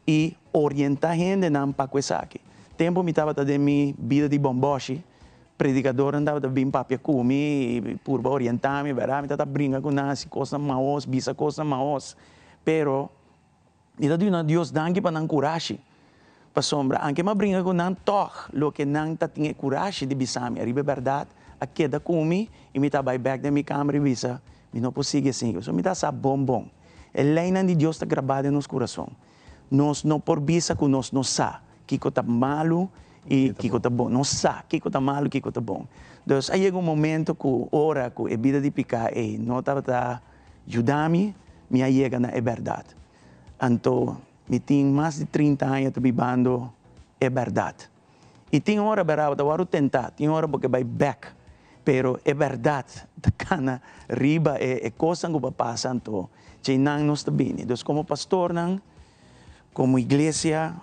i orientá hendenan pa ku esaki. Tempu mi tabata den mi bida di bòmbòshi, predikadornan tabata bin papia ku mi i purba orientá mi, bèrdat? Mi tabata bringa ku nan, hasi kosnan maos, bisa kosnan maos. Pero Mi ta duna Dios danki pa nan kurashi, pasobra anke mi a bringa ku nan, tòg loke nan ta tin e kurashi di bisa mi ariba e bèrdat a keda ku mi i mi ta bai bèk den mi kamber i bisa, Mi no por sigui asin. Pasobra mi ta sa bon bon, e leinan di Dios ta grabá den nos kurason. Nos no por bisa ku nos no sa kiko ta malu. i kiko ta bon. Nos sa kiko ta malu, kiko ta bon. Dus a yega un momento ku ora ku e bida di piká ei no tabata yuda mi, mi a yega na e bèrdat. Anto mi tin mas di trinta aña ta bibando e bèrdat. I tin ora bèrdat bo ta wòrdu tentá, tin ora bo ke bai bèk, pero e bèrdat ta kana riba e e kosnan ku bo a pasa anto djeinan nos ta bini. Dus komo pastornan, komo iglesia,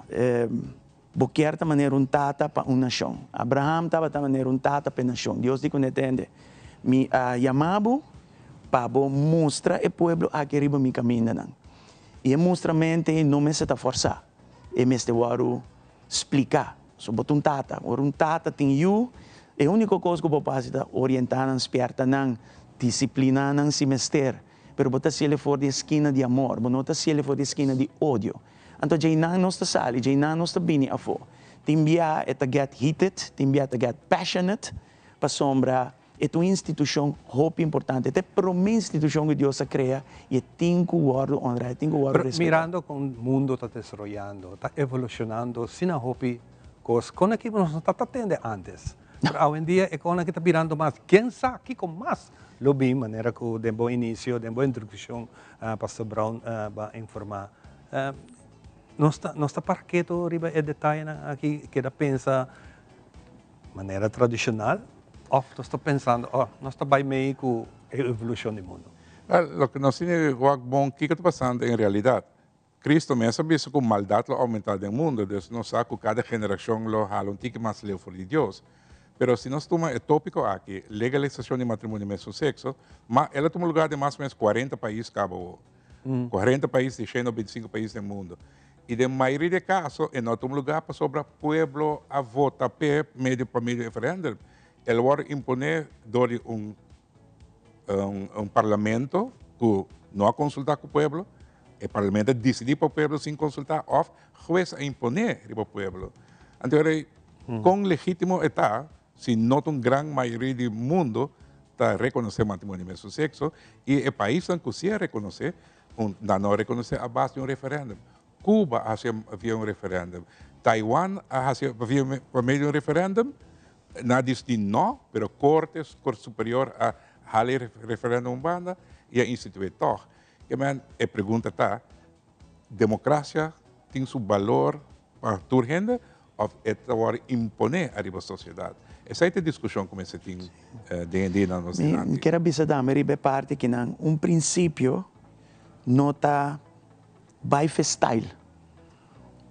bo kier ta manera un tata pa un nashon. Abraham tabata manera un tata pa e nashon. Dios di kuné tende, Mi a yama bo pa bo mustra e pueblo aki riba mi kamindanan. I e mustramentu ei no mester ta fòrsá, e mester wòrdu Spliká. So bo ta un tata. Ora un tata tin yu, e úniko kos ku bo por hasi ta orientá nan, spièrta nan, disipliná nan si mester. Pero bo ta hasiel for di e skina di amor, bo no ta hasiel for di e skina di odio. Anto djeinan nos ta sali, djeinan nos ta bini afó. Tin bia e ta get heated, tin bia e ta get passionate, pasobra E ta un institushon hopi importante. E ta e promé institushon ku Dios a krea i e tin ku wòrdu onrá, e tin ku wòrdu Pero respetá. mirando kon mundu ta desaroyando, ta evolushonando asina hopi kos, kon aki nos no tabata tende ántes. Pero awendia e kon aki ta birando mas. Ken sa kiko mas lo bin, manera ku den bo inisio, den bo introdukshon, Pastor Brown ba informá. Nos ta nos ta para ketu riba e detayenan aki, keda pensa. Manera tradishonal òf nos ta pensando oh nos ta bai mei ku e evolushon di mundu? Wel, loke nos tin di wak bon kiko ta pasando en realidat. Cristo mes a bisa ku maldat lo oumentá den mundu, dus nos sa ku kada generashon lo hala un tiki mas leu for di Dios. Pero si nos tuma e tópiko aki, legalisashon di matrimonio mesun sekso, ma el a tuma lugá den mas o menos kuarenta pais kaba awor. Kuarenta pais di shendo bintisinko pais den mundu. I den mayoria di e kaso e no a tuma lugá pasobra pueblo a vota p'e medio pa medio di referèndum. El wòrdu imponé dor di un un parlamento ku no a konsultá ku pueblo. E parlamento a disidí pa pueblo sin konsultá òf hues a imponé riba pueblo. Anto e rei, kon legítimo e ta si no ta un gran mayoria di mundu ta rekonosé matrimonio di mesun sekso i e paisnan ku si a rekonosé Un nan no a rekonosé a base di un referèndum. Cuba a hasi via un referèndum. Taiwan a hasi via pa medio di un referèndum. Nan a disidí nò, pero korte, Korte Superior a hala e referèndum un banda i a instituí tòg. Ke men e pregunta ta, demokrasia tin su balor pa tur hende òf e ta wòrdu imponé ariba sosiedat? Esei ta e diskushon ku mester tin den e dianan nos dilanti. Mi kier a bisa tambe riba e parti akinan, un prinsipio no ta bai fe style.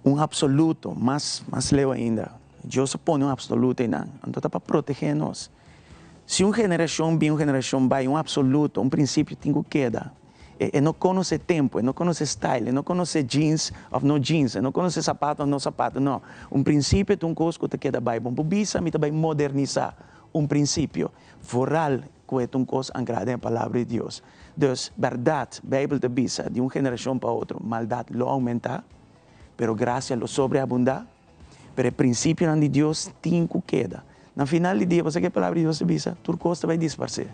Un absoluto, mas mas leu ainda, Dios a pone un absoluto einan, anto ta pa protegé nos. Si un generashon bin, un generashon bai, un absoluto, un prinsipio tin ku keda. E no konosé tempu, e no konosé style, e no konosé jeans òf no jeans, e no konosé sapato òf no sapato, no. Un prinsipio ta un kos ku ta keda bai. Bon por bisa mi ta bai modernisá un prinsipio, vooral ku e ta un kos ankrá den e Palabra di Dios. Dus, bèrdat, Beibel ta bisa, di un generashon pa otro, maldat lo oumentá, pero grasia lo sobreabundá. Pero e prinsipionan di Dios tin ku keda. Na final di dia, bo sa ke e Palabra di Dios ta bisa? Tur kos ta bai disparsé.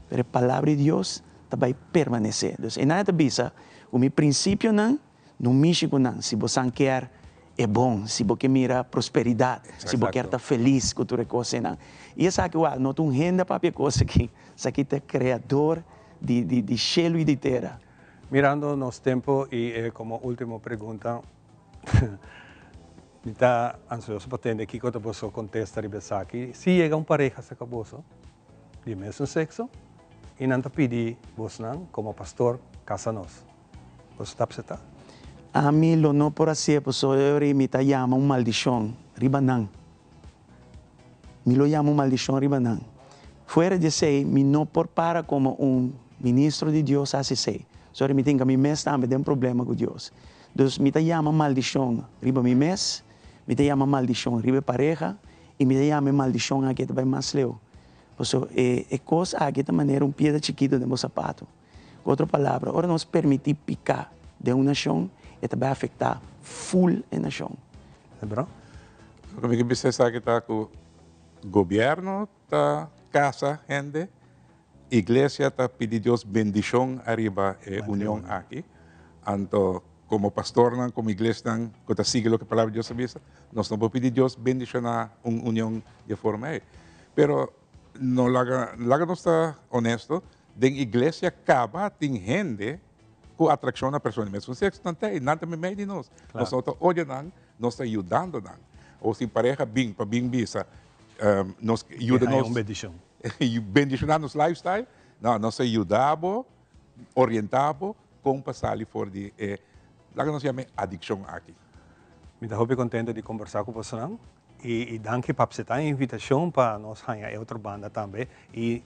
Pero e Palabra di Dios ta bai permanesé. Dus einan e ta bisa ku mi prinsipionan no mishi ku nan. Si bo san kier e bon, si bo ke mira prosperidat, si bo kier ta felis ku tur e kos einan. I esaki wak, no ta un hende a papia e kos aki, esaki ta e Kreador di di shelu i di tera. Mirando nos tempo i komo ultimo pregunta, mi ta ansioso pa tende kiko ta boso kontesta riba esaki. Si yega un pareha serka boso, di mesun sekso i nan ta pidi bosnan komo pastor kasa nos. Boso ta apseptá? Ami lo no por hasié pasobra e ora ei mi ta yama un maldishon riba nan. Mi lo yama un maldishon riba nan. Fuera di esei mi no por para komo un ministro di Dios hasi esei. Pasobra mi tin ku mi mes tambe den problema ku Dios. Dus mi ta yama maldishon riba mi mes, mi ta yama maldishon riba e pareha I mi ta yama e maldishon aki ta bai mas leu. Pasobra e e kos aki ta manera un piedra chikitu den bo sapatu. Ku otro palabra, ora nos permití piká den un nashon, e ta bai afektá ful e nashon. Bro? Loke mi ke bisa esaki ta ku gobièrnu ta kasa hende, iglesia ta pidi Dios bendishon ariba e union aki. Anto. Komo pastornan, komo iglesianan ku ta sigui loke Palabra di Dios ta bisa, nos no por pidi Dios bendishoná un union di e forma ei. Pero no laga laga nos ta honesto, den iglesia kaba tin hende ku atrakshon na persona di mesun sekso, nan ta ei, nan ta meimei di nos. Nos no ta odia nan, nos ta yudando nan. O si pareha bin pa bin bisa nos yuda nos bendishoná nos lifestyle, no, nos ta yuda bo, orientá bo kon pa sali for di e, laga nos yama e adikshon aki. Mi ta hopi kontento di kombersá ku bosonan i danki pa apseptá e invitashon pa nos haña e otro banda tambe i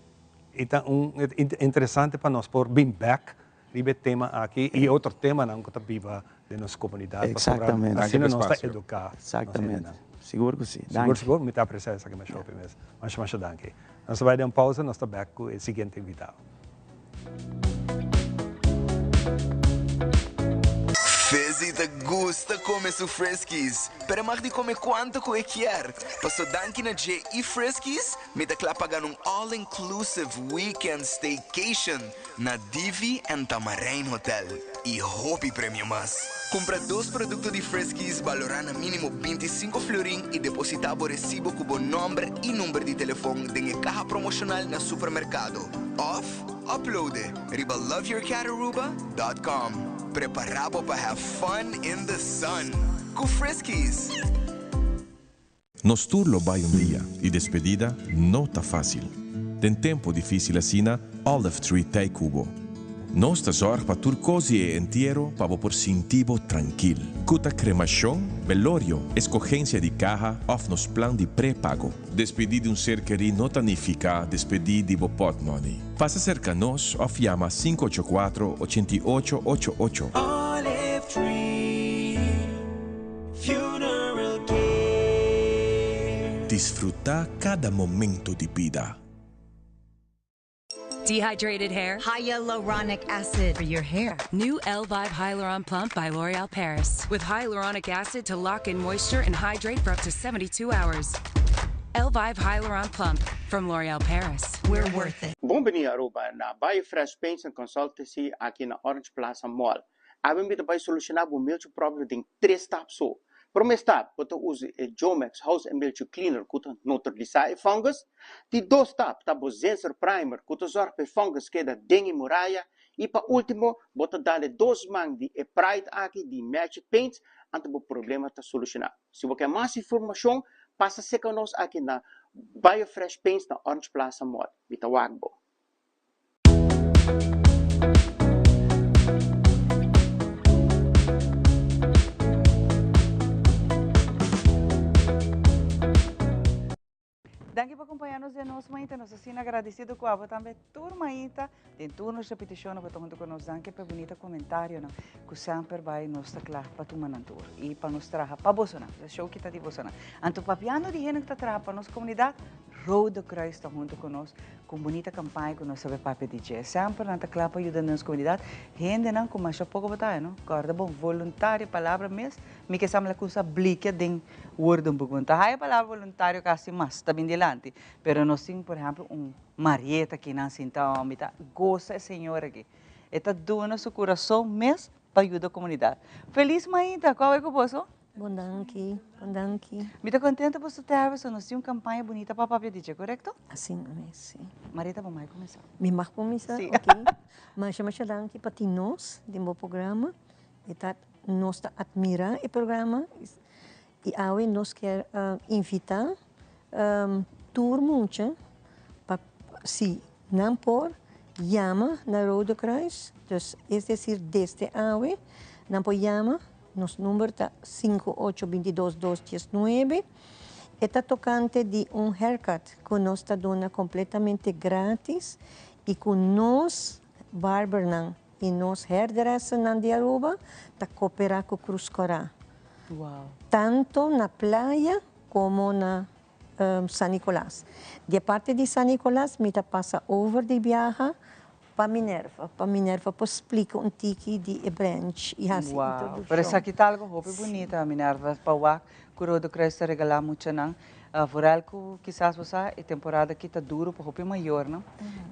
i ta un interesante pa nos por bin bèk riba e tema aki i otro temanan ku ta biba den nos komunidat pasobra asina nos ta eduká nos hendenan. Sigur ku si. Sigur sigur mi ta apresiá esaki masha hopi mes. Masha masha danki. Nos ta bai den un pausa nos ta bèk ku e siguiente invitado. Fizzy ta gusta come su Friskies, pero e mag di come cuanto cu e kier. Paso danki na dje y Friskies, mi ta cla pa gana un all inclusive weekend staycation na Divi and Tamarijn Hotel y hopi premio mas. Cumpra dos producto di Friskies balora na minimo 25 florin y deposita bo recibo cu bo nomber y number di telefon den e caha promocional na supermercado. Of upload e riba loveyourcataruba.com. Prepara bo pa have fun in the sun cu Friskies! Nos tur lo bai un dia y despedida no ta facil. Den tempo dificil asina, Olive Tree t'ey cu bo. Nos ta zorg pa tur cos di e entiero pa bo por sinti bo trankil. Cu ta cremacion, belorio, escogencia di caha of nos plan di prepago. Despedí di un ser kerí no ta nifiká despedí di bo pòtmòni. Pasa serka nos òf yama 584 88 88. Olive Tree Funeral Care. Disfrutá kada momento di bida. Dehydrated hair? Hyaluronic acid for your hair. New Elvive Hyaluron Plump by L'Oreal Paris. With hyaluronic acid to lock in moisture and hydrate for up to 72 hours. Elvive Hyaluron Plump from L'Oreal Paris. We're worth it. Bon bini Aruba na Biofresh Paints and Consultancy aki na Orange Plaza Mall. Awe mi ta bai solushoná bo milchu propio den tres stap so. Promé stap, bo ta usa e Jomex House and Milchu Cleaner ku ta neutralisá e fungus. Di dos stap ta bo Zenser Primer ku ta zòrg pa e fungus keda den e muraya. I pa último, bo ta dal e dos man di e Pride aki di Magic Paints, anto bo problema ta solushoná. Si bo ke mas informashon, pasa serka nos aki na Biofresh Paints na Orange Plaza Mall. Mi ta wak bo. Danki pa acompaña nos den nos mainta. Nos asina agradecido cu abo tambe tur mainta den tur nos repeticionnan bo ta hunto cu nos. Danki pa e bunita comentarionan cu semper bay nos ta cla pa tuma nan tur y pa nos traha pa bosonan. E show kita di bosonan. Anto papiando di hende cu ta traha pa nos comunidad, Rode Kruis ta hunto cu nos Cu un bunita campaña cu nos ta bay papia di dje. Semper nan ta cla pa yuda nos comunidad. Hendenan cu masha poco bo ta haya, no? Corda bon, voluntario, palabra mes, mi ke sa mi la cuminsa blikia den woordenboek. Bo no ta haya palabra voluntario casi mas, ta bin dilanti. Pero nos tin, por ehemplo, un Marieta aki nan sinta, oh, mi ta gosa e señora aki. E ta duna su curason mes pa yuda comunidad. Feliz mainta, cu awe cu boso? Bon danki, bon danki. Mi ta contento pa su ta pasobra nos tin un campaña bunita pa papia di dje, corecto? Asina mes, si. Marita, bo mag cuminsa. Mi mag cuminsa? Si. Ok. Masha, masha danki pa tin nos den bo programa. E ta, nos ta admira e programa y awe nos kier invita tur mucha pa si nan por yama na Rode Kruis, dus es decir desde awe nan por yama. Nos number ta sinku ocho bintidos dos dies nuebe. E ta tokante di un haircut ku nos ta duna kompletamente gratis i ku nos barbernan i nos hairdressernan di Aruba ta koperá ku Krus Kòrá. Tanto na playa komo na San Nicolas. Di e parti di San Nicolas mi ta pasa over di biaha Pa Minerva, pa Minerva por splika un tiki di e branch y haci Wow, introduccion. pero esaki ta algo hopi bunita Minerva, pa wak ku Rode Kruis ta regalá muchanan. Vooral ku kisas bo sa e temporada aki ta duru pa hopi mayornan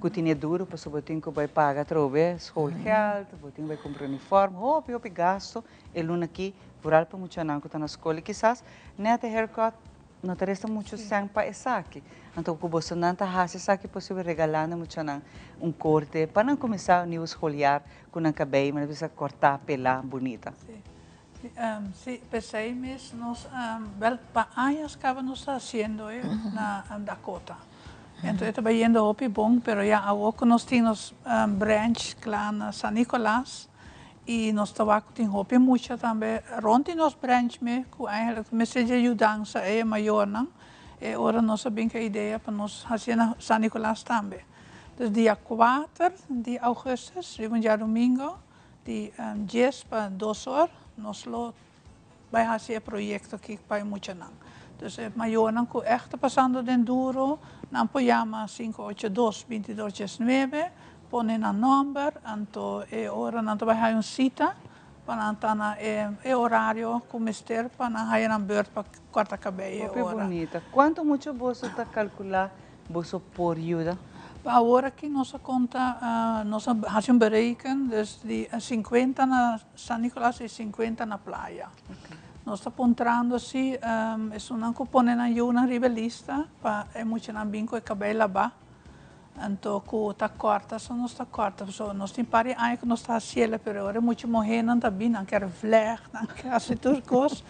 ku tene duru pasobra bo tin ku bai paga atrobe schoolgeld, bo tin ku bai kumpra uniform, hopi hopi gasto e luna aki vooral pa muchanan ku ta na skol i kisas nèt e haircut no ta resta muchu sèn pa esaki. Anto ku bosonan ta hasi esaki posibel regalando e muchanan un korte pa nan kuminsá un nieuwe schooljaar ku nan kabei manera bisa kòrtá, pelá bunita. Sí, p'esei mes nos, bèl pa añas kaba nos ta hasiendo e na Dakota. Enton e ta bayendo hopi bon, pero ya awor ku nos tin nos branch kla na San Nicolas i nos ta wak ku tin hopi mucha tambe rond di nos branch mes ku eigenlijk mester dje yudansa ei e mayornan, e ora nos a bin ku e idea pa nos hasié na San Nicolas tambe. Dus dia kuater di augustus, riba un djadumingo, Di dies pa dos or nos lo bai hasi e proyekto aki pa e muchanan. Dus e mayornan ku ègt ta pasando den duro, nan por yama sinku ocho dos bintidos diesnuebe, pone nan nòmber, anto e ora nan ta bai haya un sita pa nan ta na e orario ku mester pa nan haya nan beurt pa kòrta kabei e Hopi ora. bunita. Kuantu mucha boso ta kalkulá Boso por yuda? Pa awor aki nos a konta, nos a hasi un bereken, dus di sinkuenta na San Nicolas i sinkuenta na Playa. Nos ta puntrando si esunnan ku pone nan yunan riba e lista pa e muchanan bin ku e kabei labá. Anto ku ta kòrta so nos ta kòrta. Pasobra nos tin par di aña ku nos ta hasiel, pero ora e mucha muhénan ta bin nan kier vlègt, nan kier hasi tur kos.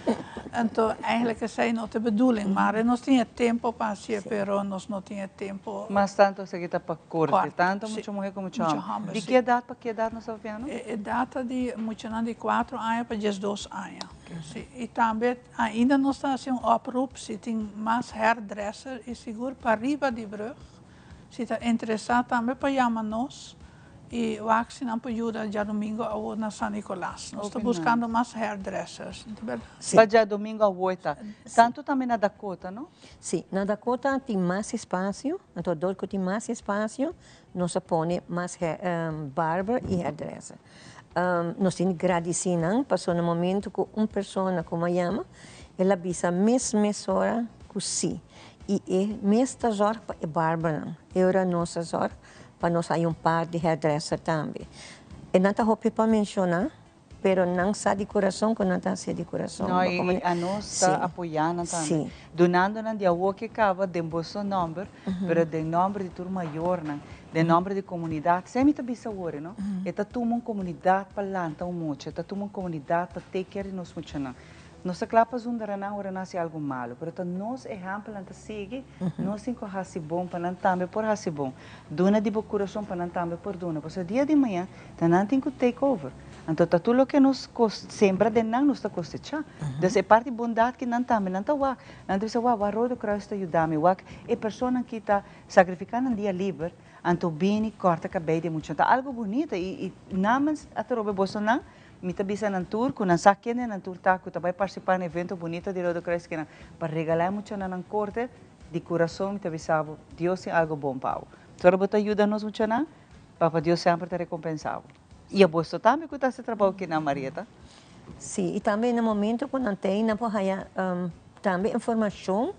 Anto eigenlijk esei no ta e bedoeling, maar nos tin e tempo pa hacié, pero nos no tin e tempo. Mas tanto esaki ta pa corte, tanto mucha muher como mucha homber. Di ki edad pa ki edad nos ta papiando? E edad ta di muchanan di cuatro aña pa diesdos aña. Si, y tambe ainda nos ta haci un oproep si tin mas hairdresser y sigur pariba di brug, si ta interesa tambe pa yama nos. Y wak si nan por yuda djadomingo awor na San Nicolas. Nos ta buscando mas hairdressers, no ta berdad? Si. Pa djadomingo awor ta. Tanto tambe na Dakota, no? Si, na Dakota tin mas espacio, anto dor cu tin mas espacio nos a pone mas barber y hairdresser. Nos tin di gradici nan pasobra na momento cu un persona cu a yama el a bisa mes mesora cu si y e mes ta zorg pa e barbernan. E ora nos a zorg pa nos hay un par di hairdresser tambe. E nan ta hopi pa menciona, pero nan sa di curason cu nan ta haci di curason. No, y anos ta apoya nan tambe. Dunando nan di awor ke caba den boso nomber, pero den nomber di tur mayornan, den nomber di comunidad. Esey mi ta bisa awor, no? E ta tuma un comunidad pa lanta un mucha, e ta tuma un comunidad pa take care di nos muchanan. Nos ta kla pa zundra nan ora nan hasi algu malu, pero ta nos ehèmpel nan ta sigui, nos tin ku hasi bon pa nan tambe por hasi bon. Duna di bo kurason pa nan tambe por duna, pasobra dia di mañan ta nan tin ku take over. Anto ta tur loke nos sembra den nan nos ta kosechá. Dus e parti bondat ki nan tambe nan ta wak, nan ta bisa wak, wak Rode Kruis ta yuda mi, wak e personanan ki ta sakrifiká nan dia liber, anto bini kòrta kabei di e muchanan. Ta algu bunita i namens atrobe bosonan Mi ta bisa nan tur ku nan sa kende nan tur ta ku ta bai partisipá na evento bunito di Rode Kruis kinan pa regalá e muchanan nan korte di kurason mi ta bisa bo Dios tin algo bon pa bo. Ora bo ta yuda nos muchanan Papa Dios semper ta rekompensá bo. I aboso tambe ku ta hasi trabou kinan Marieta. Sí, i tambe na momento ku nan ta ei nan por haya tambe informashon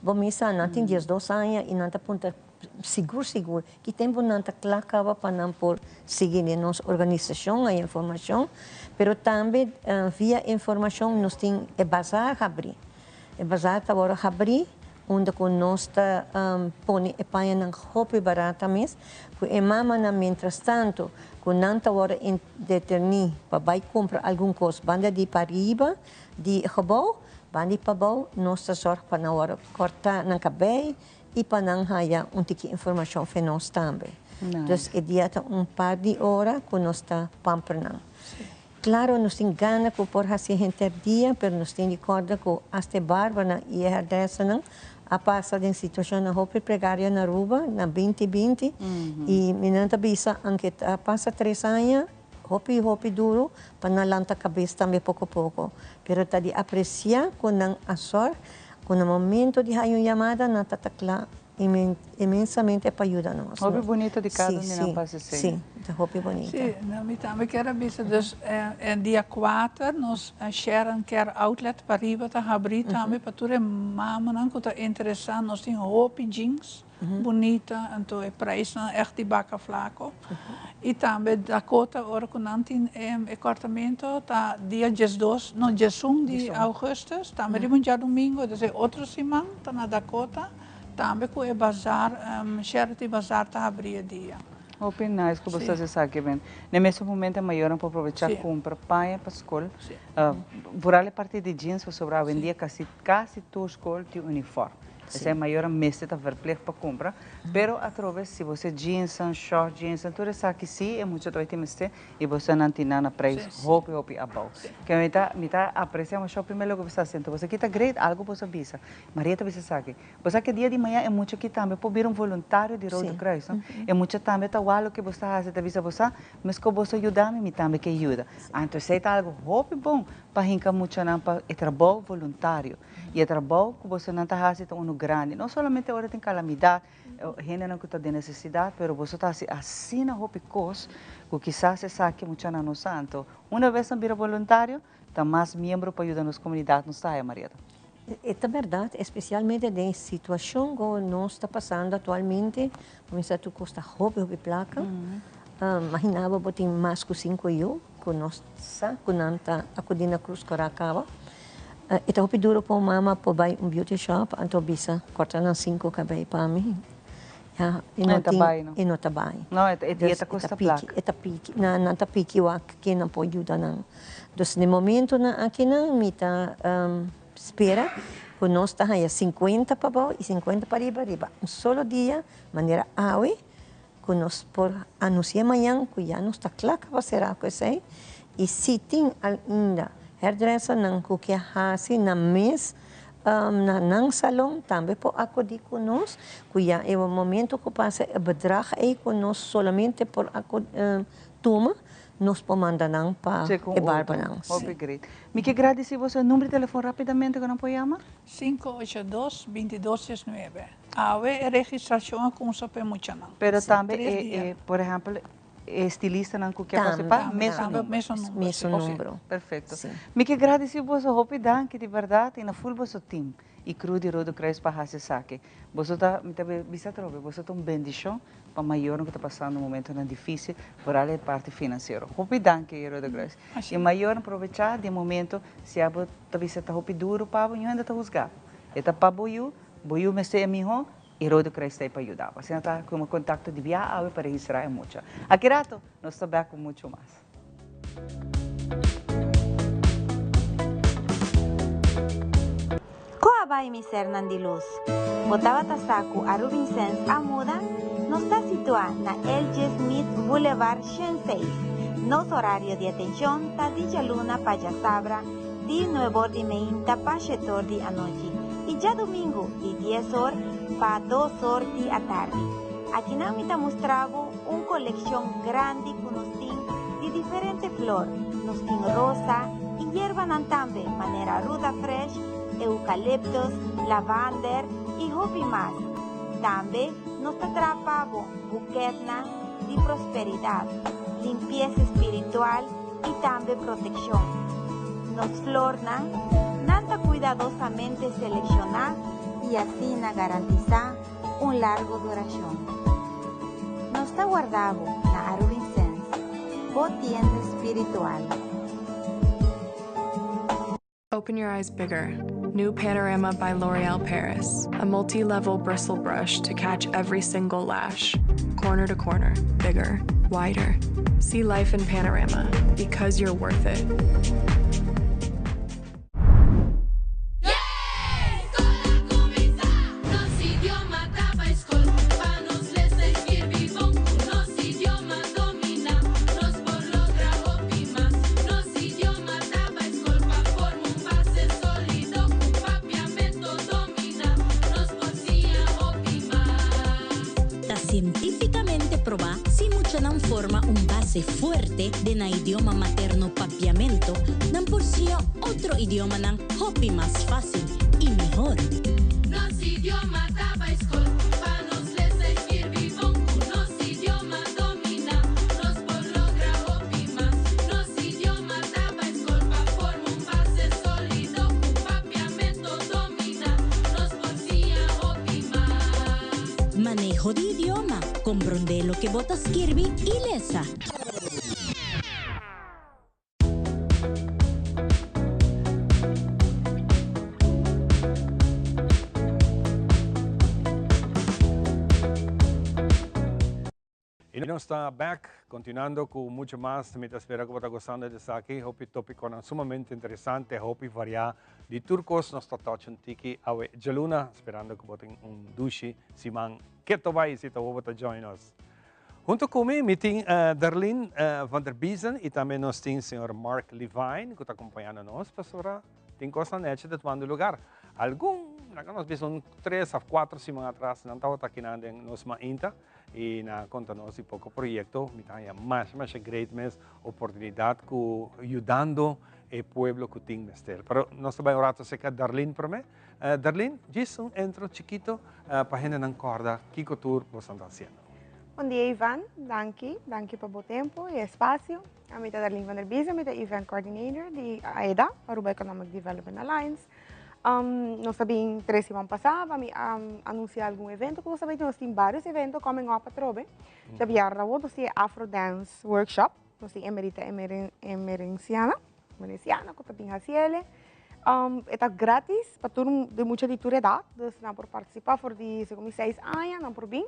bo misa nan tin diesdos aña i nan ta puntra Sigur sigur. Ki tempu nan ta kla kaba pa nan por sigui den nos organisashon hay informashon, pero tambe via informashon nos tin e bazaar habrí. E bazaar ta wòrdu habrí unda ku nos ta pone e pañanan hopi barata mes ku e mamanan mientras tanto ku nan ta wòrdu deterní pa bai kumpra algun kos banda di pariba di e gebou, banda di pabou nos ta sòrg pa nan wòrdu kòrtá nan kabei I pa nan haya un tiki informashon fe nos tambe. Dus e dia ta un par di ora ku nos ta pamper nan. Klaro nos tin gana ku por hasi henter dia, pero nos tin di kòrda ku asta e barbanan i e herdèsanan a pasa den situashonnan hopi pregario na Aruba na binti binti i mi nan ta bisa anke ta pasa tres aña hopi hopi duru pa nan lanta kabes tambe poko poko. Pero ta di apresiá ku nan a sòrg ku na momento di haña un yamada nan ta ta kla inmensamente pa yuda nos. Hopi bunita di cada un di nan pa haci esey. Si, ta hopi bunita. Si, mi tambe kier a bisa, dus e dia kuater nos Sharon Care Outlet pariba ta habri tambe pa tur e mamanan cu ta interesa. Nos tin hopi jeans bunita, anto e prijsnan echt di baca flaco. Y tambe Dakota ora cu nan tin e cortamento ta dia 12, no 11 di augustus, tambe riba un djadomingo, dus e otro siman ta na Dakota, tambe cu e bazaar, Charity Bazaar ta habri e dia. Hopi nice cu bo sta haci esaki ben. Na e mesun momento e mayornan por probecha cumpra paña pa scol, vooral e parti di jeans pasobra awendia casi casi tur scol tin uniform. Esei mayornan mester ta verplicht pa cumpra, pero atrobe si bo se jeansnan, short jeansnan, tur esaki si e mucha ta bay tin mester y bo sa nan tin nan na prijs hopi hopi abao. Ke mi ta mi ta aprecia masha hopi melo ku bo sta haciendo. Bo sa kita great algo bo sa bisa. Maria ta bisa esaki. Bo sa ke dia di maña e mucha aki tambe por bira un voluntario di Rode Kruis, no? E mucha tambe ta wak loke bo sta haci, ta bisa bo sa, mesco bo sa yuda mi, mi tambe ke yuda. Anto esei ta algo hopi bon pa hinca muchanan pa e trabou voluntario. I e trabou ku bosonan ta hasi ta unu grandi. No solamente ora tin kalamidat, hendenan ku ta den nesesidat, pero boso ta hasi asina hopi kos ku kisas esaki muchanan no sa. Anto, una bes nan bira boluntario, ta mas miembro pa yuda nos komunidat nos ta haya, Marieta. E ta bèrdat, espesialmente den e situashon ku nos ta pasando aktualmente, kuminsá tur kos ta hopi hopi plaka. Imagina bo bo tin mas ku sinku yu ku nos sa ku nan ta akudí na Krus Kòrá kaba. E ta hopi duro pa un mama por bai un beauty shop anto bisa corta nan cinco cabey pa mi. Ya, e no tin, e no ta bai. No, e ta costa placa. E ta piki, nan ta piki wak ken nan por yuda nan. Dus den momentonan akinan mi ta spera cu nos ta haya cincuenta pa abao y cincuenta pa riba riba un solo dia manera awe cu nos por anuncia mañan cu ya nos ta cla caba cera cu esey y si tin ainda hairdressernan cu ke haci nan mes na nan salon tambe por acudi cu nos cu ya e momento cu pasa e bedrag ey cu nos solamente por tuma nos por manda nan pa e barbernan. Hopi great. Mi ke gradici boso e number di telefon rapidamente cu nan por yama? 582 22 19. Awe e registrashon a kumsa pa e muchanan. Pero tambe e, por ehèmpel, e estilistanan ku ke partisipá, mesun number. Mesun number. Mesun number. Perfekto. Mi ke gradisí boso hopi danki di bèrdat i na ful boso tim i kru di Rode Kruis pa hasi esaki. Boso ta, mi ta bisa atrobe, boso ta un bendishon pa mayornan ku ta pasando momentonan difísil, foral e parti finansiero. Hopi danki Rode Kruis. I mayornan probechá di e momento, si abo ta bisa ta hopi duru pa bo, niun hende ta husgá bo. E ta pa bo yu. Bo yu mester e miho y Rode Kruis ta ey pa yuda bo. Asina ta kuma contacto di bia awe pa registra e mucha. Aki rato nos ta bek cu mucho mas. Ko a bai mi sernan di lus? Bo tabata sa ku Arubinsens a muda? Nos ta situá na LG. Smith Boulevard 106. Nos horario di atenshon ta di djaluna pa djasabra di nuebor di meinta pa shetor di anochi i djadumingu di dies or pa dos or di atardi. Akinan mi ta mustra bo un kolekshon grandi ku nos tin di diferente flor. Nos tin rosa i yerbanan tambe manera ruda fresh, eukaliptus, lavander i hopi mas. Tambe nos ta traha pa bo buketnan di prosperidat, limpiesa spiritual i tambe protekshon. Nos flornan, nan ta kuidadosamente selekshoná i asina garantisá un largo durashon. Nos ta warda bo na Arubinsens, bo tienda spiritual. Open your eyes bigger. New Panorama by L'Oreal Paris. A multi level bristle brush to catch every single lash. Corner to corner, bigger, wider. See life in panorama because you're worth it. Ta sientífikamente probá si muchanan forma un base fuerte den nan idioma materno Papiamento, nan por siña otro idiomanan hopi mas fásil i mihor. Nos idioma ta bai skol pa. Maneho di idioma, Komprondé loke bo ta skirbi i lesa. Y nos ta back, continuando cu mucho mas. Mi ta spera cu bo ta gostando di esaki. Hopi topiconan sumamente interesante, hopi varia di tur cos. Nos ta touch un tiki awe djaluna, sperando cu bo tin un dushi siman keto bay si ta bo ta join nos. Hunto cu mi, mi tin Darlene van der Biezen y tambe nos tin señor Mark Levine cu ta acompañando nos pasobra tin cosnan nechi ta tumando lugar. Algun, laga nos bisa un tres of cuatro siman atras nan tabata akinan den nos mainta y nan a conta nos di poco proyecto. Mi ta haña masha masha great mes oportunidad cu yudando e pueblo cu tin mester. Pero nos ta bay un rato acerca Darlene prome. Darlene, djis un intro chikito pa hendenan corda kico tur boso ta haciendo. Bon dia Ivan, danki, danki pa bo tempo y espacio. Ami ta Darlene van der Biesen, mi ta Event Coordinator di AEDA, Aruba Economic Development Alliance. Nos ta bin tres siman pasa pa mi anuncia algun evento cu nos ta bay tin. Nos tin varios evento coming up atrobe. Djabièrnè awor nos tin e Afro Dance Workshop, nos tin Emerita Emerenciana. Veneciana cu ta bin haciele. E ta gratis pa tur di mucha di tur edad, dus nan por participa for di segun mi seis aña nan por bin.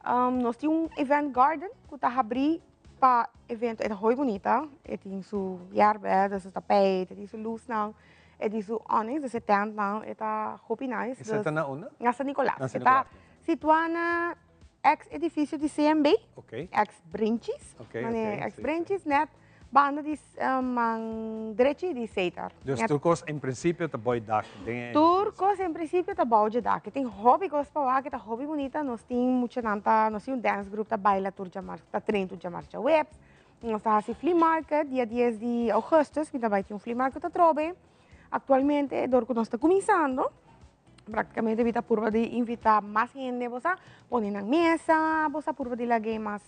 Nos tin un event garden cu ta habri pa evento, e ta hoy bunita, e tin su yerba, su tapijt, e tin su luznan, e tin su awnings, dus e tentnan, e ta hopi nice. Esey ta na unda? Na San Nicolas. E ta situa na ex edificio di CMB, ex Brinchis, ex Brinchis net Banda di man drechi di Seitar. Dus tur kos en prinsipio ta bou e dak den e edifisio. Tur kos en prinsipio ta bou dje dak. E tin hopi kos pa wak, e ta hopi bunita. Nos tin muchanan ta, nos tin un dance group ta baila tur djamars, ta train tur djamars djaweps. Nos ta hasi flea market dia dies di augustus, mi ta bai tin un flea market atrobe. Actualmente dor ku nos ta kuminsando, praktikamente mi ta purba di invita mas hende, bo sa, pone nan mesa, bo sa, purba di lag'é mas.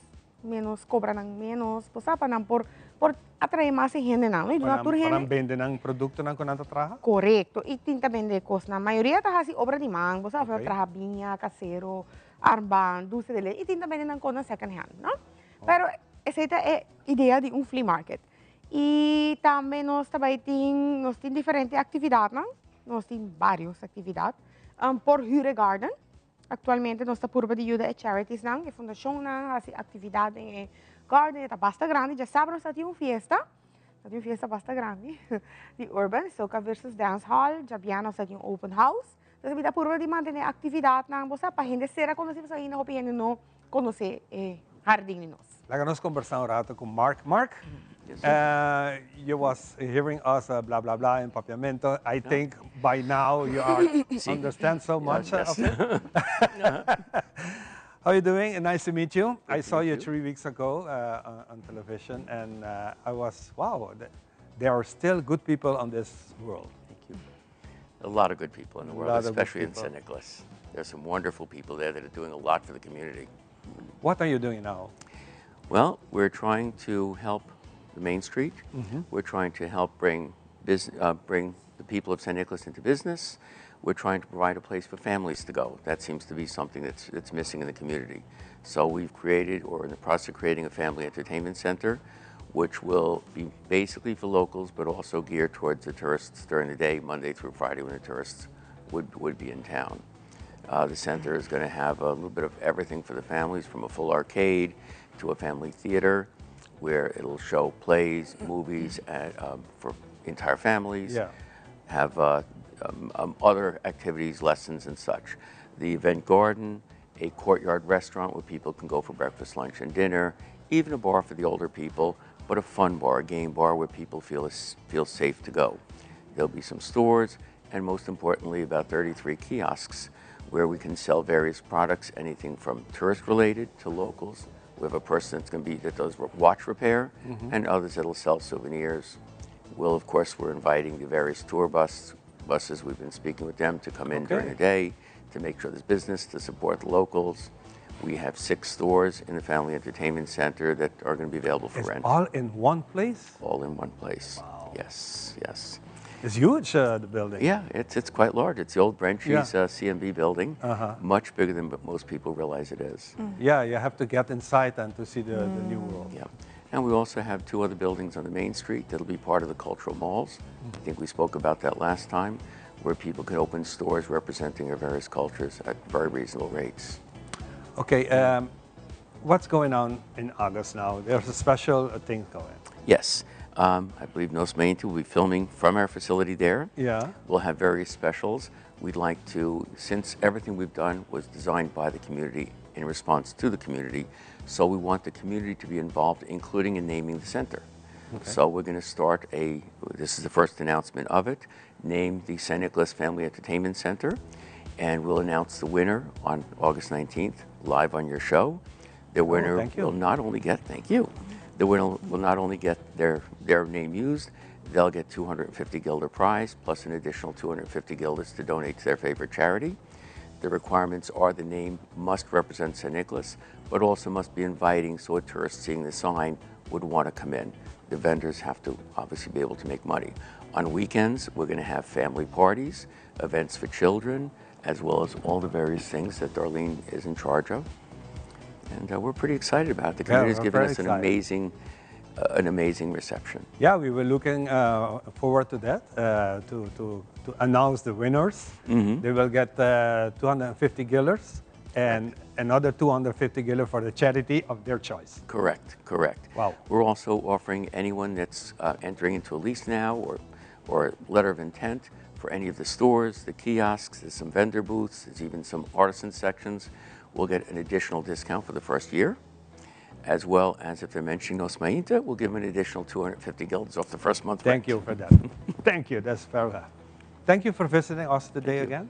Menos cobra nan menos, bo sa, pa nan por por atrae mas e hendenan, no? Y duna tur hende. Pa nan bende nan productonan cu nan ta traha? Corecto, y tin ta bende cosnan. Mayoria ta haci obra di man, bo sa, of ta traha biña, casero, armband, dulce de leche, y tin ta bende nan cosnan second hand, no? Pero esey ta e idea di un flea market. Y tambe nos ta bay tin, nos tin diferente actividadnan, nos tin varios actividad, por huur e garden. Actualmente nos ta purba di yuda e charitiesnan, e fundacionnan haci actividad den e garden, e ta basta grandi, djasabra nos ta tin un fiesta, ta tin un fiesta basta grandi di Urban Soca versus Dance Hall, djabièrnè nos ta tin un open house, entonces mi ta purba di mantene actividadnan, bo sa, pa hende sera conoci pasobra ainda hopi hende no conoce e hardin di nos. Laga nos combersa un rato cu Mark. Mark, you was hearing us bla bla bla in Papiamento. I think by now you are understand so much of it. How are you doing? Nice to meet you. I saw you three weeks ago on television and I was, wow, there are still good people on this world. Thank you. A lot of good people in the world, especially in San Nicolas. There's some wonderful people there that are doing a lot for the community. What are you doing now? Well, we're trying to help the Main Street. Mm -hmm. We're trying to help bring, bring the people of San Nicolas into business. We're trying to provide a place for families to go. That seems to be something that's, that's missing in the community. So we've created, or in the process of creating, a family entertainment center, which will be basically for locals, but also geared towards the tourists during the day, Monday through Friday, when the tourists would, would be in town. The center is going to have a little bit of everything for the families, from a full arcade to a family theater, where it'll show plays, movies for entire families, have other activities, lessons, and such. The event garden, a courtyard restaurant where people can go for breakfast, lunch, and dinner, even a bar for the older people, but a fun bar, a game bar where people feel, feel safe to go. There'll be some stores, and most importantly, about 33 kiosks where we can sell various products, anything from tourist related to locals. We have a person that's going to be that does watch repair and others that'll sell souvenirs. We'll, of course, we're inviting the various tour buses. We've been speaking with them to come in during the day to make sure there's business, to support the locals. We have six stores in the Family Entertainment Center that are going to be available for It's rent. all in one place? All in one place. Wow. Yes, yes. It's huge, the building. Yeah, it's, it's quite large. It's the old Brenchie's CMB building, much bigger than most people realize it is. Yeah, you have to get inside and to see the new world. Yeah. And we also have two other buildings on the main street that'll be part of the cultural malls. I think we spoke about that last time, where people can open stores representing their various cultures at very reasonable rates. Okay, what's going on in August now? There's a special thing going. Yes. I believe Nos Mainta will be filming from our facility there. We'll have various specials. We'd like to, since everything we've done was designed by the community in response to the community, so we want the community to be involved, including in naming the center. So we're going to start a, this is the first announcement of it, name the San Nicolas Family Entertainment Center, and we'll announce the winner on August 19th, live on your show. The winner Oh, thank you. will not only get, thank you, the winner will not only get their name used, they'll get 250 guilder prize plus an additional 250 guilders to donate to their favorite charity. The requirements are the name must represent San Nicolas, but also must be inviting so a tourist seeing the sign would want to come in. The vendors have to obviously be able to make money. On weekends, we're going to have family parties, events for children, as well as all the various things that Darlene is in charge of. And we're pretty excited about it. The Yeah, community's we're given very us an excited. amazing reception. Yeah, we were looking forward to that, to announce the winners. They will get 250 guilders and another 250 guilder for the charity of their choice. Correct, correct. Wow. We're also offering anyone that's entering into a lease now or letter of intent for any of the stores, the kiosks, there's some vendor booths, there's even some artisan sections, we'll get an additional discount for the first year, as well as if they're mentioning Nos Mainta, we'll give them an additional 250 guilders off the first month. Thank rent. you for that. Thank you, that's very well. Thank you for visiting us today again.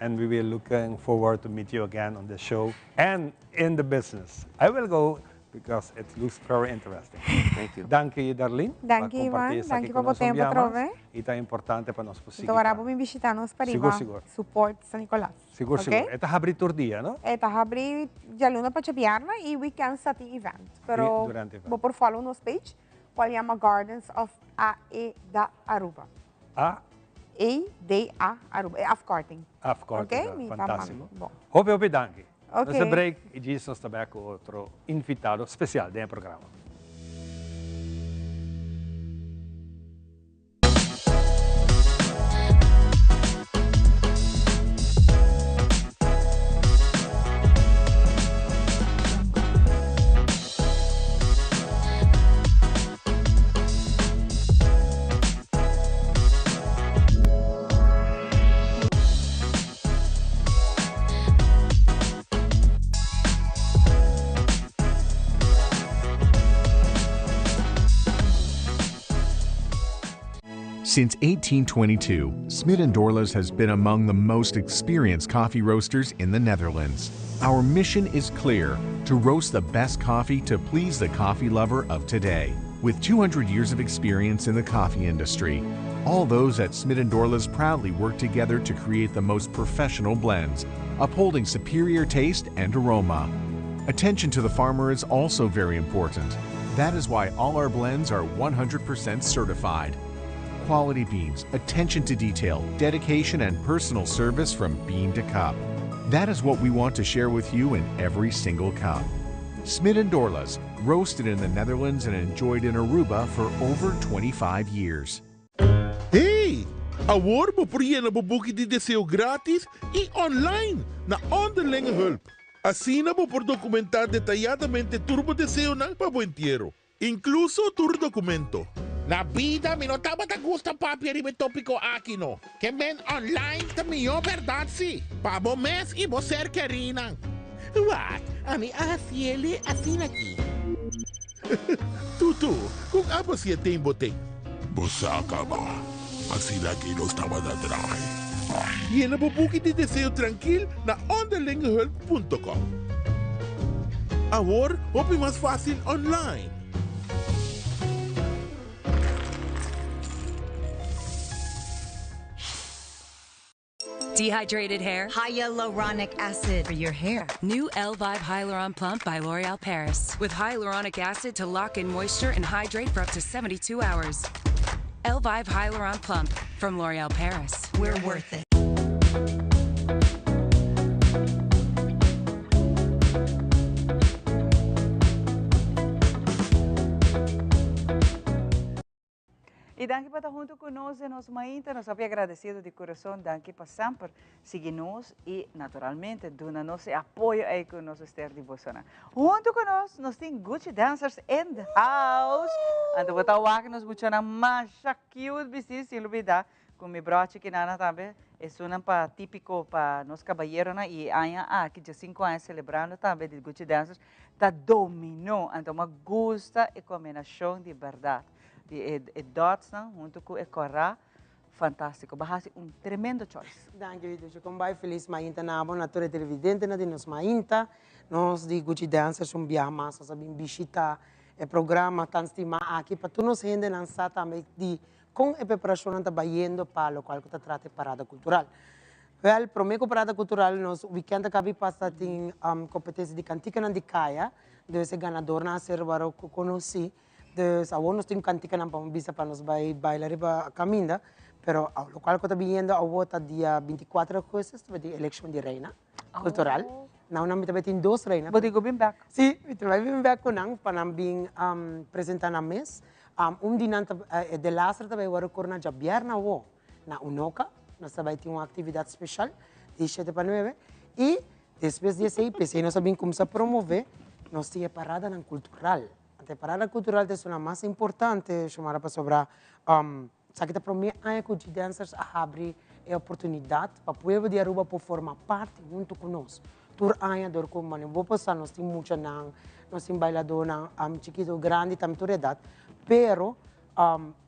And we will be looking forward to meet you again on the show and in the business. I will go because it looks very interesting. Thank you. Danki, Darlene. Danki, Ivan. Danki pa e tempo atrobe. E ta importante pa nos posibel. Anto awor bo bin bishita nos pa Sigur, riba sigur. support San Nicolas. Sigur, Ok? sigur. E ta habri tur dia, no? E ta habri dialuna pa diabierna y weekend sa tin event. Pero Y durante event. bo por follow nos page, cual yama Gardens of AEDA Aruba. A? E-D-A Aruba. E afkorting. Afkorting, Ok? Mi ta fantastico. Bon. Hopi, hopi danki. Ok. Nos break y nos ta back cu otro invitado special den e programa. Since 1822, Smit and Dorlas has been among the most experienced coffee roasters in the Netherlands. Our mission is clear: to roast the best coffee to please the coffee lover of today. With 200 years of experience in the coffee industry, all those at Smit and Dorlas proudly work together to create the most professional blends, upholding superior taste and aroma. Attention to the farmer is also very important. That is why all our blends are 100% certified. Quality beans, attention to detail, dedication, and personal service from bean to cup. That is what we want to share with you in every single cup. Smit and Dorlas, roasted in the Netherlands and enjoyed in Aruba for over 25 years. Hey! Awor bo por yena bo buki di deseo gratis y online na Onderlinge Hulp. Asina bo por documenta detayadamente tur bo deseonan pa bo entiero. Incluso tur documento. Na bida mi no tabata gusta papia riba e topico aki no. Kemen online ta mihor berdad si. Pa bo mes y bo ser kerinan. Wat? Ami a haciele asina aki. Tutu, con abo si tempo te. Bo sa caba. Asina aki nos tabata traha. Yena bo buki di deseo trankil na onderlingehulp.com. Awor, hopi mas facil online. Dehydrated hair? Hyaluronic acid for your hair. New Elvive Hyaluron Plump by L'Oreal Paris. With hyaluronic acid to lock in moisture and hydrate for up to 72 hours. Elvive Hyaluron Plump from L'Oreal Paris. We're worth it. Y danki pa ta hunto cu nos den nos mainta. Nos hopi agradecido di corazon. Danki pa semper sigui nos y naturalmente duna nos e apoyo ey cu nos mester di bosonan. Hunto cu nos, nos tin Gucci Dancers in the house. Anto bo ta wak nos muchanan masha cute bisti sin lubida cu mi brochi kinana tambe. Esunnan pa tipico pa nos cabayeronan y e aña aki, djacinco aña celebrando tambe di Gucci Dancers, ta domino. Anto mi a gusta e combinacion di berdad. Di e dotsnan hunto cu e cora, fantastico. Bo a haci un tremendo choice. Danki Lidushi. Con bai feliz mainta na abo, na tur e televidentenan di nos mainta. Nos di Gucci Dancers un biaha mas nos a bin bishita e programa tan stima aki pa tur nos hendenan sa tambe di con e preparacionnan ta bayendo pa locual cu ta trata e parada cultural. Wel, prome cu parada cultural nos weekend a cabi pasa tin competencia di canticanan di caya, dus e ganadornan a ser waro conoci. Dus awor nos tin kantikanan pa bisa pa nos bai baila riba kaminda, pero lokual ku ta biniendo awor ta dia 24 augustus ta bai tin elekshon di reina kultural. Now nan mi ta bai tin dos reina. Bo tin ku bin bek? Si, mi ta bai bin bek ku nan pa nan bin presenta nan mes. Un di nan ta e delaster ta bai wòrdu korona djabièrnè awor na Unoca. Nos ta bai tin un aktividat speshal di shete pa nuebe i despues di esei p'esei nos a bin kumsa promove nos tin e paradanan kultural. Ante parada cultural ta esunnan mas importante, Xiomara, pasobra esaki ta prome aña cu G-Dancers a habri e oportunidad pa pueblo di Aruba por forma parti hunto cu nos. Tur aña dor cu mane bo por sa nos tin muchanan, nos tin bailadornan chikito, grandi, tambe tur edad, pero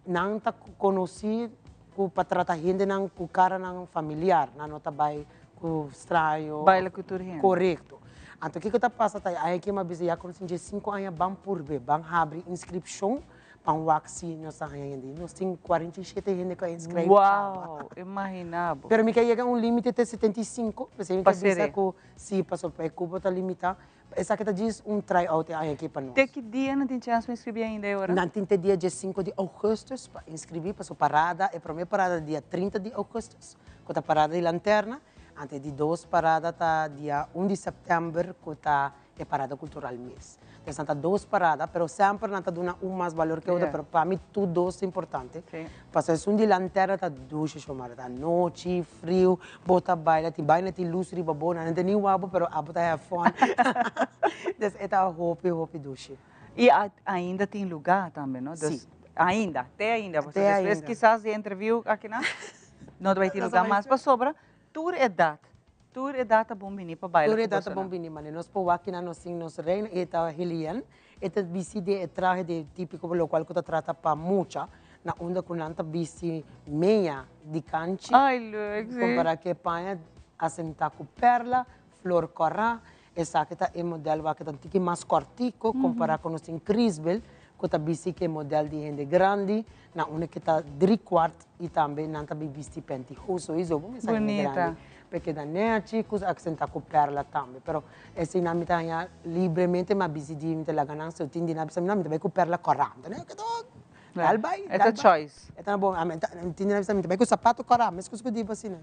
nan ta conoci cu pa trata hendenan cu caranan familiar, nan no ta bay cu straño. Baila cu tur hende. Corecto. Anto kico ta pasa ta aña aki mi a bisa ya cu nos tin diescinco aña ban purbe, ban habri inscripcion pa wak si nos ta haña hende. Nos tin 47 hende cu a inscribi caba. Wow! Imagina bo. Pero mi ke yega un limite te 75, p'esey mi ke bisa cu si, pasobra e cupo ta limita. Esaki ta djis un try out e aña aki pa nos. Te ki dia nan tin chèns pa inskribí ainda e ora? Nan tin te dia diesinku di ougùstùs pa inskribí pa su parada. E promé parada ta dia 30 di ougùstùs, ku ta parada di lanterna. Anto e di dos parada ta dia un di sèptèmber, ku ta e parada kultural mes. Entonces nan ta dos parada, pero semper nan ta duna un mas balor ke otro, pero pa mi tur dos ta importante. Pasobra esun di lanterna ta dushi, Xiomara. Ta anochi, friu, bo ta baila, tin baina tin lus riba bo, nan no ta ni wak bo, pero abo ta have fun. Dus e ta hopi, hopi dushi. I ainda tin lugá tambe, no? Si. Ainda, te ainda. Te ainda. Despues kisas di interview akinan, no ta bai tin lugá mas, pasobra tur edat, tur edat ta bon bini pa baila Tur ku edat ta bosonan. bon bini, mane nos por wak kinan nos tin nos reina, e ta Helian, e ta bisti den e trahe di típiko lokual ku ta trata pa mucha, na unda ku nan ta bisti meña di kanchi, Ai leuk, si. kompara ku e paña asentá ku pèrla, flor kòrá, esaki ta e modèl wak ta un tiki mas kòrtiko kompara ku nos tin Krisbel ku ta bisti ku e modèl di hende grandi, na unda ku ta driekwart i tambe nan ta bin bisti pantyhose soiso bo mester hende Bunita. grandi pa keda nèchi ku aksentá ku pèrla tambe, pero esei nan mi ta haña libremente mi a bisti di mi ta laga nan so tin di nan a bisa mi no mi ta bai ku pèrla kòrá, mi ta dal bai, E ta dal bai. choice. E ta bon, ami ta tin di nan bisa mi ta bai ku sapato kòrá, meskos ku di bo asina.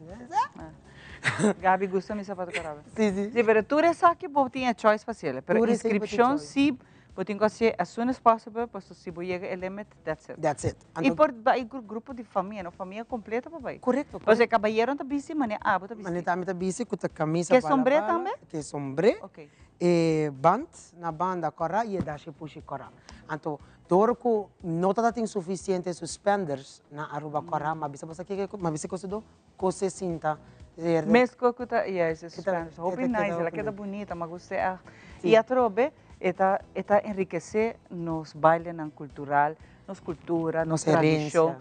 Gaby gusta mi sapato kòrá. Si, si. Si, pero tur esaki bo tin e choice pa hasiel, pero Tur esaki bo tin inscripcion choice. si bo tin ku hasié as soon as possible, pasobra si bo yega e limit, that's it. That's it. I por bai ku grupo di famia, no? Famia completo por bai. Correcto, Pasobra e cabayeronan ta bisti manera abo ta bisti. Manera ami ta bisti ku ta camisa Ke bala sombré bala, tambe? Ke sombré. Ok. E band na banda kòrá i e dashi pushi kòrá. Anto Dor cu no ta tin suficiente suspenders na Aruba cora, ma bisa boso kico, ma bisa cosa do, cose sinta verde. Mesco cu ta, yes, e suspenders. Hopi nice, el a keda bunita, mi a gusta echt. Y atrobe e ta, e ta enriquece nos bailenan cultural, nos cultura, nos tradicion.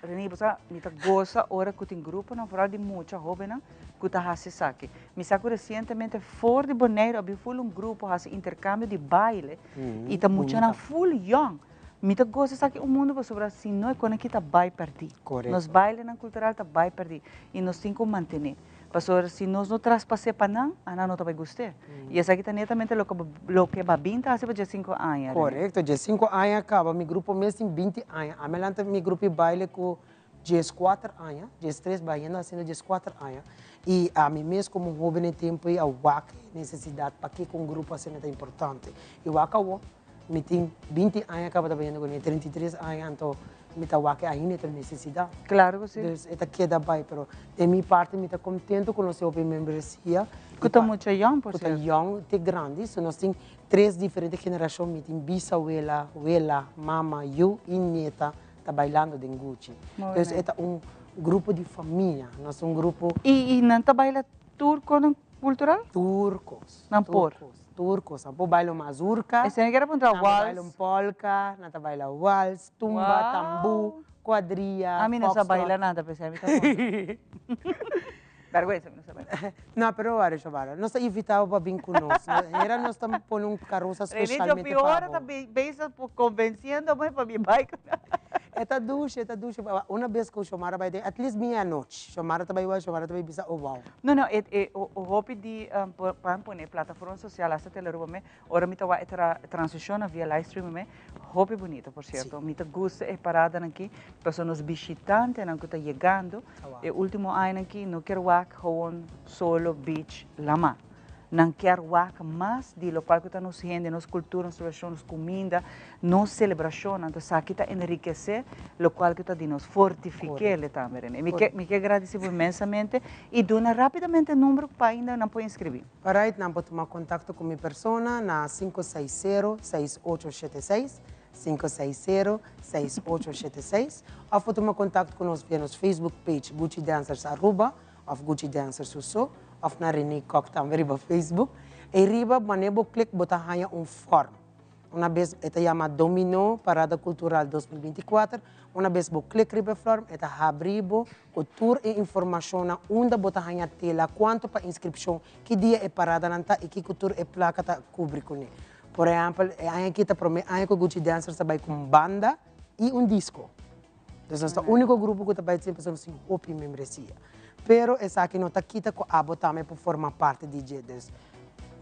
Rene, bo sa, mi ta goza ora cu tin gruponan, vooral di mucha hobennan, cu ta haci esaki. Mi sa cu recientemente for di Boneiru a bin full un grupo haci intercambio di baile y ta muchanan full young. Mi ta goza esaki un mundo pasobra si no e con aki ta bay perdi. Nos bailenan cultural ta bay perdi y nos tin cu mantene. Pasobra si nos no traspas'é pa nan, a nan no ta bai gust'é. I esaki ta netamente loke loke Babin ta hasi pa diesinku aña, René. Korekto, diesinku aña kaba, mi grupo mes tin binti aña. Ami a lanta mi grupo di baile ku dieskuater aña, diestres bayendo hasiendo dieskuater aña. I ami mes komo hóben e tempu ei a wak e nesesidat pakiko un grupo asina ta importante. I wak awor. Mi tin 20 aña kaba ta bayendo kuné, 33 aña, anto mi ta wak ainda e ta nesesidat. Claro ku si. Dus e ta keda bai, pero den mi parti mi ta kontento ku nos hopi membresia. Ku ta mucha yòn por sierto. Ku ta yòn te grandi, so nos tin tres diferente generashon, mi tin bisawela, wela, mama, yu i nieta ta bailando den Gucci. Dus e ta un grupo di famia, nos ta un grupo. I nan ta baila tur konan kultural? Tur kos. Nan por. Tur kos. Nan por baila un mazurka. Esei nan kier a puntra wals. Nan ta baila un polka, nan ta baila wals, tumba, tambú, kuadria, foxtrot. Ami no sa baila nada p'esei ami ta puntra. Bèrgwensa mi no sa baila. No, pero wari Shobara, nos ta invitá bo pa bin ku nos. Hera nos ta pone un karosa speshalmente pa bo. Rene, djo pi ora ta bezig konvensiendo mi pa mi bai ku nan. E ta dushi, e ta dushi. Una bes ku Shomara bai den, at least mi anochi, Shomara ta bai wak, Shomara ta bai bisa, oh wow. No, no, e e hopi di pa pone plataforma social hasta Telearuba me, ora mi ta wak e transishonnan via live streaming me, hopi bunito por cierto. Mi ta gusta e paradanan aki, pasobra nos bishitantenan ku ta yegando e ultimo añanan aki no kier wak gewoon solo beach lama. Nan kier wak mas di lokual ku ta nos hende, nos kultura, nos tradishon, nos kuminda, nos selebrashonnan. Entonces esaki ta enrikesé lokual ku ta di nos, fortifik'é tambe, Rene. Mi ke mi ke gradisí bo inmensamente i duna rápidamente number pa ainda nan por inskribí. Alright, nan por tuma kontakto ku mi persona na 560 6876, 560 6876, òf por tuma kontakto ku nos via nos Facebook page Gucci Dancers Aruba of Gucci Dancers su so, of na Rene Kock tambe riba Facebook. Ei riba manera bo klik bo ta haña un form. Una bes e ta yama Domino Parada Cultural 2024. Una bes bo klik riba e form e ta habri bo ku tur e informashonnan unda bo ta haña tela, kuantu pa inskripshon, ki dia e paradanan ta i kiko tur e plaka ta kubri kuné. Por ehèmpel e aña aki ta promé aña ku Gucci Dancers ta bai ku un banda i un disko. Dus nos ta úniko grupo ku ta bai tin pasobra nos tin hopi membresia. Pero esaki no ta kita ku abo tambe por forma parti di dje. Dus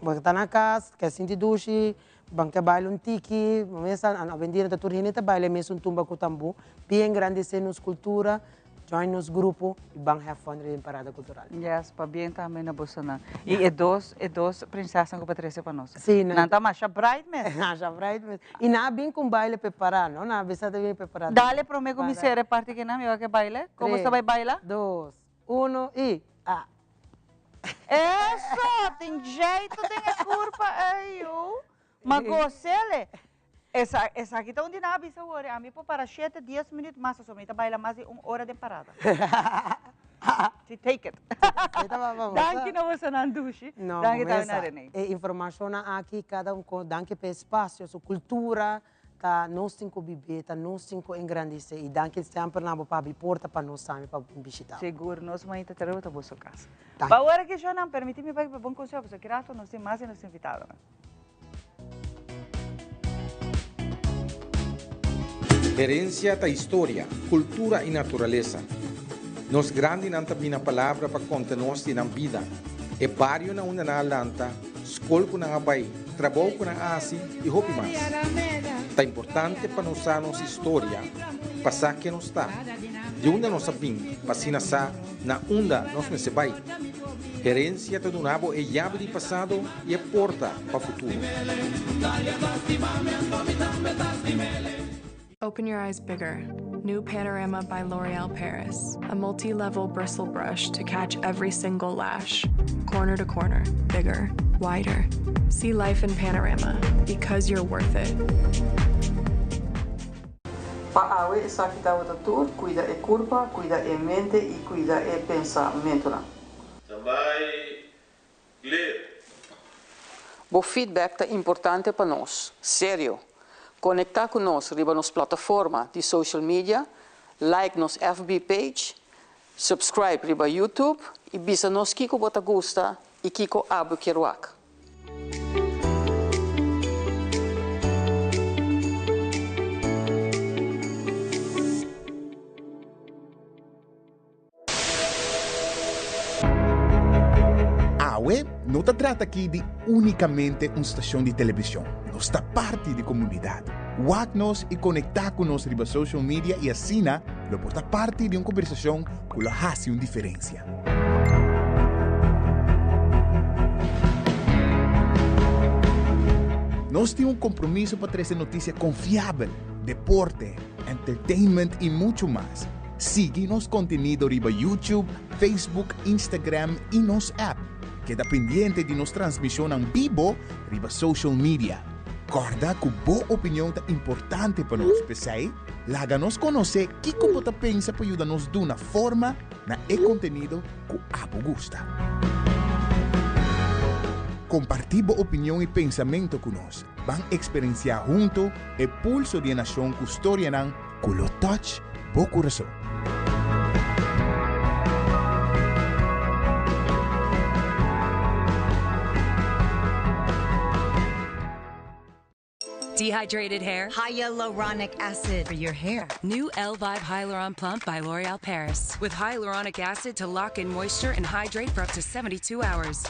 bo ta na kas, ke sinti dushi, ban ke baila un tiki, bo mes sa awendia no ta tur hende ta baila e mesun tumba ku tambú. Bien grandesé nos kultura, join nos grupo i ban have fun riba e parada kultural. Yes, pabien tambe na bosonan. I e dos e dos prinsesanan ku bo a trese pa nos. Sí, nan ta masha bright mes. Masha bright mes. I nan a bin ku un baile prepará, no? Nan a bisa ta bin prepará. Dale promé ku mi sera e parti ki nan, mi wak e baile. Komo sta bai baila? Tres, dos, uno i a. Eso! Tin jeito den e kurpa ei, yu. Ma gosele. Esa, esaki ta un di nan a bisa wor, ami por para shete, dies minuut mas pasobra mi ta baila mas di un ora den parada. Si take it. Danki na bosonan dushi. No, Danki tambe na Rene. E informashonnan aki kada un ko, danki pa e espasio, su kultura ta nos tin ku bib'é, ta nos tin ku engrandisé i danki semper na bo pa habri porta pa nos tambe pa bin bishitá. Sigur, nos mainta ta riba ta boso kas. Pa awor aki shownan, permití mi bai pa bon konseho pasobra ki rato nos tin mas di nos invitadonan. Herencia ta historia, cultura y naturalesa. Nos grandinan ta bina palabra pa conta nos di nan bida, e bario na unda nan a lanta, scol cu nan a bay, trabou cu nan a haci y hopi mas. Ta importante pa nos sa nos historia pa sa ken nos ta, di unda nos a bin pa asina sa na unda nos mester bay. Herencia ta duna bo e yabi di pasado y e porta pa futuro. Open your eyes bigger. New Panorama by L'Oreal Paris. A multi level bristle brush to catch every single lash. Corner to corner, bigger, wider. See life in panorama because you're worth it. Pa awe esaki tabata tur, cuida e curpa, cuida e mente y cuida e pensamentonan. Standby, clear. Bo feedback ta importante pa nos. Serio! Conecta cu nos riba nos plataforma di social media, like nos FB page, subscribe riba YouTube y bisa nos kico bo ta gusta y kico abo kier wak. No ta trata aki di únikamente un stashon di televishon, nos ta parti di komunidat. Wak nos i konektá ku nos riba social media i asina lo por ta parti di un kombersashon ku lo hasi un diferensia. Nos tin un kompromiso pa trese notisia konfiabel, deporte, entertainment i muchu mas. Sigui nos kontenido riba YouTube, Facebook, Instagram i nos app. Keda pendiente di nos transmishonnan bibo riba social media. Kòrda ku bo opinion ta importante pa nos, p'esei laga nos konosé kiko bo ta pensa pa yuda nos duna forma na e kontenido ku abo gusta. Kompartí bo opinion i pensamentu ku nos. Ban eksperensiá huntu e pulso di e nashon ku storianan ku lo touch bo kurason. Dehydrated hair? Hyaluronic acid for your hair. New Elvive Hyaluron Plump by L'Oreal Paris. With hyaluronic acid to lock in moisture and hydrate for up to 72 hours.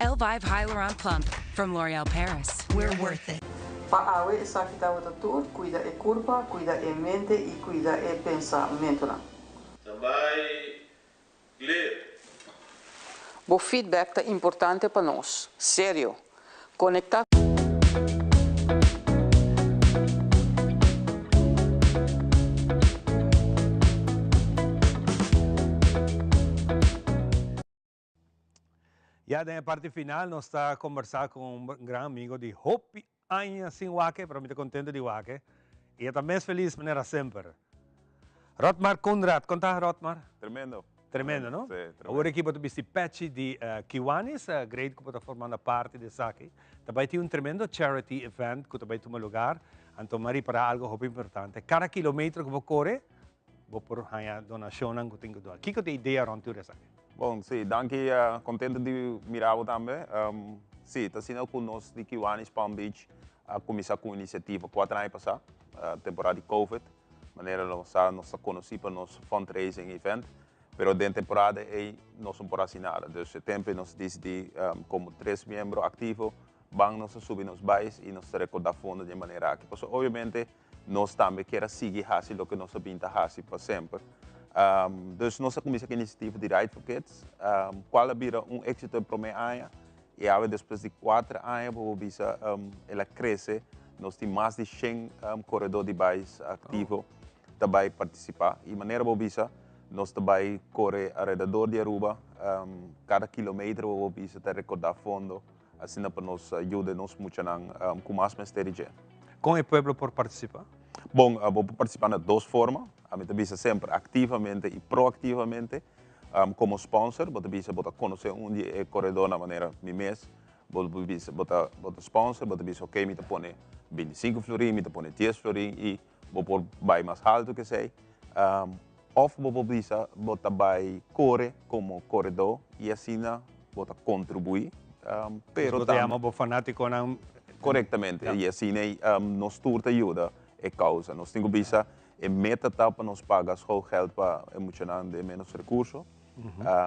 Elvive Hyaluron Plump from L'Oreal Paris. We're worth it. Pa awe esaki tabata tur, cuida e curpa, cuida e mente y cuida e pensamentonan. Standby, clear. Bo feedback ta importante pa nos. Serio. Conecta. Ya den e parti final nos ta combersa cu un gran amigo di hopi aña sin wak, pero mi ta contento di wak y e ta mes feliz manera semper. Rotmar Coenraad, con ta Rotmar? Tremendo. Tremendo, no? Sí, tremendo. Awor aki bo ta bisti pechi di Kiwanis, great cu bo ta formando parti di esaki. Ta bay tin un tremendo charity event cu ta bay tuma lugar, anto mi a ripara algo hopi importante, cada kilometro cu bo core, Bo por haña donashonnan ku tin ku duna. Kiko ta e idea rònt tur esaki? Bon, sí, danki. Kontentu di mira bo tambe. Sí, ta asina ku nos di Kiwanis Palm Beach a kuminsá ku un inisiativa kuater aña pasá, temporada di Covid. Manera nos sa, nos ta konosí pa nos fundraising event, pero den temporada ei nos no por hasi nada. Dus e tempu ei nos disidí komo tres miembro aktivo ban nos a subi nos bais i nos ta rekordá fondo di e manera aki. Pasobra obviamente Nos tambe kier a sigui hasi loke nos a bin ta hasi pa semper. Dus nos a kuminsá ku e inisiativa di Ride for Kids, kual a bira un éksito e promé aña i awe despues di kuater aña bo por bisa el a krese. Nos tin mas di shen koredó di bais aktivo ta bai partisipá i manera bo bisa nos ta bai kore alrededor di Aruba, kada kilometer bo por bisa ta rekordá fondo. Asina pa nos yuda nos muchanan ku mas mester di dje. Kon e pueblo por partisipá? Bon, bo por partisipá na dos forma. Ami ta bisa semper aktivamente i proaktivamente. Komo sponsor, bo ta bisa bo ta konosé un di e koredónan manera mi mes. Bo por bisa bo ta bo ta sponsor, bo ta bisa oke mi ta pone bintisinku florin, mi ta pone dies florin i bo por bai mas haltu ku esei. Òf bo por bisa bo ta bai kore komo koredó i asina bo ta kontribuí, pero Bo ta yama bo fanátikonan. Korektamente, i asina nos tur ta yuda e kousa. Nos tin ku bisa e meta ta pa nos paga schoolgeld pa e muchanan den ménos rekurso.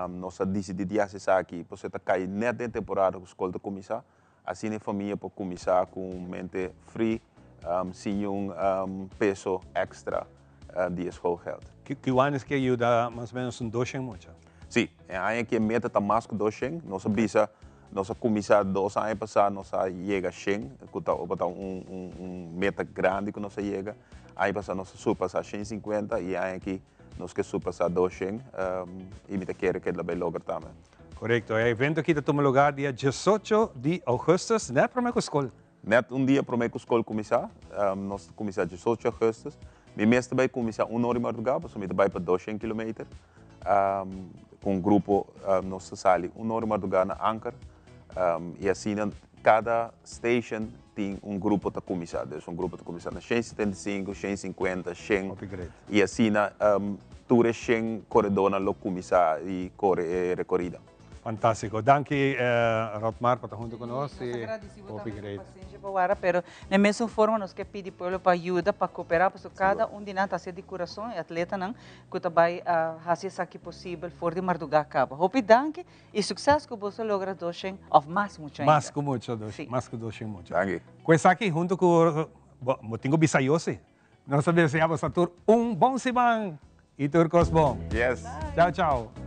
Nos a disidí di hasi esaki pasobra ta kai nèt den temporada ku skol ta kuminsá. Asina e famia por kuminsá ku un mente fri, sin niun peso èkstra di e schoolgeld. Kiwanis ke yuda mas o menos un doshen mucha? Sí, e aña aki e meta ta mas ku doshen. Nos a bisa, nos a kuminsá dos aña pasá, nos a yega shen, ku ta tabata un meta grandi ku nos a yega. Aña pasá nos a surpasá shen sinkuenta i e aña aki nos ke surpasá doshen i mi ta kere ku e lo bai logra tambe. Korekto, e evento aki ta tuma lugá dia diesocho di ougùstùs, nèt promé ku skol. Nèt un dia promé ku skol kuminsá, nos ta kuminsá diesocho ougùstùs. Mi mes ta bai kuminsá un ora di mardugá, pasobra mi ta bai pa doshen kilometer. Ku un grupo nos ta sali un ora di mardugá na Anker i asina kada station tin un grupo ta kuminsá. Dus un grupo ta kuminsá na shen 75, shen 50, shen i asina tur e shen koredónan lo kuminsá i kore e rekorida. Fantástiko. Danki Rotmar pa ta huntu ku nos. Nos ta gradisí bo tambe pa pasensia pa wara, pero na e mesun forma nos ke pidi pueblo pa yuda, pa koperá, pasobra kada un di nan ta hasié di kurason, e atletanan ku ta bai hasi esaki posibel for di mardugá kaba. Hopi danki i sukses ku boso logra doshen òf mas mucha ainda. Mas ku mucha, mas ku doshen mucha. Danki. Ku esaki huntu ku, bo tin ku bisa Yossi. Nos ta desea boso tur un bon siman i tur kos bon. Yes. Chao chao.